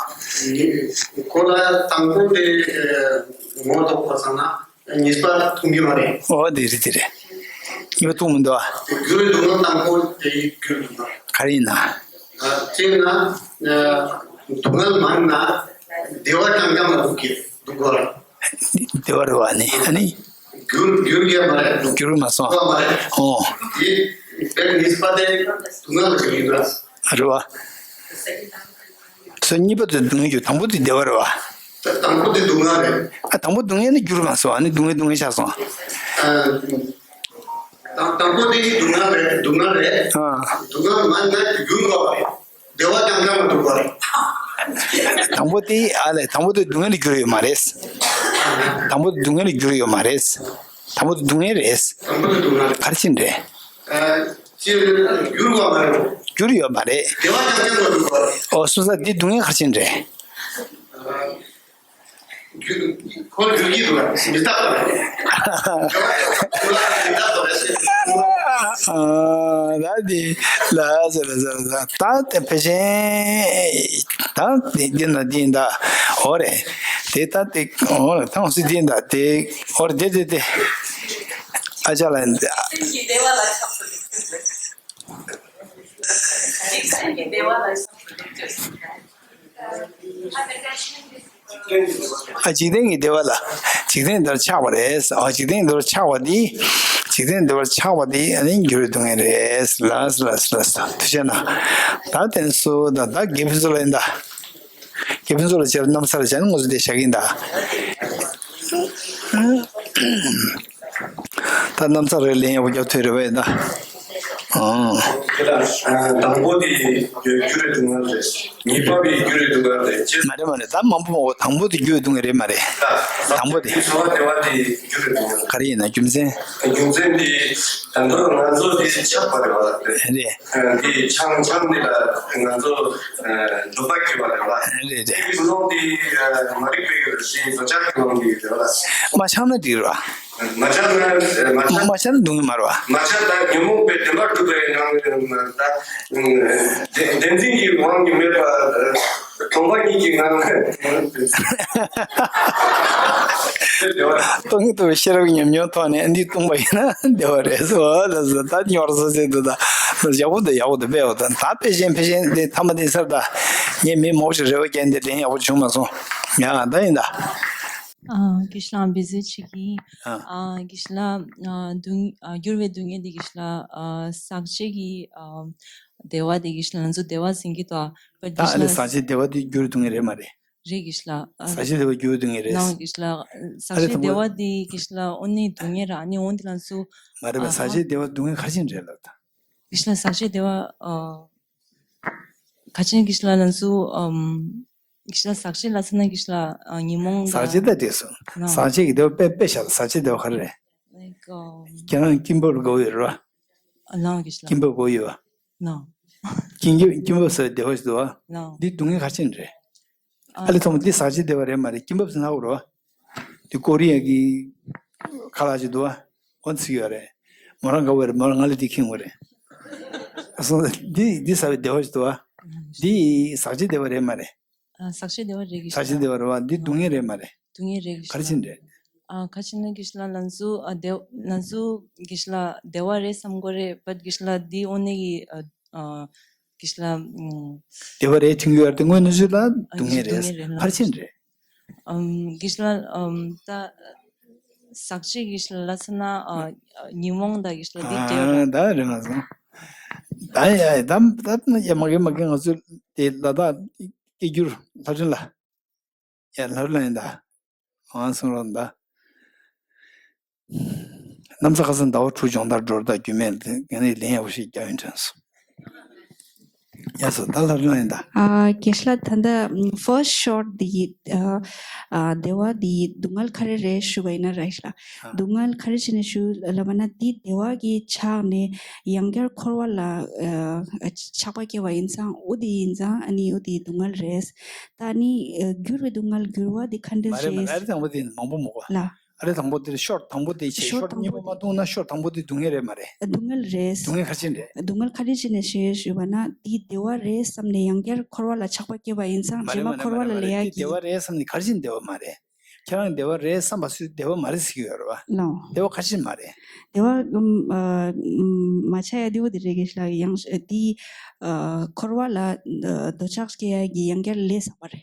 ཁོ་ལ་དང་པོ་དེ་ངོ་ཐོག་པ་ཚང་ན། ཉིས་པ་མཐོང་གི་མ་རེད། ཨོ་དེ་རེད་དེ་རེད། ཉིས་པ་མཐོང་མི་འདུག་ཨ། འགྱུར་བའི་སྡུག་བསྔལ་དང་པོ་དེ་འགྱུར་འདུག་ཨ། ག་རེ་ཡིན་ན། ཨ་གཅིག་ན་ཨ་སྡུག་བསྔལ་མང་ན་བདེ་བ་རྐྱང་རྐྱང་ལ་འདུག་གི་འདུག་གོ་ར། བདེ་བ་རེད་བ་ནི་ཨ་ནི། འགྱུར་འགྱུར་ཡ་མ་རེད། འགྱུར་མ་སོང་། མ་རེད། ཨོ། དེ་དཔེར་ཉིས་པ་དེ་སྡུག་བསྔལ་ལ་འགྱུར་ཡིན་འདུག་ཨ། རེད་བ། སོ་གཉིས་པ་དེ་སྡུག་བསྔལ་གྱི་དང་པོ་དེ་བདེ་བ་རེད་བ། དང་པོ་དེ་སྡུག་བསྔལ་རེད། ཨ་དང་པོ་སྡུག་བསྔལ་ནི་འགྱུར་མ་སོང་། ཨ་ནི་སྡུག་བསྔལ་སྡུག་བསྔལ་ཆགས་སོང་། ཨ་དང་དང་པོ་དེ་སྡུག་བསྔལ་རེད། སྡུག་བསྔལ་རེད། ཨ་སྡུག་བསྔལ་མ་ན་འགྱུར་འགྲོ་བ་རེད། བདེ་བ་རྐྱང་རྐྱང་ལ་འགྲོ་བ་རེད། དང་པོ་དེ་ཨ་ལས་དང་པོ་དེ་སྡུག་བསྔལ་ལ་འགྱུར་ཡོད་མ་རེད། དང་པོ་དེ་སྡུག་བསྔལ་ལ་འགྱུར་ཡོད་མ་རེད། དང་པོ་དེ་སྡུག་བསྔལ་རེད། དང་པོ་དེ་སྡུག་བསྔལ་རེད། ག་རེ་བྱས་ནས་རེད། ཨ། སྤྱིར་འགྱུར་བ་མ་རེད། འགྱུར་ཡོད་མ་རེད། བདེ་བ་རྐྱང་རྐྱང་ལ་འགྱུར་བ་རེད། ཨོ་སོ་སོ་འདི་སྡུག་བསྔལ་ག་རེ་བྱས་ནས་རེད། ཨ། འགྱུར། ཁོ་འགྱུར་གྱི་འདུག་ལ་མི་རྟག་པ་རེད། བདེ་བ་རྐྱང་རྐྱང་ལ་འགྱུར་བ་རེད། མི་རྟག་པ་རེད་ཟེར། ཨ། ད་འདི་ལ་ཟེར་ལ་ཟེར་ལ་ད་དེ་ཕལ་ཆེར་ད་དེ་འདི་ན་འདི་ད་འོ་རེད། དེ་ལྟ་སྟེ། འོ་ལ་ཐང་སི་དེ་འདྲ་དེ། འོ་རེད་དེ་དེ་དེ། ཨ་ཅག་ལ་འདི། སེམས་ཀྱི་བདེ་བ་ལ་ཆགས་སུ་འཇུག་ཅེས། འཇིག་རྟེན་གྱི་བདེ་བ་ལ་ཆགས་སུ་འཇུག་ཅེས། ཨ། འཇིག་རྟེན་གྱི་བདེ་བ་ལ། འཇིག་རྟེན་འདིར་ཆགས་པ་རེད། ཨ། འཇིག་རྟེན་འདིར་ཆགས་པ་འདི། འཇིག་རྟེན་འདིར་ཆགས་པ་འདི་ཨ་ནི་འགྱུར་བའི་སྡུག་བསྔལ་རེད། ལ་ལ་ལ་ལ། དེ་བྱས་ན། ད་དེ་ཚོ་ད་ད་དགེ་ཕུན་ཚོགས་ལ་ཡིན་ད། དགེ་ཕུན་ཚོགས་ལ་སྦྱར། རྣམ་གསར་སྦྱར་ནས་ང་ཚོ་དེ་བཞག་གི་ཡིན་ད། ད་རྣམ་གསར་རེ་ལེན་ཡག་པོ་རྒྱབ་ཐུབ་རེད་པས་ད། ཨང་། དེ་ལ་དང་པོ་དེ་འགྱུར་བའི་སྡུག་བསྔལ་རེད། གཉིས་པ་དེ་འགྱུར་བའི་སྡུག་བསྔལ་རེད། སྤྱིར། མ་རེད་མ་རེད། ད་མང་པོ་མང་པོ། དང་པོ་དེ་འགྱུར་བའི་སྡུག་བསྔལ་རེད་མ་རེད། ད་དང་པོ་དེ། དེ་ཚོར་བ་བདེ་བ་དེ་འགྱུར་བའི་སྡུག་བསྔལ། ག་རེ་ཡིན་ན་རྒྱུ་མཚན། རྒྱུ་མཚན་དེ་ད་དུང་ང་ཚོ་དེ་ཆགས་པ་རེད་པ། རེད། འདི་ཆང་ཆང་འདི་ལ་ང་ཚོ་འདོད་པ་སྐྱེ་བ་རེད་པ། རེད་རེད། དེའི་ཀུན་སློང་དེ་མ་རིག་པའི་རེད། འདོད་ཆགས་ཀྱི་ཀུན་སློང་དེ་རེད་པ། མ་ཆགས་ན་འགྲིག་རེད་པ། མ་ཆགས་ན་མ་ཆགས། མ་ཆགས་ན་སྡུག་བསྔལ་མ་རེད་པ། མ་ཆགས་ན་ཉོན་མོངས་པའི་བདེན་པར་གྲུབ་པའི་ངང་ལ་ད་བདེན་འཛིན་གྱི་དབང་གིས་མེད་པ། སྟོང་པ་ཉིད་ཀྱི་ངང་ལ། སྟོང་ཉིད་རྟོགས་པའི་ཤེས་རབ་ཉམས་མྱོང་ཐོག་ནས་འདི་སྟོང་པ་ཡིན་ན་བདེ་བ་རེད་ཟེར་བ་ལ་ཟེར། ད་ཉོར་ཟེར་ཟེར་འདུག་ད་ཡག་པོ་འདུག་ཡག་པོ་འདུག་དཔེ་འོ། ད་ད་དཔེ་ཅན་ཕལ་ཆེར་འདི་ཐ་མ་འདི་ཚར། ད་ངས་མི་མང་པོ་ཞིག་རེ་བ་བརྒྱབ་འདི་ལན་ཡག་པོ་བྱུང་མ་སོང་། ཡ་ད་ཡིན་ད། ཨ། དགེ་བཤེས་ལགས་འབད་བརྩོན་བྱེད་ཀྱི། ཨ། ཨ། དགེ་བཤེས་ལགས། ཨ། སྡུག་ཨ། འགྱུར་བའི་སྡུག་བསྔལ་དེ་དགེ་བཤེས་ལགས། ཨ། ཟག་བཅས་ཀྱི། ཨ། བདེ་བ་དེ་དགེ་བཤེས་ལགས་ང་ཚོ་བདེ་བ་ཟེར་གྱི་འདུག་ཨ། པ་ད་དགེ་ཨ་ལེ། བཤེས་ལགས། ཟག་བཅས་བདེ་བ་དེ་འགྱུར་བའི་སྡུག་བསྔལ་རེད་མ་རེད། རེད་དགེ་བཤེས་ལགས། ཨ། ཟག་བཅས་བདེ་བ་འགྱུར་བའི་སྡུག་བསྔལ་རེད། ནའོ་དགེ་བཤེས་ལགས། ཟག་ཨ་ལེ། བཅས་དང་བདེ་པོ་བ་དེ་དགེ་བཤེས་ལགས་དངོས་གནས་སྡུག་བསྔལ་རེད། ཨ་ནི་འོན་ཏེ་ལགས་སུ། མ་རེད་པ། ཨ། ཟག་བཅས་བདེ་བ་སྡུག་བསྔལ་ག་རེ་བྱས་ནས་རེད་ལབ་ད། དགེ་བཤེས་ལགས། ཟག་བཅས་བདེ་བ། ཨ། ག་ཅན་དགེ་བཤེས་ལགས་ལ་སུ། ཨམ། དགེ་བཤེས་ལགས། ཟག་བཅས་ལབ་ན་དགེ་བཤེས་ལགས། ཨ། ཉོན་མོངས་ཟག་བཅས་ད་འགྲིག་སོང་། ནའོ། ཟག་བཅས་ཀྱི་བདེ་བ་དཔེ་དཔེ་བཞག་ཟག་བཅས་བདེ་བ་ག་རེ་རེད། ལའིཀ། ཨམ། ཁྱེད་རང་སྐྱིན་འབབ་དགོས་ཡོད་རེད་པ། ཨ། ནའོ་དགེ་བཤེས་ལགས། སྐྱིན་འབབ་དགོས་ཡོད་པ། ནའོ། སྐྱིན་འབབ་སྐྱིན་འབབ་ཟེར་བདེ་བ་ཞིག་འདུག་པ། ནའོ། འདི་སྡུག་བསྔལ་ག་རེ་བྱས་ནས་རེད། ཨ། ཨ་ལེ། ཚང་མ་འདི་ཟག་བཅས་བདེ་བ་རེད་མ་རེད། སྐྱིན་འབབ་ཟེར་ན་འོ་རོ། འདི་ཀོ་རི་ཡ་གི་ཁ་ལག་ཅིག་འདུག་པ། འོ་ཚིག་ཡོད་རེད། མོ་རང་དགའ་བོ་རེད། མོ་རང་ང་ལ་འདི་ཁེངས་པ་རེད། སོང་ཙང་འདི་འདི་ཟ་བའི་བདེ་བ་ཞིག་འདུག་པ། འདི་ཟག་བཅས་བདེ་བ་རེད་མ་རེད། ཨ། ཟག་བཅས་བདེ་བ་རེད་དགེ་བཤེས་ལགས། ཟག་བཅས་བདེ་བ་རེད་པ། འདི་སྡུག་བསྔལ་རེད་མ་རེད། སྡུག་བསྔལ་རེད་དགེ་བཤེས་ལགས། ག་རེ་བྱས་ནས་རེད། ཨ། ག་རེ་བྱས་ན་དགེ་བཤེས་ལགས་ང་ཚོ། ཨ། བདེ་ང་ཚོ་དགེ་བཤེས་ལགས་བདེ་བ་རེད་བསམ་གྱི་ཡོད་རེད། པ་དགེ་བཤེས་ལགས་འདི་དངོས་གནས་ཀྱི། ཨ། ཨ། དགེ་བཤེས་ལགས། ཨུམ། བདེ་བ་རེད་དྲན་གྱི་ཡོད་རེད་དེ་དངོས་གནས་ཚུལ་ལ་ཨ། སྡུག་བསྔལ་རེད། སྡུག་བསྔལ་རེད་ལགས། ག་རེ་བྱས་ནས་རེད། ཨམ། དགེ་བཤེས་ལགས། ཨམ། ད་ཟག་བཅས་དགེ་བཤེས་ལགས་ལབ་ན། ཨ། ཉོན་མོངས་དང་དགེ་བཤེས་ལགས་འདི་འདྲ་རེད། ཨ། ད་རེད་མ་སོང་། ད་ཡ་ད་ད་ཡ་མ་གི་མ་གི་ང་ཚོ་དེ་ལ་ད་སྐད་སྒྱུར་ལྷ་སྒྲོན་ལ། ཡ་ལྷ་སྒྲོན་ལ་ཡིན་ད། ཨང་། གསུང་རོགས་ད། གནམ་ས་ཁ་སང་ཟླ་བ་དྲུག་སྦྱོང་བརྡར་འགྲོ་ད་རྒྱུ་མེད་ལ་ངས་ནི་ལན་ཡག་པོ་ཞིག་རྒྱག་ཡིན་དྲན་སོང་། ཡ་སོ་ད་ལྷ་སྒྲོན་ལ་ཡིན་ད། ཨ། དགེ་བཤེས་ལགས། ད་ལྟ་ཕར་སི་ཤོར་འདི་ཨ། ཨ། བདེ་བ་འདི་སྡུག་བསྔལ་ག་རེ་རེད་ཞུས་པ་ཡིན་ན་རེད་ཤག་ཨ། སྡུག་བསྔལ་ག་རེ་བྱས་ནས་ཞུས་ལབ་པ་ན་འདི་བདེ་བ་གི་ཆགས་ནས་ཡང་བསྐྱར་འཁོར་བ་ལ་ཨ། ཆགས་པ་སྐྱེ་བ་ཡིན་ཙང་འོ་དེ་ཡིན་ཙང་ཨ་ནི་འོ་དེ་སྡུག་བསྔལ་རེད། ད་ནི་ཨ། འགྱུར་བའི་སྡུག་བསྔལ་འགྱུར་བ་དེ་ག་འདྲ་མ་རེད་མ་རེད། རེད། ཨ་རེ་དང་པོ་དེ་མང་པོ་མོ་གོ་ལ། ཨ་རེ་དང་པོ་དེ་ཤོར་དང་པོ་དེ་བྱས། ཤོར་ཤོར་དང་གཉིས་པོ་པོ་མ་བཏུང་ན་ཤོར་དང་པོ་དེ་སྡུག་བསྔལ་རེད་མ་རེད། སྡུག་བསྔལ་རེད། སྡུག་བསྔལ་ག་རེ་བྱས་ནས་རེད། སྡུག་བསྔལ་ག་རེ་བྱས་ནས་ཞེས་ཞུས་པ་ན་འདི་བདེ་བ་རེད་བསམ་ནས་ཡང་བསྐྱར་འཁོར་བ་ལ་ཆགས་པ་སྐྱེས་པ་ཡིན་ཙང་མ་རྗེས་རེད་མ་མ་རེད་འཁོར་བ་མ་ལ་རེད། ལ་ཡ་འདི་གི། བདེ་བ་རེད་བསམ་ནས་ག་རེ་བྱས་ནས་བདེ་བ་མ་རེད། ཁྱེད་རང་བདེ་བ་རེད་བསམ་པ་སུས་བདེ་བ་མ་རེད་ཟེར་གྱི་ཡོད་རེད་པ། ལོ། བདེ་བ་ག་རེ་བྱས་ནས་མ་རེད། བདེ་བ་ཨུམ། ཨ། ཨུམ། མ་ཆགས་ཡ་འདི་བོ་དེ་རེད་དགེ་བཤེས་ལགས། ཡང་འདི་ཨ། འཁོར་བ་ལ་ཨ། འདོད་ཆགས་སྐྱེ་ཡ་གི་ཡང་བསྐྱར་ལས་བསགས་པ་རེད།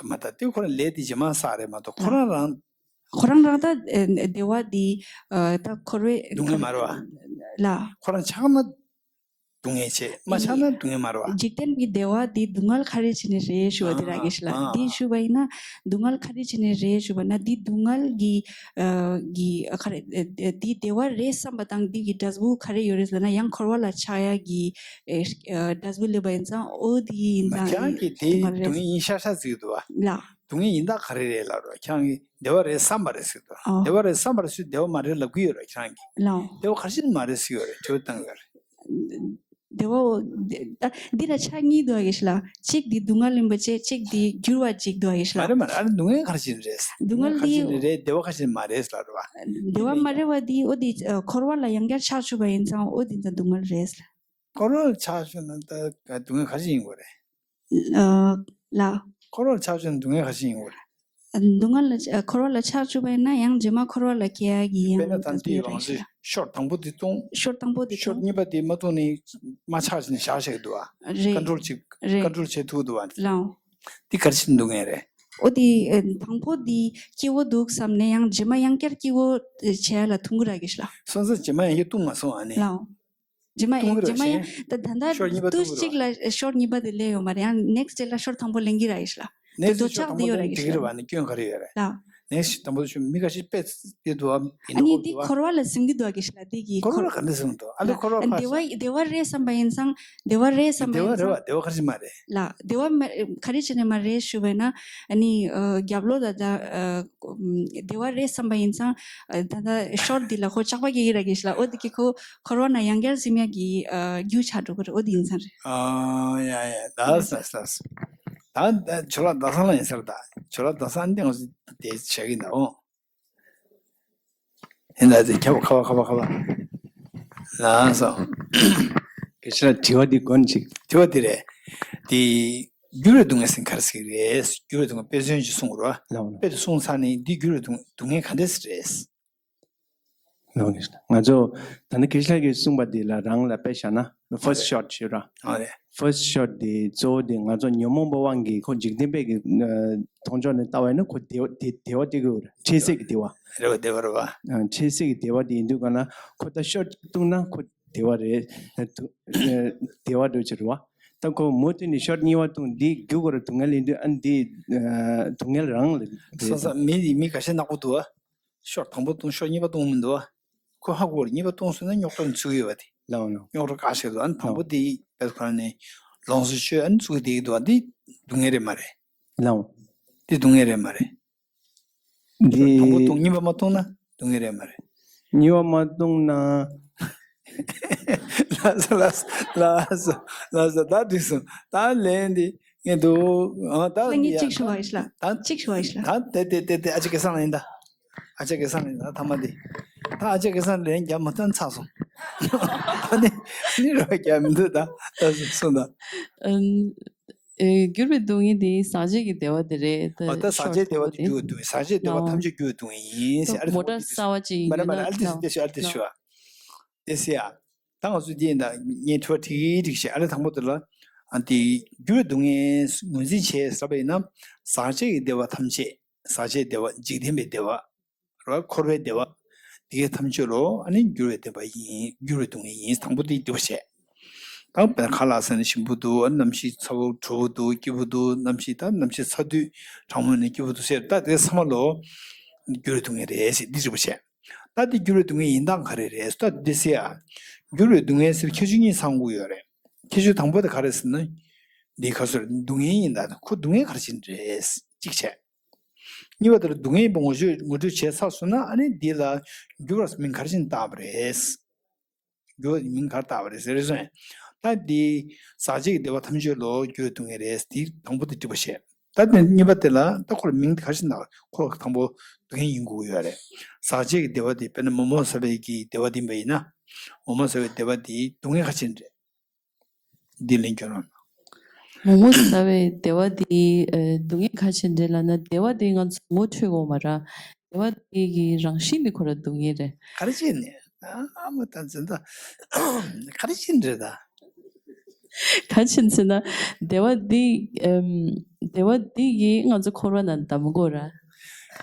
མ་ད་དེ་ཁོ་རང་ལས་དེ་རྗེས་མ་བསགས་རེད་མ་གཏོགས་ཁོ་རང་རང་། ཁོ་རང་རང་ད་ཨ། བདེ་བ་འདི་ཨ། ད་འཁོར་བའི་སྡུག་བསྔལ་མ་རེད་པ། ལ། ཁོ་རང་ཆགས་ན་སྡུག་བསྔལ་བྱེད། མ་ཆགས་ན་སྡུག་བསྔལ་མ་རེད་པ། འཇིག་རྟེན་གྱི་བདེ་བ་འདི་སྡུག་བསྔལ་ག་རེ་བྱས་ནས་རེད་ཞུ་བ་དེ་རེད་དགེ་བཤེས་ལགས། ཨ། འདི་ཞུ་བ་ཡིན་ན་སྡུག་བསྔལ་ག་རེ་བྱས་ནས་རེད་ཞུ་བ་ན་འདི་སྡུག་བསྔལ་གྱི་ཨ། གི་ཨ། ག་རེ་ཨ། འདི་བདེ་བ་རེད་བསམ་པ་དང་འདི་གི་འབྲས་བུ་ག་རེ་ཡོད་རེད་ཟེར་ན་ཡང་འཁོར་བ་ལ་ཆགས་ཡ་གི་ཨ། འབྲས་བུ་སླེབས་པ་ཡིན་ཙང་འོ་དེ་ཡིན་ཙང་ཁྱེད་རང་གིས་དེ་སྡུག་བསྔལ་རེད། སྡུག་བསྔལ་ཡིན་ཤག་ཤག་བརྩི་གི་འདུག་པ། ལགས། སྡུག་བསྔལ་ཡིན་དག་ག་རེ་རེད་ལབ་རོགས། ཁྱེད་རང་གིས་བདེ་བ་རེད་བསམ་པ་རེད་ཟེར་དོ། ཨོ། བདེ་བ་རེད་བསམ་པ་རེད་ཟེར། བདེ་བ་མ་རེད་ལབ་གི་ཡོད་རོགས། ཁྱེད་རང་གིས། ལའོ། བདེ་བ་ག་རེ་བྱས་ནས་མ་རེད་ཟེར་ཡོད་རེད། དྲི་བ་བཏང་ཡོད་རེད། བདེ་བ། ད་འདི་ལ་ཆ་གཉིས་འདུག་ག་གེ་ཤི་ལ། གཅིག་འདི་སྡུག་བསྔལ་ཡིན་པ་བྱས། གཅིག་འདི་འགྱུར་བ་གཅིག་འདུག་ག་གེ་ཤི་ལ། མ་རེད་མ་རེད། ཨ་ནི་སྡུག་བསྔལ་ག་རེ་བྱས་ནས་རེད། སྡུག་བསྔལ་འདི། ག་རེ་བྱས་ནས་རེད། བདེ་བ་ག་རེ་བྱས་ནས་མ་རེད་ལབ་རོགས། བདེ་བ་མ་རེད་པ་འདི། འོ་འདི་ཨ་འཁོར་བ་ལ་ཡང་བསྐྱར་ཆགས་བཅུག་པ་ཡིན་ཙང་འོ་འདི་ད་སྡུག་བསྔལ་རེད། འཁོར་བ་ལ་ཆགས་བཅུག་ན་ད་སྡུག་བསྔལ་ག་རེ་ཡིན་དགོས་རེད། ཨ། ལ། འཁོར་བ་ལ་ཆགས་བཅུག་ན་སྡུག་བསྔལ་ག་རེ་ཡིན་དགོས་རེད། སྡུག་བསྔལ་ལ་ཨ་འཁོར་བ་ལ་ཆགས་བཅུག་པ་ཡིན་ན་ཡང་རྗེས་མ་འཁོར་བ་ལ་སྐྱེ་ཡག་གི་ཡང་དཔེར་ན་ད་འདི་ཡོད་རང་ཞིག་ཤོར་དང་པོ་འདི་བཏུང་། ཤོར་དང་པོ་འདི་ཤོར་བཏུང་། གཉིས་པ་འདི་མ་བཏུང་ནས་མ་ཆགས་བྱས་ནས་བཞག་བཞག་འདུག་ཨ། རེད། ཀོན་ཊོལ་བྱེད། རེད། ཀོན་ཊོལ་བྱེད་ཐུབ་འདུག་ཨ། ལའོ། འདི་ག་རེ་བྱས་ནས་སྡུག་བསྔལ་རེད། འོ་དེ་ཨ་དང་པོ་དེ་སྐྱིད་པོ་འདུག་བསམ་ནས་ཡང་རྗེས་མ་ཡང་བསྐྱར་སྐྱིད་པོ་ཨ་བྱས་ལ་ཐུག་གི་རེད་གི་ཤི་ལ། སོང་ཙང་རྗེས་མ་ཡང་བསྐྱར་བཏུང་མ་སོང་ཨ་ནི། ལའོ། རྗེས་མ་བཏུང་གི་རེད་རྗེས་མ་ཡང་ཤི། ད་ད་ལྟ་ཤོར་གཉིས་པ་དུས་བཏུང་གི་གཅིག་རེད། ལ་ཤོར་གཉིས་པ་དེ་སླེབས་ཡོད་མ་རེད། ཡང་ནེག་སི་ཊི་ལ་ཤོར་དང་པོ་ལེན་གི་རེད་གི་ཤི་ལ། དེ་ནེག་སི་ཊི་ཤོར་དང་པོ་དེ་འགྲིག་གི་རེད་བ་ནི་སྐྱོན་ག་རེ་ཡོད་རེད། ལ། ནེག་སི་ཊི་དང་པོ་ཤོར་མི་ཁ་ཤས་དཔེ་དེ་འདུག་བ་ཡིན་ཨ་ནི་ནོ་འདི་འདུག་བ། འཁོར་བ་ལ་ཟིན་གི་འདུག་གི་ཤི་ལ་དེ་གི་འཁོར་བ་ལ་ག་འདྲ་ཟིན་འདུག་ཨ་ལེ། འཁོར་བ་ཁ་བདེ་བ་བདེ་བ་རེད་བསམ་པ་ཡིན་ཙང་། བདེ་བ་རེད་བསམ་པ་བདེ་བ་ཡིན་རེད་ཙང་། བ་བདེ་བ་ག་རེ་བྱས་མ་རེད། ལ། བདེ་བ་མ་ག་རེ་བྱས་ནས་མ་རེད་ཞུ་བས་ན། ཨ་ནི་ཨ་རྒྱབ་ལོགས་ད་ལྟ་ཨ་བདེ་བ་རེད་བསམ་པ་ཡིན་ཙང་། ཨ་ད་ལྟ་ཤོར་འདི་ལ་ཁོ་ཆགས་པ་སྐྱེ་གི་རེད་གི་ཤི་ལ། འོ་འདི་གི་ཁོ་འཁོར་བ་ན་ཡང་བསྐྱར་ཟིན་ཡག་གི་ཨ་རྒྱུ་ཆགས་འགྲོ་གི་རེད། འོ་འདི་ཡིན་ཙང་རེད། ཨ་ཡ་ཡ་ལ་ས་ས་ས། ད་ད་ཇོ་ལགས་ཟླ་བཟང་ལགས་ཡིན་ས་རེད། ད་ཇོ་ལགས་ཟླ་བཟང་འདི་ང་ཚོ་དེ་བྱེད་ཀྱི་འདུག་ཨོ། ཡིན་ད་དེ་ཁ་བ་ཁ་བ་ཁ་བ་ཁ་བ། ལགས་སོ། སྐད་ཆ་དྲི་བ་འདི་དགོངས་ཅིག་དྲི་བ་འདི་རེད། དེ་འགྱུར་བའི་སྡུག་བསྔལ་ཟེར་ག་རེ་ཟེར་གི་རེད། འགྱུར་བའི་སྡུག་བསྔལ་དཔེ་མཚོན་ཅིག་གསུང་རོགས། ལགས་ལགས། དཔེ་དེ་གསུངས་ཚར་ནས་འདི་འགྱུར་བའི་སྡུག་སྡུག་བསྔལ་ག་འདྲས་རེད། ལགས་ལགས། ང་ཚོ་ད་ནི་སྐད་ཆ་གི་གསུངས་པ་འདི་ལ་རང་ལ་དཔེ་བཞག་ན་ཕར་སི་ཊི་ཤོཊ་ཞུ་ར། ཨ་རེད། ཕར་སི་ཊི་ཤོཊ་དེ་གཙོ་བོ་དེ་ང་ཚོ་ཉོན་མོངས་པ་དབང་གིས་ཁོ་འཇིག་རྟེན་པའི་གི་ཨ་མཐོང་ཕྱོགས་ནས་ལྟ་བ་ཡིན་ན་ཁོ་བདེ་བ་བདེ་བདེ་བ་སྟེར་གི་ཡོད་རེད། འཕྲལ་སེལ་གྱི་བདེ་བ། རེད་བ་བདེ་བ་རེད་བ། ཨ་འཕྲལ་སེལ་གྱི་བདེ་བ་དེ་ཡིན་དུས་ག་ན་ཁོ་ད་ཤོཊ་བཏུང་ན་ཁོ་བདེ་བ་རེད། ཨ་དུ་ཨ་བདེ་བ་འགྲོ་ཆེ་རེད་བ། ད་ཁོ་མུ་མཐུད་ནས་ཤོཊ་གཉིས་པ་བཏུང་འདི་རྒྱུ་གོ་ར་སྡུག་བསྔལ་ཡིན་དུས་ཨ་འདི་ཨ་སྡུག་བསྔལ་རང་ལ་རེད། སོང་ཙང་མི་འདི་མི་ཁ་ཤས་ནག་པོ་འདུག་བ། ཤོཊ་དང་པོ་བཏུང་ཤོཊ་གཉིས་པ་བཏུང་མི་འདུག་བ། ཁོ་ཧ་གོ་རེད། གཉིས་པ་བཏུང་སོང་ན་རྙོག་དྲ་ཚུགས་ཡོད་པ་དེ། ལའོ་ལའོ། རྙོག་དྲ་དཀའ་ཞིག་འདུག་ཨ་ནི་དང་པོ་དེ་དཔེ་ཁ་ནས་ལོངས་སུ་སྤྱོད་ཨ་ནི་ཚུགས་བསྡད་ཀྱི་འདུག་ཨ་འདི་སྡུག་བསྔལ་རེད་མ་རེད། ལའོ། འདི་སྡུག་བསྔལ་རེད་མ་རེད། འདི་དང་པོ་བཏུང་གཉིས་པ་མ་བཏུང་ན་སྡུག་བསྔལ་རེད་མ་རེད། གཉིས་པ་མ་བཏུང་ན། ལགས་སོ་ལགས་སོ་ལགས་སོ་ལགས་སོ། ད་འགྲིག་སོང་། ད་ལན་འདི་ངས་འདུག་ཨ་ད་ལན་ངས་གཅིག་ཞུ་བ་ཡིན་ལ། ད་གཅིག་ཞུ་བ་ཡིན་ལ། ད་དེ་དེ་དེ་དེ་ཨ་ཅེ་སྐལ་བཟང་ལ་ཡིན་ད། ཨ་ཅག་གེ་སང་ནི་ད་ཐ་མ་འདི། ད་ཨ་ཅག་གེ་སང་ལན་རྒྱབ་མ་ཐན་ཚར་སོང་། ཨ་ནི་ནི་རོ་རྒྱབ་མི་འདུག་ད་ད་གསུངས་ད། ཨན། ཨེ་འགྱུར་བའི་སྡུག་བསྔལ་དེ་ཟག་བཅས་ཀྱི་བདེ་བ་དེ་རེད་ད། ད་ཟག་བཅས་བདེ་བ་དེ་འགྱུར་བའི་སྡུག་བསྔལ་ཟག་བཅས་བདེ་བ་ཐམས་ཅད་འགྱུར་བའི་སྡུག་བསྔལ་ཡིན་ཟེར། ཨ་རེ་མོ་ཊ་གསར་བ་ཅིག་ཡིན་མ་རེད་མ་རེད། ཨ་ལེ་དེ་ལ་སུ་དེ་ཤོད་ཨ་ལེ་དེ་ཤོད་ཨ། དེ་སི་ཡ། ད་ང་ཚོ་འདི་ཡིན་ད་ངས་དྲི་བ་དྲིས་དྲིས་ཤིག་ཨ་ལེ་དང་པོ་དེ་ལ། ཨ་འདི་འགྱུར་བའི་སྡུག་བསྔལ་ངོས་འཛིན་བྱས་ཟེར་བ་ཡིན་ན། ཟག་བཅས་ཀྱི་བདེ་བ་ཐམས་ཅད། ཟག་བཅས་བདེ་བ་འཇིག་རྟེན་པའི་བདེ་བ། ར་འཁོར་བའི་བདེ་བ། འདི་གའི་ཐམས་ཅད་ལོ་ཨ་ནི་འགྱུར་བའི་བདེ་བ་ཡིན། འགྱུར་བའི་སྡུག་བསྔལ་ཡིན། དང་པོ་དེ་འདྲི་བ་བྱས། ད་དཔེར་ན་ཁ་ལག་ཟ་ནས་ཞིམ་པོ་འདུག་གནམ་གཤིས་ཚ་བོ་དྲོ་བོ་འདུག་སྐྱིད་པོ་འདུག་གནམ་གཤིས་ད་གནམ་གཤིས་ཚ་དུས་གྲང་མོ་ནས་སྐྱིད་པོ་འདུག་ཟེར། ད་དེ་ཚང་མ་ལོ་འགྱུར་བའི་སྡུག་བསྔལ་རེད་ཟེར་འདི་འདྲི་བ་བྱས། ད་དེ་འགྱུར་བའི་སྡུག་བསྔལ་ཡིན་སྟངས་ག་རེ་རེད། ད་འདི་ཟེར་ཡ། འགྱུར་བའི་སྡུག་བསྔལ་ཟེར་ཁྱད་ཆོས་གཉིས་ཚང་དགོས་ཡོད་རེད། ཁྱད་ཆོས་དང་པོ་དེ་ག་རེ་ཟེར་ན། འདི་ག་ཚོད་སྡུག་བསྔལ་ཡིན་ད་ཁོ་སྡུག་བསྔལ་ག་རེ་བྱེད་རེད་གཅིག་བྱས། གཉིས་པ་དེར་སྡུག་བསྔལ་ཡིན་པ་ངོ་སྤྲོད་ངོ་སྤྲོད་བྱས་ཚར་སོང་ན་ཨ་ནི་འདི་ལ་འགྱུར་བར་མིང་ག་རེ་བྱས་ནས་བཏགས་པ་རེད། འགྱུར་བར་མིང་ག་རེ་བཏགས་པ་རེད་ཟེར་རེད་སོང་། ད་འདི་ཟག་བཅས་ཀྱི་བདེ་བ་ཐམས་ཅད་ལོ་འགྱུར་བའི་སྡུག་བསྔལ་རེད། འདི་དང་པོ་དེ་འགྲིག་པ་བྱས། ད་དེ་གཉིས་པ་དེ་ལ་ད་ཁོ་ལ་མིང་དེ་ག་རེ་བྱས་ནས་བཏགས་པ་རེད། ཁོ་ལ་དང་པོ་སྡུག་བསྔལ་ཡིན་དགོས་ཀྱི་ཡོད་རེད། ཟག་བཅས་ཀྱི་བདེ་བ་དེ་དཔེར་ན་མོག་མོག་ཟ་བའི་གི་བདེ་བ་དེ་ཡིན་པ་ཡིན་ན། མོག་མོག་ཟ་བའི་བདེ་བ་དེ་སྡུག་བསྔལ་ག་རེ་བྱས་ནས་རེད། འདི་ལན་སྐྱོན་རང་། མོག་མོག་ཟ་བའི་བདེ་བ་འདི་ཨ་སྡུག་བསྔལ་ག་རེ་བྱས་ནས་རེད་ལབ་ན། བདེ་བ་འདི་ང་ཚོ་ངོ་འཕྲོད་དགོས་མ་རེད། བདེ་བ་འདི་གི་རང་བཞིན་འདི་ཁོ་རང་སྡུག་བསྔལ་རེད། ག་རེ་བྱས་ནས། ཨ་མ་ད་འཛིན་ད། ག་རེ་བྱས་ནས་རེད་ད། ག་རེ་བྱས་ནས་ཟེར་ན། བདེ་བ་འདི་ཨམ་བདེ་བ་འདི་གིས་ང་ཚོ་འཁོར་བ་ནང་བསྡམ་དགོས་རེད།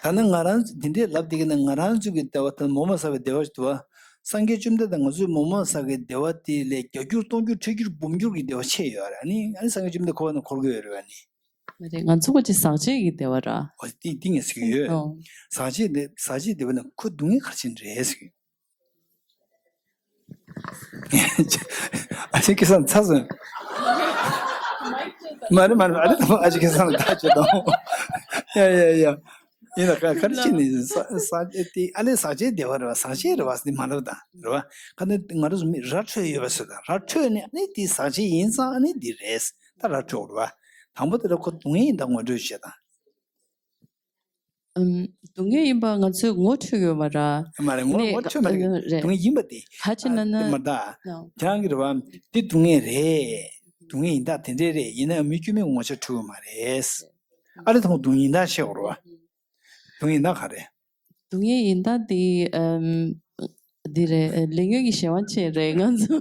ད་ནི་ང་རང་འདི་འདྲའི་ལབ་བསྡད་ཀྱི་ན་ང་རང་ཚོ་གི་བདེ་བ་དང་མོག་མོག་ཟ་བའི་བདེ་བ་ཞིག་འདུག་བ། སངས་རྒྱས་བཅོམ་ལྡན་འདས་ང་ཚོས་མོག་མོག་ཟ་བའི་བདེ་བ་དེ་ལས་བརྒྱ་འགྱུར་སྟོང་འགྱུར་ཁྲི་འགྱུར་འབུམ་འགྱུར་གྱི་བདེ་བ་ཆེ་ཡོད་རེད། ཨ་ནི་ཨ་ནི་སངས་རྒྱས་བཅོམ་ལྡན་འཁོར་བ་ནང་འཁོར་གྱི་ཡོད་རེད་བ་ནི། མ་རེད། ང་ཚོ་གོ་ཅི་ཟག་བཅས་ཀྱི་བདེ་བ་ར། འོ་དེ་དེ་ངས་ཟེར་གྱི་ཡོད། ཨོ། ཟག་བཅས་དེ་ཟག་བཅས་བདེ་བ་ནི་ཁོ་སྡུག་བསྔལ་ག་རེ་བྱས་ནས་རེད་ཟེར་གྱི་ཡོད། ཨ་ཅེ་སྐལ་བཟང་ཚར་སོང་། མ་རེད་མ་རེད། ཨ་རེ་དང་ཨ་ཅེ་སྐལ་བཟང་ལ་ཐག་གཅོད་དང་། ཡ་ཡ་ཡ། ཡིན་ལ་ག་ག་རེ་བྱས་ནས་ཟག་ཟག་བཅས་དེ་ཨ་ལས་ཟག་བཅས་བདེ་བ་རེད་བ། ཟག་བཅས་རེད་བ་ཟེར་མ་ལབ་དང་རེད་བ། ག་ནས་ང་རང་ཚོ་མི་ར་འཕྲོད་ཡོད་པ་བཟོས་དང་ར་འཕྲོད་ནས་ཨ་ནི་དེ་ཟག་བཅས་ཡིན་ཙང་ཨ་ནི་འདི་རེད། ད་ར་འཕྲོད་རེད་བ། དང་པོ་དེ་ལ་ཁོ་སྡུག་བསྔལ་ཡིན་ད་ངོ་སྤྲོད་བྱས་དང་། ཨམ། སྡུག་བསྔལ་ཡིན་པ་ང་ཚོས་ངོ་འཕྲོད་ཡོད་མ་རེད། མ་རེད། ངོ་ནས་ངོ་འཕྲོད་མ་རེད། ཨ་རེད། སྡུག་བསྔལ་ཡིན་པ་དེ། ག་ཅི་ན་ན། མ་རེད་ད། ཁྱེད་རང་གི་རེད་བ། དེ་སྡུག་བསྔལ་རེད། སྡུག་བསྔལ་ཡིན་ད་དེ་འདྲས་རེད། ཡིན་ན་མི་དཀྱུས་མའི་ངོ་ཆ་འཕྲོད་ཡོད་མ་རེད། ཨ་རེ་ཐང་སྡུག་བསྔལ་ཡིན་ད་ཤེས་དགོས་རེད་བ། སྡུག་བསྔལ་ཡིན་ད་ག་རེད། སྡུག་བསྔལ་ཡིན་ད་དེ་ཨམ། འདི་རེད། ལས་ཉོན་གྱི་གཞན་དབང་ཅན་རེད། ང་ཚོ་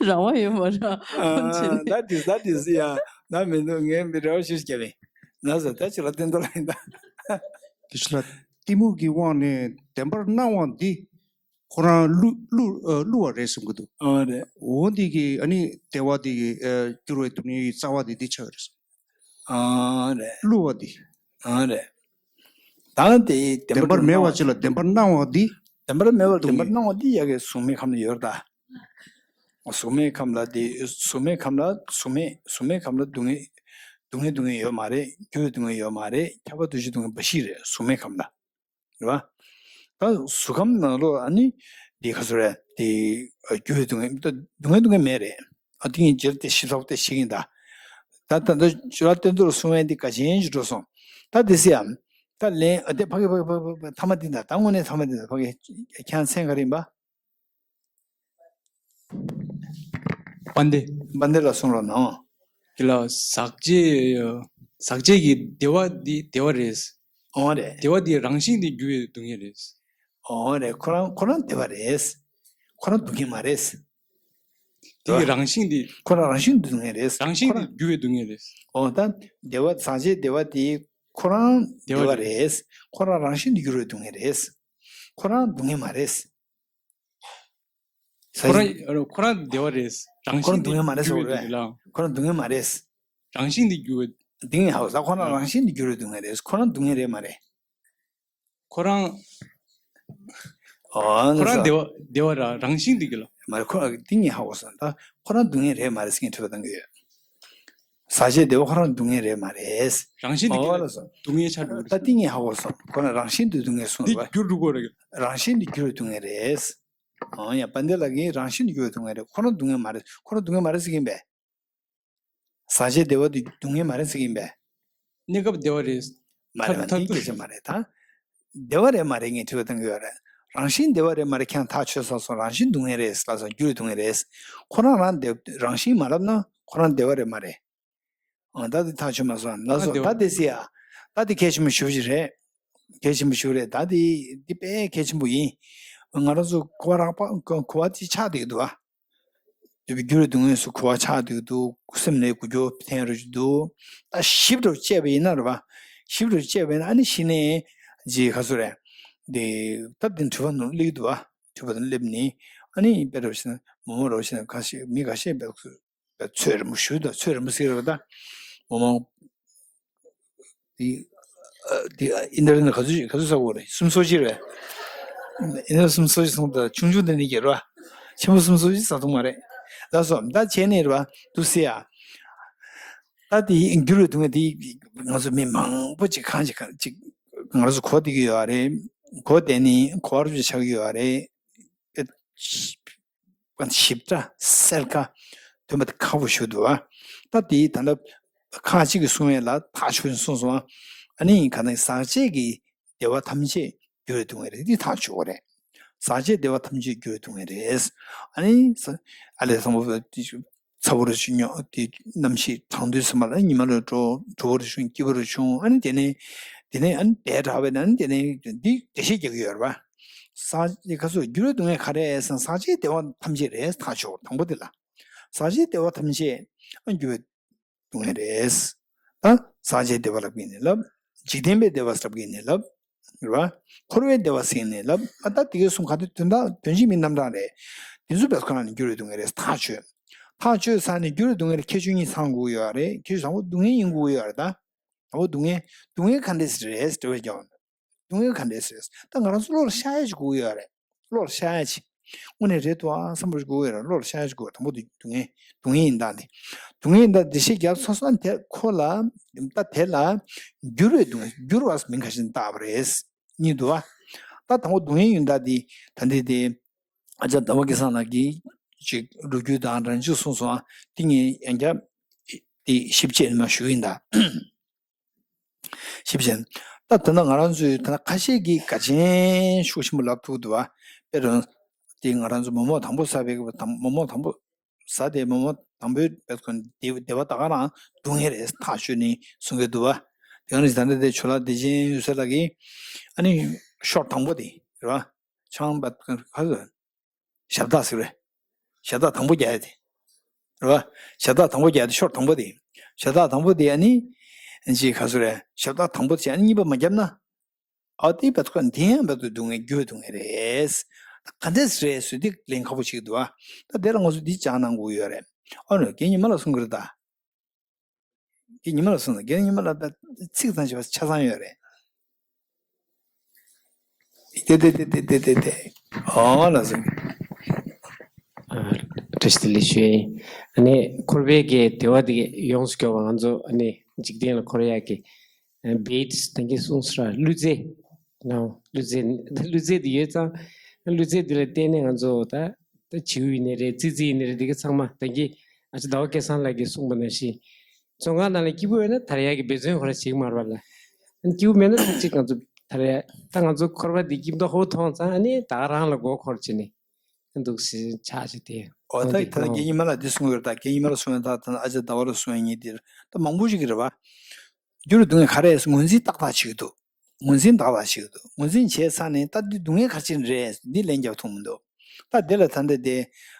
ལ་རང་དབང་ཡོད་མ་རེད། ཨ། That is, that is, yeah. ན་མི་འདུག་ངས་མི་རེ་བ་ཞིག་བརྒྱབ་པས། ན་ཟེར་ད་ཅི་ལ་བསྟན་དོ་ལ་ཡིན་ད། དེ་ཕྱི་ལ་གཏི་མུག་གི་དབང་ནས་བདེན་པར་སྣང་བ་འདི་ཁོ་རང་བསླུ་བསླུ་ཨ། བསླུ་བ་རེད་བསམ་གྱི་འདུག་ཨ་རེད། འོ་འདི་གི་ཨ་ནི་བདེ་བ་འདི་གི་ཨ། འགྱུར་བའི་སྡུག་བསྔལ་གྱི་རྩ་བ་འདི་འདི་ཆགས་རེད་བསམ། ཨ་རེད། བསླུ་བ་འདི། ཨ་རེད། ད་དེ་བདེན་པར་མེད་པ་ཅིག་ལ་བདེན་པར་སྣང་བ་འདི། བདེན་པར་མེད་པར་བདེན་པར་སྣང་བ་འདི་ཡ་གི་གཟུགས་མེད་ཁམས་ལ་ཡོད་རེད་ད། གཟུགས་མེད་ཁམས་ལ་དེ་གཟུགས་མེད་ཁམས་ལ་གཟུགས་མེད་གཟུགས་མེད་ཁམས་ལ་སྡུག་བསྔལ་སྡུག་བསྔལ་སྡུག་བསྔལ་ཡོད་མ་རེད། འགྱུར་བའི་སྡུག་བསྔལ་ཡོད་མ་རེད། ཁྱབ་པ་འདུ་བྱེད་སྡུག་བསྔལ་འབའ་ཞིག་རེད་གཟུགས་མེད་ཁམས་ལ། རེད་བ། ད་གཟུགས་ཁམས་ནང་ལོགས་ཨ་ནི་དེ་ག་ཚོད་རེད་དེ་འགྱུར་བའི་སྡུག་བསྔལ་ད་སྡུག་བསྔལ་སྡུག་བསྔལ་མེད་རེད། ཨ་དེ་ངས་རྗེས་ལ་དེ་ཞིབ་ཚགས་པོ་དེ་ཤེས་ཀྱིན་ད། ད་ད་ལྟ་ཞུ་བ་བསྟན་དུ་གསུང་བའི་འདི་ག་ཅན་ཞིག་འགྲོ་སོང་། ད་དེ་སི་ཡམ། ད་ལན་ཨ་དེ་ཕ་གི་ཕ་གི་ཕ་གི་ཕ་གི་ཐ་མ་འདི་ད་ད་དངོས་གནས་ཐ་མ་འདི་ད་ཕ་གི་ཁྱེད་མཚན་ག་རེ་ཡིན་པ། དཔལ་ལྡན། དཔལ་ལྡན་ལ་གསུང་རོགས་གནང་། དེ་ལ་ཟག་བཅས་ཟག་བཅས་ཀྱི་བདེ་བ་འདི་བདེ་བ་རེད། འོ་རེད། བདེ་བ་འདི་རང་བཞིན་དུ་འགྱུར་བའི་སྡུག་བསྔལ་རེད། འོ་རེད། ཁོ་རང་ཁོ་རང་བདེ་བ་རེད། ཁོ་རང་སྡུག་བསྔལ་མ་རེད། དེ་རང་བཞིན་དེ། ཁོ་རང་རང་བཞིན་དུ་སྡུག་བསྔལ་རེད། རང་བཞིན་དེ་འགྱུར་བའི་སྡུག་བསྔལ་རེད། འོ་ད་བདེ་བ་ཟག་བཅས་བདེ་བ་དེ་ཁོ་རང་བདེ་བ་རེད། ཁོ་རང་རང་བཞིན་དུ་འགྱུར་བའི་སྡུག་བསྔལ་རེད། ཁོ་རང་སྡུག་བསྔལ་མ་རེད། ཁོ་རང་ཁོ་རང་བདེ་བ་རེད། རང་བཞིན་དུ་འགྱུར་བའི་སྡུག་བསྔལ་ལ། ཁོ་རང་སྡུག་བསྔལ་མ་རེད། རང་བཞིན་དུ་འགྱུར་བའི། དེ་ངས་ཧ་གོ་སོང་། ཁོ་རང་རང་བཞིན་དུ་འགྱུར་བའི་སྡུག་བསྔལ་རེད། ཁོ་རང་སྡུག་བསྔལ་རེད་མ་རེད། ཁོ་རང་ཨོ་ཁོ་རང་ལགས་སོ། བདེ་བ་བདེ་བ་ར་རང་བཞིན་དུ་གི་ལ། མ་རེད། ཁོ་རང་དེ་ངས་ཧ་གོ་སོང་། ད་ཁོ་རང་སྡུག་བསྔལ་རེད་མ་རེད་ཟེར་མཁན་དྲི་བ་བཏང་གི་ཡོད། ཟག་བཅས་བདེ་བ་ཁོ་རང་སྡུག་བསྔལ་རེད་མ་རེད། རང་བཞིན་དུ་གི་ཨོ་ལ། ལགས་སོ། སྡུག་བསྔལ་ཆགས་འགྲོ་གི་རེད། ད་དེ་ངས་ཧ་གོ་སོང་། ཁོ་རང་རང་བཞིན་དུ་སྡུག་བསྔལ་གསུངས་འདི་རེད་བ། འགྱུར་འགྲོ་གི་རེད། རང་བཞིན་དུ་འགྱུར་བའི་སྡུག་བསྔལ་རེད། ཨོ་ཡ་དཔལ་ལྡན་ལགས་ཀྱིས་རང་བཞིན་དུ་འགྱུར་བའི་སྡུག་བསྔལ་རེད། ཁོ་རང་སྡུག་བསྔལ་མ་རེད། ཁོ་རང་སྡུག་བསྔལ་མ་རེད་ཟེར་གྱིན་པས། ཟག་བཅས་བདེ་བ་དེ་སྡུག་བསྔལ་མ་རེད་ཟེར་གྱིན་པས། གནས་སྐབས་བདེ་བ་རེད། མ་རེད་མཐར་མ་ཐར་འདི་ཐུག་སྐད་ཆ་མ་རེད་ད། བདེ་བ་རེད་མ་རེད་ངས་དྲི་བ་བཏང་གི་ཡོད་རེད། རང་བཞིན་བདེ་བ་རེད་མ་རེད་ཁྱེད་རང་ཐག་ཆོད་ཚར་སོང་། རང་བཞིན་སྡུག་བསྔལ་རེད་ལབ་སོང་། འགྱུར་བའི་སྡུག་བསྔལ་རེད། ཁོ་རང་རང་བདེ་རང་བཞིན་མ་ལབ་ན་ཁོ་རང་བདེ་བ་རེད་མ་རེད། ཨ་ད་དེ་ཐག་ཆོད་མ་སོང་ལབ་སོང་། ད་བདེ་བ་དེ་སི་ཡ། ད་དེ་གལ་ཆེན་པོ་ཞེ་པོ་ཅིག་རེད། གལ་ཆེན་པོ་ཞེ་པོ་རེད། ད་དེ་དེ་དཔེ་གལ་ཆེན་པོ་ཡིན། ང་རང་ཚོ་གོ་བ་རག་པ་གོ་བ་དེ་ཆགས་བསྡད་ཀྱི་འདུག་བ། འདོད་པའི་འགྱུར་བའི་སྡུག་བསྔལ་སོགས་གོ་བ་ཆགས་བསྡད་ཀྱི་འདུག་སེམས་ནས་འགུལ་སྐྱོད་འཐེན་རོགས་ཀྱི་འདུག་ད་ཞིབ་ཏུ་དཔྱད་པ་ཡིན་ན་རེད་བ། ཞིབ་ཏུ་དཔྱད་པ་ཡིན་ན་ཨ་ནི་གཞི་ནས་ཅིག་ག་ཚོད་རེད། འདི་ད་འདི་དྲི་བ་ནང་སླེབས་ཀྱི་འདུག་བ། དྲི་བ་དང་སླེབས་ནས་ཨ་ནི་དཔེ་རོགས་ཞེ་ན་མོ་མོ་རོགས་ཞེ་ན་ཁ་ཤས་མི་ཁ་ཤས་དཔེ་ཚོད་རིང་པོ་ཞུ་དང་ཚོད་རིང་པོ་ཟེར་རེད་བ། ད་མོ་མོ། འདི་ཨ་འདི་ཨ་ཨིན་ཊར་ནེཊ་ག་ཚོད་ག་ཚོད་ཟ་དགོས་རེད། སུམ་སོ་གཅིག་རེད། ཨིན་ཊར་ནེཊ་སུམ་སོ་གཅིག་སོང་ད་ཆུང་ཆུང་དེ་ནས་ཀྱི་རེད་བ། ཆེན་པོ་སུམ་སོ་གཅིག་ཟ་ཐུབ་མ་རེད། ལགས་སོ། ད་བྱས་ནས་རེད་བ་འདུག་སེ་ཡ། ད་དེ་འགྱུར་བའི་སྡུག་བསྔལ་དེ་ང་ཚོ་མི་མང་པོ་ཅིག་གང་ཅིག་གང་ཅིག་ང་རང་ཚོ་གོ་བསྡད་ཀྱི་ཡོད་རེད། གོ་བསྡད་ནས་གོ་བ་རུ་ཆགས་ཀྱི་ཡོད་རེད། ཞིབ་ཕྲ་གསལ་ཁ་ཐོན་པ་དེ་ཁག་པོ་ཞིག་འདུག་ཨ། ད་དེ་ད་ལྟ་ཁ་ཅིག་གིས་གསུང་ཡས་ལ་ཐག་ཆོད་གསུངས་སོང་ཨ། ཨ་ནི་ག་ནས་ཟག་བཅས་ཀྱི་བདེ་བ་ཐམས་ཅད་འགྱུར་བའི་སྡུག་བསྔལ་རེད། འདི་ཐག་ཆོད་པ་རེད། ཟག་བཅས་བདེ་བ་ཐམས་ཅད་འགྱུར་བའི་སྡུག་བསྔལ་རེད། ཨ་ནི་ཨ་ལས་ཚང་པོ་ཚ་པོ་རུ་ཆུ་ཉོ་དེ་རྣམ་ཤེས་གྲང་དུས་ཙམ་པ་ལ་ཉི་མ་རུ་འགྲོ་དྲོ་པོ་རུ་བྱུང་སྐྱིད་པོ་རུ་བྱུང་ཨ་ནི་དེ་ནས་དེ་ནས་ཨ་ནི་དེ་དྲག་པས་ན་ཨ་ནི་དེ་ནས་འདི་འགྲེལ་བཤད་རྒྱག་གི་ཡོད་རེད་པ། ས་ཁ་སོ་འགྱུར་བའི་སྡུག་བསྔལ་ག་རེ་ཟེར་ན་ཟག་བཅས་བདེ་བ་ཐམས་ཅད་རེད་ཐག་ཆོད་དང་པོ་དེ་ལ། ཟག་བཅས་བདེ་བ་ཐམས་ཅད་ཨ་འགྱུར་བའི་སྡུག་བསྔལ་རེད། ད་ཟག་བཅས་བདེ་བ་ལབ་ཀྱི་ནི་ལབ། འཇིག་རྟེན་པའི་བདེ་བ་ལབ་ཀྱི་ནི་ལབ། རེད་བ། འཁོར་བའི་བདེ་བ་ཟེར་ནས་ལབ། ཨ་ད་དེ་གའི་གསུམ་ག་དེ་དོན་དག་དོན་གཅིག་མིན་རྣམ་གྲངས་རེད། དེ་ཚོ་བས་ཁོ་རང་ནི་འགྱུར་བའི་སྡུག་བསྔལ་རེད་ཐག་ཆོད། ཐག་ཆོད་ས་ནས་འགྱུར་བའི་སྡུག་བསྔལ་ཁྱད་ཆོས་གཉིས་ཚང་དགོས་ཡོད་རེད། ཁྱད་ཆོས་བཟང་པོ་སྡུག་བསྔལ་ཡིན་དགོས་ཡོད་རེད་ད། དང་པོ་སྡུག་བསྔལ་སྡུག་བསྔལ་ག་འདྲས་རེད་དྲི་བ་རྒྱག་སྡུག་བསྔལ་ག་འདྲས་རེད། ད་ང་རང་ཚོ་བློ་ལ་ཤར་ཡ་ཅིག་དགོས་ཡོད་རེད། བློ་ལ་ཤར་ཡ་ཅིག་དངོས་གནས་རེད་འདུག་ཨ་བསམ་པ་ཞིག་དགོས་ཡོད་ར། བློ་ལ་ཤར་ཡ་ཞིག་དགོས་ར། དང་པོ་དེ་སྡུག་བསྔལ་སྡུག་བསྔལ་ཡིན་སྟངས་དེ། སྡུག་བསྔལ་ཡིན་སྟངས་དེ་ཤེས་རྒྱ་སོ་སོ་དེ་ཁོ་ལ་ད་དེ་ལ་འགྱུར་བའི་སྡུག་བསྔལ། འགྱུར་བ་མིང་ག་ཞིག་བཏགས་པ་རེད། གཉིས་འདུག་བ། ད་དང་པོ་སྡུག་བསྔལ་ཡིན་ད་དེ་ད་འདི་དེ་ཨ་ཅག་ཟླ་བ་སྐལ་བཟང་ལགས་ཀྱིས་ཅིག་ལོ་རྒྱུས་དང་རང་ཅིག་གསུངས་སོང་ཨ། དེ་ངས་ཡང་བསྐྱར་དེ་ཞིབ་དཔྱད་མ་ཞུ་ཡིན་ད། ཞིབ་དཔྱད། ད་ད་ལྟ་ང་རང་ཚོས་ད་ལྟ་ཁ་ཤས་ཀྱིས་དགའ་ཆེན་ཤུགས་ཆེན་པོ་ལབ་ཐུབ་འདུག་བ། དཔེ་རང་དེ་ང་རང་ཚོ་མོག་མོག་དང་པོ་ཟ་བའི་མོག་མོག་དང་པོ་ཟ་དེ་མོག་མོག་དང་པོའི་བེད་ཁོན་དེ་བདེ་བ་ད་ག་རང་སྡུག་བསྔལ་རེད་ཐག་ཆོད་ནས་གསུང་གི་འདུག་བ། དེ་ག་ནས་ད་ལྟ་དེ་ཆོ་ལ་བདེ་ཆེན་འོད་ཟེར་ལགས་ཀྱིས་ཨ་ནི་ཤོག་དང་པོ་དེ་རེད་བ། ཆང་བ་ག་ཟེར། ཞབས་བཏགས་ཟེར་བས། ཞབས་བཏགས་དང་པོ་རྒྱག་ཡ་དེ། རེད་བ། ཞབས་བཏགས་དང་པོ་རྒྱག་ཡ་དེ་ཤོག་དང་པོ་དེ། ཞབས་བཏགས་དང་པོ་དེ་ཨ་ནི། ཅི་ག་ཟེར་རེད། ཞབས་བཏགས་དང་པོ་དེ་ཨ་ནི་གཉིས་པ་མ་བརྒྱབ་ན། ཨ་དེ་བེད་ཁོ་འདི་ཡང་བེད་ཁོ་སྡུག་བསྔལ་འགྱུར་བའི་སྡུག་བསྔལ་རེད། ག་འདྲས་རེད་ཟེར་དེ་ལན་ཁ་པོ་ཞིག་འདུག་ཨ། ད་དེ་ལ་ང་ཚོ་འདི་སྦྱང་གནང་དགོས་ཡོད་རེད། ཨ་ནི་རྒན་ཉི་མ་ལ་གསུང་གི་རེད་ད། རྒན་ཉི་མ་ལ་གསུངས་ན་རྒན་ཉི་མ་ལ་ད་ཚིག་དང་བཅས་པ་ཆ་ཚང་ཡོད་རེད། ཏེ་ཏེ་ཏེ་ཏེ་ཏེ་ཏེ་ཏེ། ཨོ་ལ་གསུངས། ཨ། བཀྲ་ཤིས་བདེ་ལེགས་ཞུ་ཡ་ཡིན། ཨ་ནི་འཁོར་བའི་གི་བདེ་བ་དེ་ཡོངས་སུ་གྱུར་པ་ང་ཚོ་ཨ་ནི་འཇིག་རྟེན་ལ་འཁོར་ཡག་གི་བེད་ད་གིན་གསུངས་སོང་ར། བློ་རྩེ། ནའོ་བློ་རྩེ་བློ་རྩེ་དེ་ཡོད་ཙང་བློ་རྩེ་དེ་ལ་བརྟེན་ནས་ང་ཚོ་ད། ད་བྱིའུ་ཡིན་ནའི་རེད། ཙི་ཙི་ཡིན་ནའི་རེད། འདི་ག་ཚང་མ་ད་གིན་ཨ་ཅག་ཟླ་བ་སྐལ་བཟང་ལགས་ཀྱིས་གསུངས་པ་ནང་བཞིན། བཙོན་ཁང་ནང་ལ་སྐྱིད་པོ་ཡོད་ན་དར་ཡག་གི་འབད་བརྩོན་ཁོ་རང་བྱེད་ཀྱི་མ་རེད་པ་ལ། ཨ་ནི་སྐྱིད་པོ་མེད་ན་ད་ཅིག་ང་ཚོ་དར་ཡག་ད་ང་ཚོ་འཁོར་བ་འདི་སྐྱིད་མདོག་ཁ་པོ་མཐོང་ཙང་ཨ་ནི་ད་ག་རང་ལ་མགོ་འཁོར་བྱས་ནས་འདུག་སེ་ཆགས་བྱས་ཏེ། འོ་ད་ད་རྒན་ཉི་མ་ལགས་འདི་གསུང་གི་ཡོད་རེད། ད་རྒན་ཉི་མ་ལགས་གསུང་ཡོད། ད་ད་ཨ་ཅག་ཟླ་བ་ལགས་གསུང་ཡ་ཉིད་འདིར་ད་མང་པོ་ཞིག་གི་རེད་པ། འགྱུར་སྡུག་བསྔལ་ག་རེ་ངོས་འཛིན་ཏག་ཏག་བྱེད་ཀྱི་འདུག་ངོས་འཛིན་ཏག་ཏག་བྱེད་ཀྱི་འདུག་ངོས་འཛིན་བྱས་ཚར་ནས་ད་འདི་སྡུག་བསྔལ་ག་ཅི་རེད་འདི་ལན་རྒྱག་ཐུབ་མི་འདུག་ད་འདི་ལ་ད་འདི་དེ་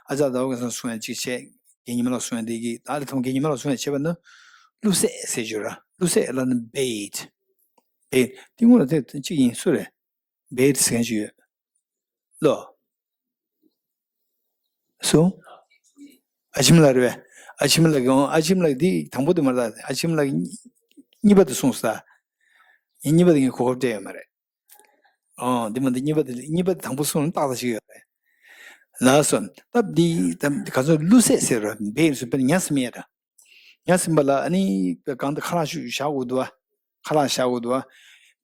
ཨ་ཅག་ཟླ་བ་སྐལ་བཟང་གསུང་ཡ་གཅིག་བྱས། རྒན་ཉི་མ་ལགས་གསུང་ཡ་འདི་གི་ད་ལ་ཐོག་རྒན་ཉི་མ་ལགས་གསུང་ཡ་བྱས་པ་ན། བློ་ཟད་ཟེར་རྒྱུ་ར། བློ་ཟད་ལ་ནི་བེད། བེད་འདི་སྔོན་ལ་དེ་གཅིག་ཡིན་སུ་རེད། བེད་ཟེར་མཁན་ཞིག་ཡོད། ལོ། སུ། ཨ་ཆིམ་ལགས་རེད་པས། ཨ་ཆིམ་ལགས་ཀྱིས་ཨ་ཆིམ་ལགས་འདི་དང་པོ་དེ་མ་རེད། ཨ་ཆིམ་ལགས་ཀྱིས་གཉིས་པ་དེ་གསུངས་ས། ངས་གཉིས་པ་དེ་ངས་གོ་སྐབས་སྤྲད་ཡོད་མ་རེད། ཨོ་འདི་མ་འདི་གཉིས་པ་དེ་གཉིས་པ་དེ་དང་པོ་གསུངས་ན་ཏག་ཏག་ཞིག་ཡོད་རེད། ལགས་སོ། སྟབས་འདི་ད་ག་ཚོད་བློ་ཟད་ཟེར་ར་བེད་ཟེར་དཔེར་ན་ཉ་ཟིན་ཡ་ར། ཉ་ཟིན་པ་ལ་ཨ་ནི་གང་དུ་ཁ་ལག་ཞུ་བཞག་དགོས་འདུག་བ། ཁ་ལག་བཞག་དགོས་འདུག་བ།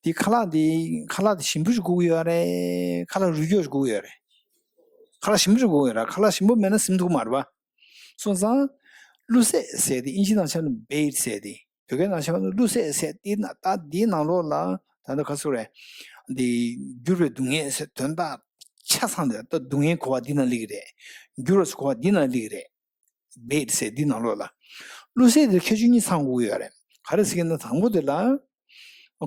དེ་ཁ་ལག་དེ་ཁ་ལག་དེ་ཞིམ་པོ་ཞིག་དགོས་ཀྱི་ཡོད་རེད། ཁ་ལག་རུལ་སྐྱོར་ཞིག་དགོས་ཀྱི་ཡོད་རེད། ཁ་ལག་ཞིམ་པོ་ཞིག་དགོས་ཀྱི་ཡོད་རེད། ཁ་ལག་ཞིམ་པོ་མེད་ན་ཟིན་ཐུབ་ཀྱི་མ་རེད་བ། སོང་ཙང་། བློ་ཟད་ཟེར་དེ་ཨིན་ཇི་ནང་བྱས་ན་བེད་ཟེར་དེ། བོད་སྐད་ནང་བྱས་ན་བློ་ཟད་ཟེར་དེ་ན་ད་དེའི་ནང་ལོགས་ལ་ད་ལྟ་ག་ཚོད་རེད། འདི་འགྱུར་བའི་སྡུག་བསྔལ་ཟེར་དོན་དག་ཆ་ཚང་དེ་ད་སྡུག་བསྔལ་གོ་བ་འདི་ན་སླེབས་ཀྱི་རེད། འགྱུར་བ་གོ་བ་འདི་ན་སླེབས་ཀྱི་རེད། བེད་ཟེར་འདི་ནང་ལོགས་ལ། བློ་ཟད་དེ་ཁྱད་ཆོས་གཉིས་ཚང་དགོས་ཀྱི་ཡོད་རེད། ག་རེ་ཟེར་གྱི་ན་དང་པོ་དེ་ལ།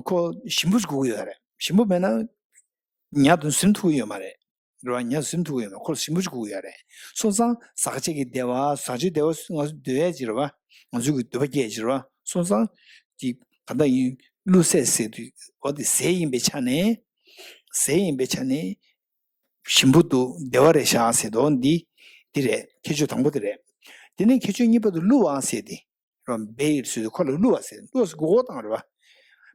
ཁོ་ཞིམ་པོ་ཞིག་དགོས་ཀྱི་ཡོད་རེད། ཞིམ་པོ་མེད་ན། ཉ་དེ་ཟིན་ཐུབ་ཀྱི་ཡོད་མ་རེད། རེད་བ། ཉ་ཟིན་ཐུབ་ཀྱི་ཡོད་མ་རེད། ཁོ་ལ་ཞིམ་པོ་ཞིག་དགོས་ཀྱི་ཡོད་རེད། སོང་ཙང་ཟག་བཅས་ཀྱི་བདེ་བ་ཟག་བཅས་བདེ་བ་ང་ཚོ་འདོད་ཡས་ཀྱི་རེད་བ། ང་ཚོ་གི་འདོད་པ་སྐྱེ་ཡས་ཀྱི་རེད་བ། སོང་ཙང་དེ་ག་འདྲ་ཡིན་བློ་ཟད་ཟེར་དུས་འོ་དེ་ཟས་ཡིན་པའི་ཆ་ནས། ཟས་ཡིན་པའི་ཆ་ནས། ཞིམ་པོ་འདུག་བདེ་བ་རེད་བཞག་ཟེར་དོ་འདི། འདི་རེད། ཁྱད་ཆོས་དང་པོ་དེ་རེད། དེ་ནས་ཁྱད་ཆོས་གཉིས་པ་དེ་བསླུ་བ་ཟེར་དེ། རོ་བེད་ཟེར་དུས་ཁོ་ལ་བསླུ་བ་ཟེར། བསླུ་བ་ཟེར་མགོ་སྐོར་བཏང་རེད་བ།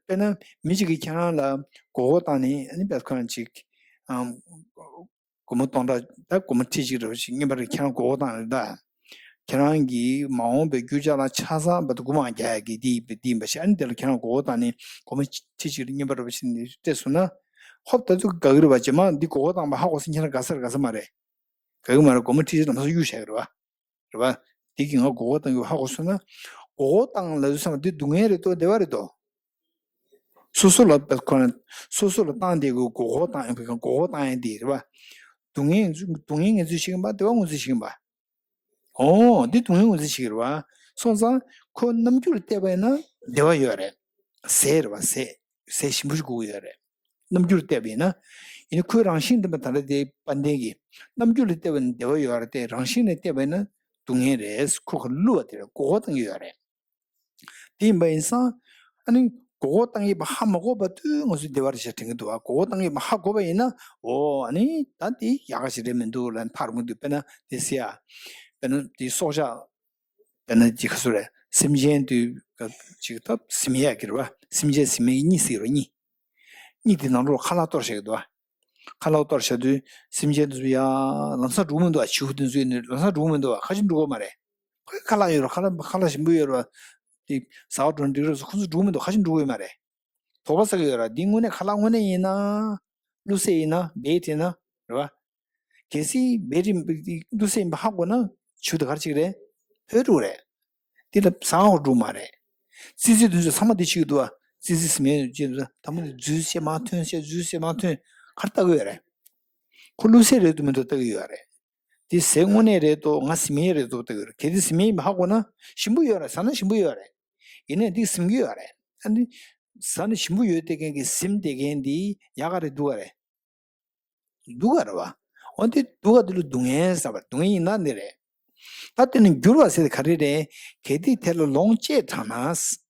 དཔེར་ན་མི་གཅིག་གིས་ཁྱེད་རང་ལ་མགོ་སྐོར་བཏང་ནས་ཨ་ནི་བེད་ཁོ་རང་ཅིག་ཨམ། སྒོར་མོ་སྟོང་ཕྲག་ད་སྒོར་མོ་ཁྲི་གཅིག་རེ་བ་ཞིག་རྔན་པ་རེ་ཁྱེད་རང་མགོ་སྐོར་བཏང་རེད་ད། ཁྱེད་རང་གིས་མ་འོངས་པའི་རྒྱུ་ཆ་ལ་ཆ་ཚང་བར་དུ་སྒོ་མང་རྒྱག་ཡག་གི་འདི་ཡིན་པ་འདི་ཡིན་པ་ཞིག་ཨ་ནི་དེ་ལ་ཁྱེད་རང་མགོ་སྐོར་བཏང་ནས་སྒོར་མོ་ཁྲི་གཅིག་རེ་རྔན་པ་རེ་བ་ཞིག་ནས་སྤྲད་སོང་ན། ཧོབ་ད་དུ་དགའ་གི་རེད་བ། རྗེས་མ་འདི་མགོ་སྐོར་བཏང་བ་ཧ་གོ་སོང་ཁྱེད་རང་དགའ་ས་རེད་དགའ་ས་མ་རེད། དགའ་གི་མ་རེད། སྒོར་མོ་ཁྲི་གཅིག་ལམ་སང་གཡུག་བཞག་གི་རེད་བ། རེད་བ། དེ་གིས་ང་མགོ་སྐོར་བཏང་གི་ཧ་གོ་སོང་ན། མགོ་སྐོར་བཏང་ལབ་དུས་ཙམ་པ་འདི་སྡུག་བསྔལ་རེད་དོ་བདེ་བ་རེད་དོ། སོ་སོ་ལ་བེད་ཁོ་ན། སོ་སོ་ལ་བཏང་བསྡད་དགོས་མགོ་སྐོར་བཏང་ཡང་བེད་ཁོ་མགོ་སྐོར་བཏང་ཡང་དེ་རེད་བ། སྡུག་བསྔལ་སྡུག་བསྔལ་ངོས་འཛིན་བྱེད་ཀྱིན་པ་བདེ་བ་ངོས་འཛིན་བྱེད་ཀྱིན་པ། ཨོ་འདི་སྡུག་བསྔལ་ངོས་འཛིན་བྱེད་ཀྱི་རེད་བ། སོང་ཙང་ཁོ་རྣམ་འགྱུར་བལྟས་པ་ཡིན་ན་བདེ་བ་ཡོད་རེད། ཟས་རེད་བ་ཟས། ཟས་ཞིམ་པོ་ཞིག་དགོས་ཀྱི་ཡོད་རེད། རྣམ་འགྱུར་བལྟས་པ་ཡིན་ན། ཡིན་ན་ཁོའི་རང་བཞིན་འདི་མ་ད་ལྟ་དེ་དཔལ་ལྡན་གྱི་རྣམ་འགྱུར་ལ་བལྟས་པ་ཡིན་ན་བདེ་བ་ཡོད་རེད་དེ་རང་བཞིན་ལ་བལྟས་པ་ཡིན་ན་སྡུག་བསྔལ་རེད། ཁོ་ག་བསླུ་བ་དེ་རེད། མགོ་སྐོར་བཏང་གི་ཡོད་རེད། དེ་ཡིན་པ་ཡིན་ཙང་། ཨ་ནི་མགོ་སྐོར་བཏང་གི་ཡོད་པ་ཧ་མ་གོ་བར་དུ་ང་ཚོས་བདེ་བ་རེད་ཤག་དྲན་གྱི་འདུག་བ། མགོ་སྐོར་བཏང་གི་ཡོད་པ་ཧ་གོ་བ་ཡིན་ན་འོ་ཨ་ནི་ད་དེ་ཡག་ག་ཞིག་རེད་མི་འདུག་ལབ་ཐག་རིང་པོ་འདུག་དཔེར་ན་དེ་ཟེར་ཡ། དཔེར་ན་དེ་སྲོག་ཆགས། དཔེར་ན་ཅིག་ག་ཚོད་རེད། སེམས་ཅན་དུས་སྐབས་ཅིག་ད་ཟིན་ཡག་གི་རེད་བ། སེམས་ཅན་ཟིན་མི་གཉིད་ཟེར་རོ་གཉིད། གཉིད་དེ་ནང་ལོགས་ཁ་ལག་གཏོར་བཞག་གི་འདུག་བ། ཁ་ལག་གཏོར་བཞག་དུས་སེམས་ཅན་དེ་ཚོ་ཡ་ལམ་སང་འགྲོ་གི་མི་འདུག་བ། བྱིའུ་དེ་ཚོ་ཡིན་ནའི་ལམ་སང་འགྲོ་གི་མི་འདུག་བ། ཁ་ཤས་འགྲོ་གི་མ་རེད། ཁོའི་ཁ་ལག་ཡོད་རེད། ཁ་ལག་ཁ་ལག་ཞིམ་པོ་ཡོད་རེད་བ། དེ་ཟ་བ་འགྲོ་འགྲིག་རེད་སོ། ཁོ་ཚོ་འགྲོ་གི་མི་འདུག་ཁ་ཤས་འགྲོ་གི་ཡོད་མ་རེད། དོགས་པ་ཟ་གི་ཡོད་ར། འདི་དངོས་གནས་ཁ་ལག་དངོས་གནས་ཡིན་ན། གླུ་གསེབ་ཡིན་ན་བེ་དེ་ན་རེད་བ། གལ་སྲིད་བེ་རི་གླུ་གསེབ་ཡིན་པ་ཧ་གོ་ན་བྱིའུ་དེ་ག་རེ་བྱེད་ཀྱི་རེད། ཕོ་འགྲོ་གི་རེད། འདི་ལ་ཟ་འོ་འགྲོ་མ་རེད། ཙི་ཙི་དེ་ཚོ་ཚང་མ་འདི་བྱེད་ཀྱི་འདུག་བ། ཙི་ཙི་ཟེར་མཁན་ཅིག་འདུག་ད་མོ་འདི་འཛུལ་བྱས་མར་ཐོན་བྱས་འཛུལ་བྱས་མར་ཐོན། ག་རེ་ལྟ་གི་ཡོད་རེད། ཁོ་གླུ་གསེབ་རེད་འདུག་མི་འདུག་ལྟ་གི་ཡོད་རེད། དེ་ཟས་དངོས་གནས་རེད་འདུག་ང་ཟིན་མཁན་རེད་འདུག་ལྟ་གི་ཡོད་རེད། གལ་ཏེ་ཟིན་མཁན་ཡིན་པ་ཧ་གོ་ན་ཞིམ་པོ་ཡོད་རེད། ཟ་ན་ཞིམ་པོ་ཡོད་རེད། ཡིན་ནའི་འདི་ཟིན་གྱི་ཡོད་རེད། ཨ་ནི་ཟ་ནས་ཞིམ་པོ་ཡོད་བསྡད་མཁན་གྱི་ཟིན་བསྡད་མཁན་འདི་ཡག་ག་རེད་སྡུག་ག་རེད། སྡུག་ག་རེད་བ། འོ་འདི་སྡུག་ག་འདི་ལ་སྡུག་བསྔལ་ཟེར་བ། སྡུག་བསྔལ་ཡིན་ན་འདི་རེད། ད་དེ་ནི་འགྱུར་བ་ཟེར་དེ་ག་རེ་རེད། གལ་ཏེ་དེ་ལ་ལོངས་སྤྱད་དྲགས་ན།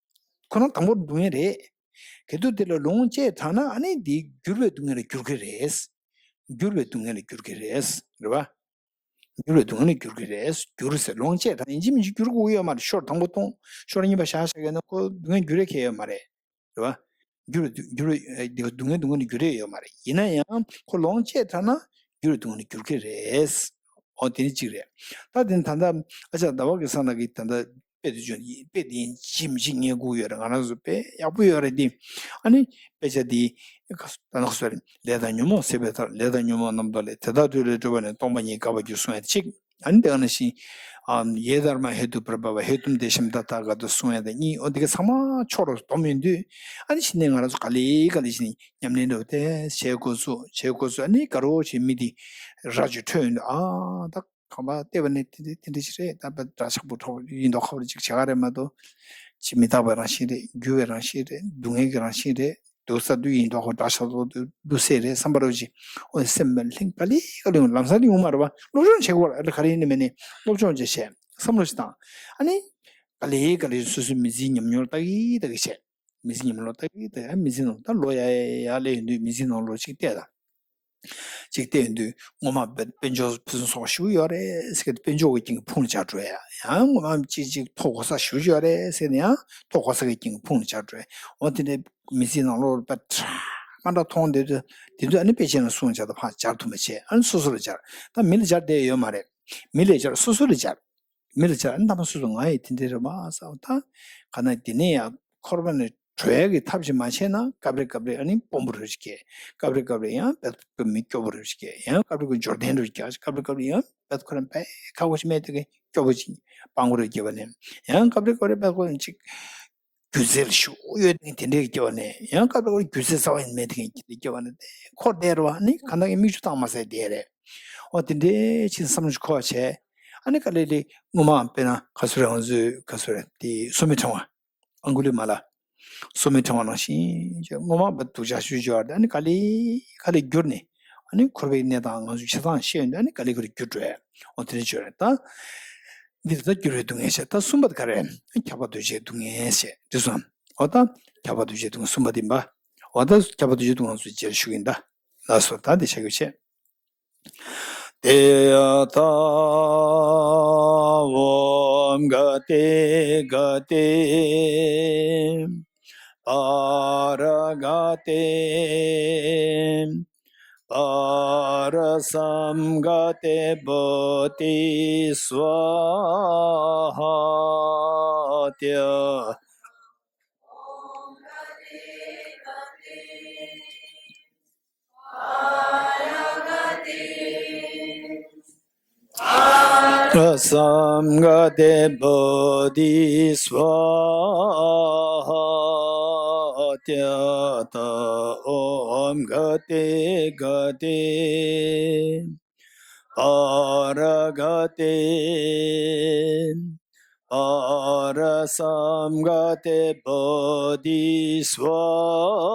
ཁོ་རང་དང་པོར་སྡུག་བསྔལ་རེད། གལ་ཏེ་དེ་ལ་ལོངས་སྤྱད་དྲགས་ན་ཨ་ནི་འདི་འགྱུར་བའི་སྡུག་བསྔལ་ལ་འགྱུར་གྱི་རེད། འགྱུར་བའི་སྡུག་བསྔལ་ལ་འགྱུར་གྱི་རེད། རེད་བ། འགྱུར་བའི་སྡུག་བསྔལ་ལ་འགྱུར་གྱི་རེད། འགྱུར་ཟེར་ལོངས་སྤྱད་དྲགས་ཡིན་གཅིག་མིན་གཅིག་འགྱུར་དགོས་ཀྱི་ཡོད་མ་རེད། ཤོར་དང་པོ་གཏོང་། ཤོར་གཉིས་པ་བཞག་བཞག་ཡོད་ན་ཁོ་སྡུག་བསྔལ་འགྱུར་ཡས་ཁེལ་ཡོད་མ་རེད། རེད་བ། འགྱུར་བའི་སྡུག་འགྱུར་བའི་སྡུག་བསྔལ་སྡུག་བསྔལ་འགྱུར་ཡས་ཡོད་མ་རེད། ཡིན་ན་ཡང་ཁོ་ལོངས་སྤྱད་དྲགས་ན་འགྱུར་བའི་སྡུག་བསྔལ་འགྱུར་གྱི་རེད། འོ་དེ་ནི་གཅིག་རེད། ད་དེ་ནི་ད་ལྟ་ཨ་ཅག་ཟླ་བ་གེ་སར་ལགས་ཀྱིས་ད་ལྟ་དཔེ་དེ་བརྗོད། དཔེ་དེ་ཡིན་གཅིག་མིན་གཅིག་ངས་སྒུག་ཡོད་རེད། ང་རང་ཚོ་དཔེ་ཡག་པོ་ཡོད་རེད་དེ། ཨ་ནི་དཔེ་ཆ་དེ་ད་ནག་སོ་རེད། ལས་དང་ཉོན་མོངས་ཟད་པའི་མཐར། ལས་དང་ཉོན་མོངས་རྣམ་དག་ལས། དེ་དག་སྒྲོལ་བའི་སྒྲོལ་བ་ནི། སྟོང་པ་ཉིད་དགའ་བར་གྱུར་གསུང་ཡ་དེ་གཅིག་ཨ་ནི་དེ་ག་ནང་བཞིན། ཨམ། ཡེ་དྷརྨཱ་ཧེ་ཏུ་པྲ་བྷ་བ་ཧེ་ཏུ་དེ་ཤམ་ཏ་ཐཱ་ག་ཏུ་གསུང་ཡ་དེ་གཉིས། འོ་དེ་ག་ཚང་མ་ཕྱོགས་རེ་སྡོམ་ཡོང་དུས། ཨ་ནི་ཕྱི་ནས་ང་རང་ཚོ་ག་ལེ་ག་ལེ་བྱས་ནས་ཉམས་ལེན་འདྲ་བོ་དེ་བྱེད་དགོས་ཚུལ་བྱེད་དགོས་ཚུལ། ཨ་ནི་དགའ་རབ་བྱས་མི་དེ་རྭ་ཅོ་འཕྲོད་ཡོང་དུས། ཨ་ད་གོམ་པ་བལྟས་པ་ནས་དེ་འདྲ་དེ་འདྲ་ཞིག་རེད། ད་བར་འདྲ་ཆགས་པོ་གྲོགས་ཡིན་མདོག་ཁ་པོ་ཅིག་བྱེད་ག་རེད་མ་གཏོགས། ཅི་མི་རྟག་པའི་རང་བཞིན་རེད། འགྱུར་བའི་རང་བཞིན་རེད། སྡུག་བསྔལ་གྱི་རང་བཞིན་རེད། སྡུག་ས་སྡུག་ཡིན་མདོག་ཁ་པོ་འདྲ་ཆགས་པོ་སྡུག་སེ་རེད་བསམ་པ་རོ་ཅིག་འོ་སེམས་པ་ལྷིང་ག་ལེ་ག་ལེ་ཡོང་། ལམ་སང་ལ་ཡོང་མ་རེད་བ། སློབ་སྦྱོང་བྱེད་དགོས་རེད། ཨ་ལེ་ག་རེ་ཡིན་ནི་མེད་ནི་སློབ་སྦྱོང་བྱེད་བྱས་བསམ་བློ་ཞིག་བཏང་། ཨ་ནི་ག་ལེ་ག་ལེ་སོ་སོའི་མི་ཚེའི་ཉམས་མྱོང་ལ་ལྟ་གི་ལྟ་གི་བྱས། མི་ཚེ་ཉམས་མྱོང་ལ་ལྟ་གི་ལྟ་གི། ཨ་མི་ཚེ་ནང་ད་ལོ་ཡ་ཡ་ཡ་སླེབས་ཡོང་དུས་མི་ཚེ་ནང་ལོ་གཅིག་བལྟས་དང་། གཅིག་བལྟས་ཡོང་དུས་སྔོན་མ་དཔེ་དཔལ་འབྱོར་ཕུན་སུམ་ཚོགས་པ་ཞེ་པོ་ཡོད་རེད་ཟེར་གི། དཔལ་འབྱོར་གྱི་རྐྱེན་གྱིས་ཕུང་ལ་སྦྱར་འགྲོ་ཡ། ཡང་སྔོན་མ་གཅིག་གཅིག་མཐོ་གོ་ས་ཞེ་པོ་ཡོད་རེད་ཟེར་ནས་ཡང་མཐོ་གོ་ས་གི་རྐྱེན་གྱིས་ཕུང་ལ་སྦྱར་འགྲོ་ཡ། འོ་དེ་འདྲའི་མི་ཚེའི་ནང་ལོགས་དཔེ་ཁྲ་མ་འདྲ་མཐོང་དེ་དུས། དེ་དུས་ཨ་ནི་དཔེ་ཆའི་ནང་གསུངས་བྱས་ད་ཕར་སྦྱར་ཐུབ་མ་བྱས། ཨ་ནི་སོ་སོ་ལ་སྦྱར། ད་མི་ལ་སྦྱར་བསྡད་ཡོད་མ་རེད། མི་ལ་སྦྱར། སོ་སོ་ལ་སྦྱར། མི་ལ་སྦྱར། ཨ་ནི་ད་མ་སོ་སོ་ང་ཡི་དེ་འདྲ་རེད་མ་བསམ། ད་ག་ན་དེ་ནས་ཡང་འཁོར་བ་ནས་གྲོལ་ཡག་གི་ཐབས་ཤིག་མ་བྱས་ན། སྐབས་རེ་སྐབས་རེ་ཨ་ནི་དཔོན་པོ་རེ་སྐྱེ། སྐབས་རེ་སྐབས་རེ་ཡང་དཔེ་མི་སྐྱོ་པོ་རེ་སྐྱེ། ཡང་སྐབས་རེ་ཁོ་འབྱོར་ལྡན་རེ་སྐྱེ། སྐབས་རེ་སྐབས་རེ་ཡང་དཔེ་ཁོ་རང་དཔེ་ཁག་པོ་ཞིག་མེད་དེ་གི་སྐྱོ་པོ་ཅིག་སྤྲང་པོ་རེ་སྐྱེ་བ་ནས། ཡང་སྐབས་རེ་སྐབས་རེ་དཔེ་ཁོ་རང་ཅིག་སྒྱུ་རྩལ་ཞེ་པོ་ཡོད་དེ་དེ་འདྲའི་སྐྱེ་བ་ནས། ཡང་སྐབས་རེ་སྐབས་རེ་སྒྱུ་རྩལ་རྩ་བ་ནས་མེད་དེ་གི་སྐྱེ་བ་ནས། དེ་འཁོར་བསྡད་རེད་བ། ཨ་ནི་གང་ལྟར་གྱི་མིག་ཆུ་བཏང་མ་ཟེར་བསྡད་རེད། འོ་དེ་འདྲའི་ཕྱིན་བསམ་བློ་ཞིག་འཁོར་བྱས། ཨ་ནི་ག་ལེ་ལེ་སྔོན་མ་དཔེར་ན་ག་ཚོད་རེད། ང་ཚོའི་ག་ཚོད་རེད། དེ་སོ་མའི་ཕྲེང་བ། ཨང་གུ་ལི་མ་ལ། སོ་མའི་ཕྲེང་བ་ནང་བཞིན་སྔོན་མ་བ་སྡུག་ཅག་ཞེ་པོ་ཅིག་ཡོད་རེད། ཨ་ནི་ག་ལེ་ག་ལེ་འགྱུར་ནས། ཨ་ནི་འཁོར་བའི་གནས་སྟངས་ང་ཚོས་ཆ་ཚང་ཤེས་ཡོང་དུས། ཨ་ནི་ག་ལེ་ག་ལེ་འགྱུར་འགྲོ་ཡ། འོ་དེ་འདྲ་ཅིག་ཡོད་རེད། ད་འདི་ད་འགྱུར་བའི་སྡུག་བསྔལ་བཤད། ད་གསུམ་པ་དེ་ག་རེ་རེད། ཁྱབ་པ་འདུ་བྱེད་སྡུག་བསྔལ་བཤད་འདི་སོང་། འོ་ད་ཁྱབ་པ་འདུ་བྱེད་སྡུག་བསྔལ་གསུམ་པ་དེ་ཡིན་པ། འོ་ད་ཁྱབ་པ་འདུ་བྱེད་སྡུག་བསྔལ་ཚོ་རྗེས་ལ་ཞུ་གི་ཡིན་ད། ལགས་སོ། ད་འདི་བྱ་རྒྱུ་བྱེད། ཏདྱ་ཐཱ། ཨོཾ་ག་ཏེ་ག་ཏེ་པཱ་ར་ག་ཏེ་པཱ་ར་སཾ་ག་ཏེ་བོ་དྷི་སྭཱ་ཧཱ། ཏདྱ་སཾ་ག་ཏེ་བོ་དྷི་སྭཱ་ཧཱ། ཏདྱ་ཐཱ། ཨོཾ་ག་ཏེ་ག་ཏེ་པཱ་ར་ག་ཏེ་པཱ་ར་སཾ་ག་ཏེ་བོ་དྷི་སྭཱ་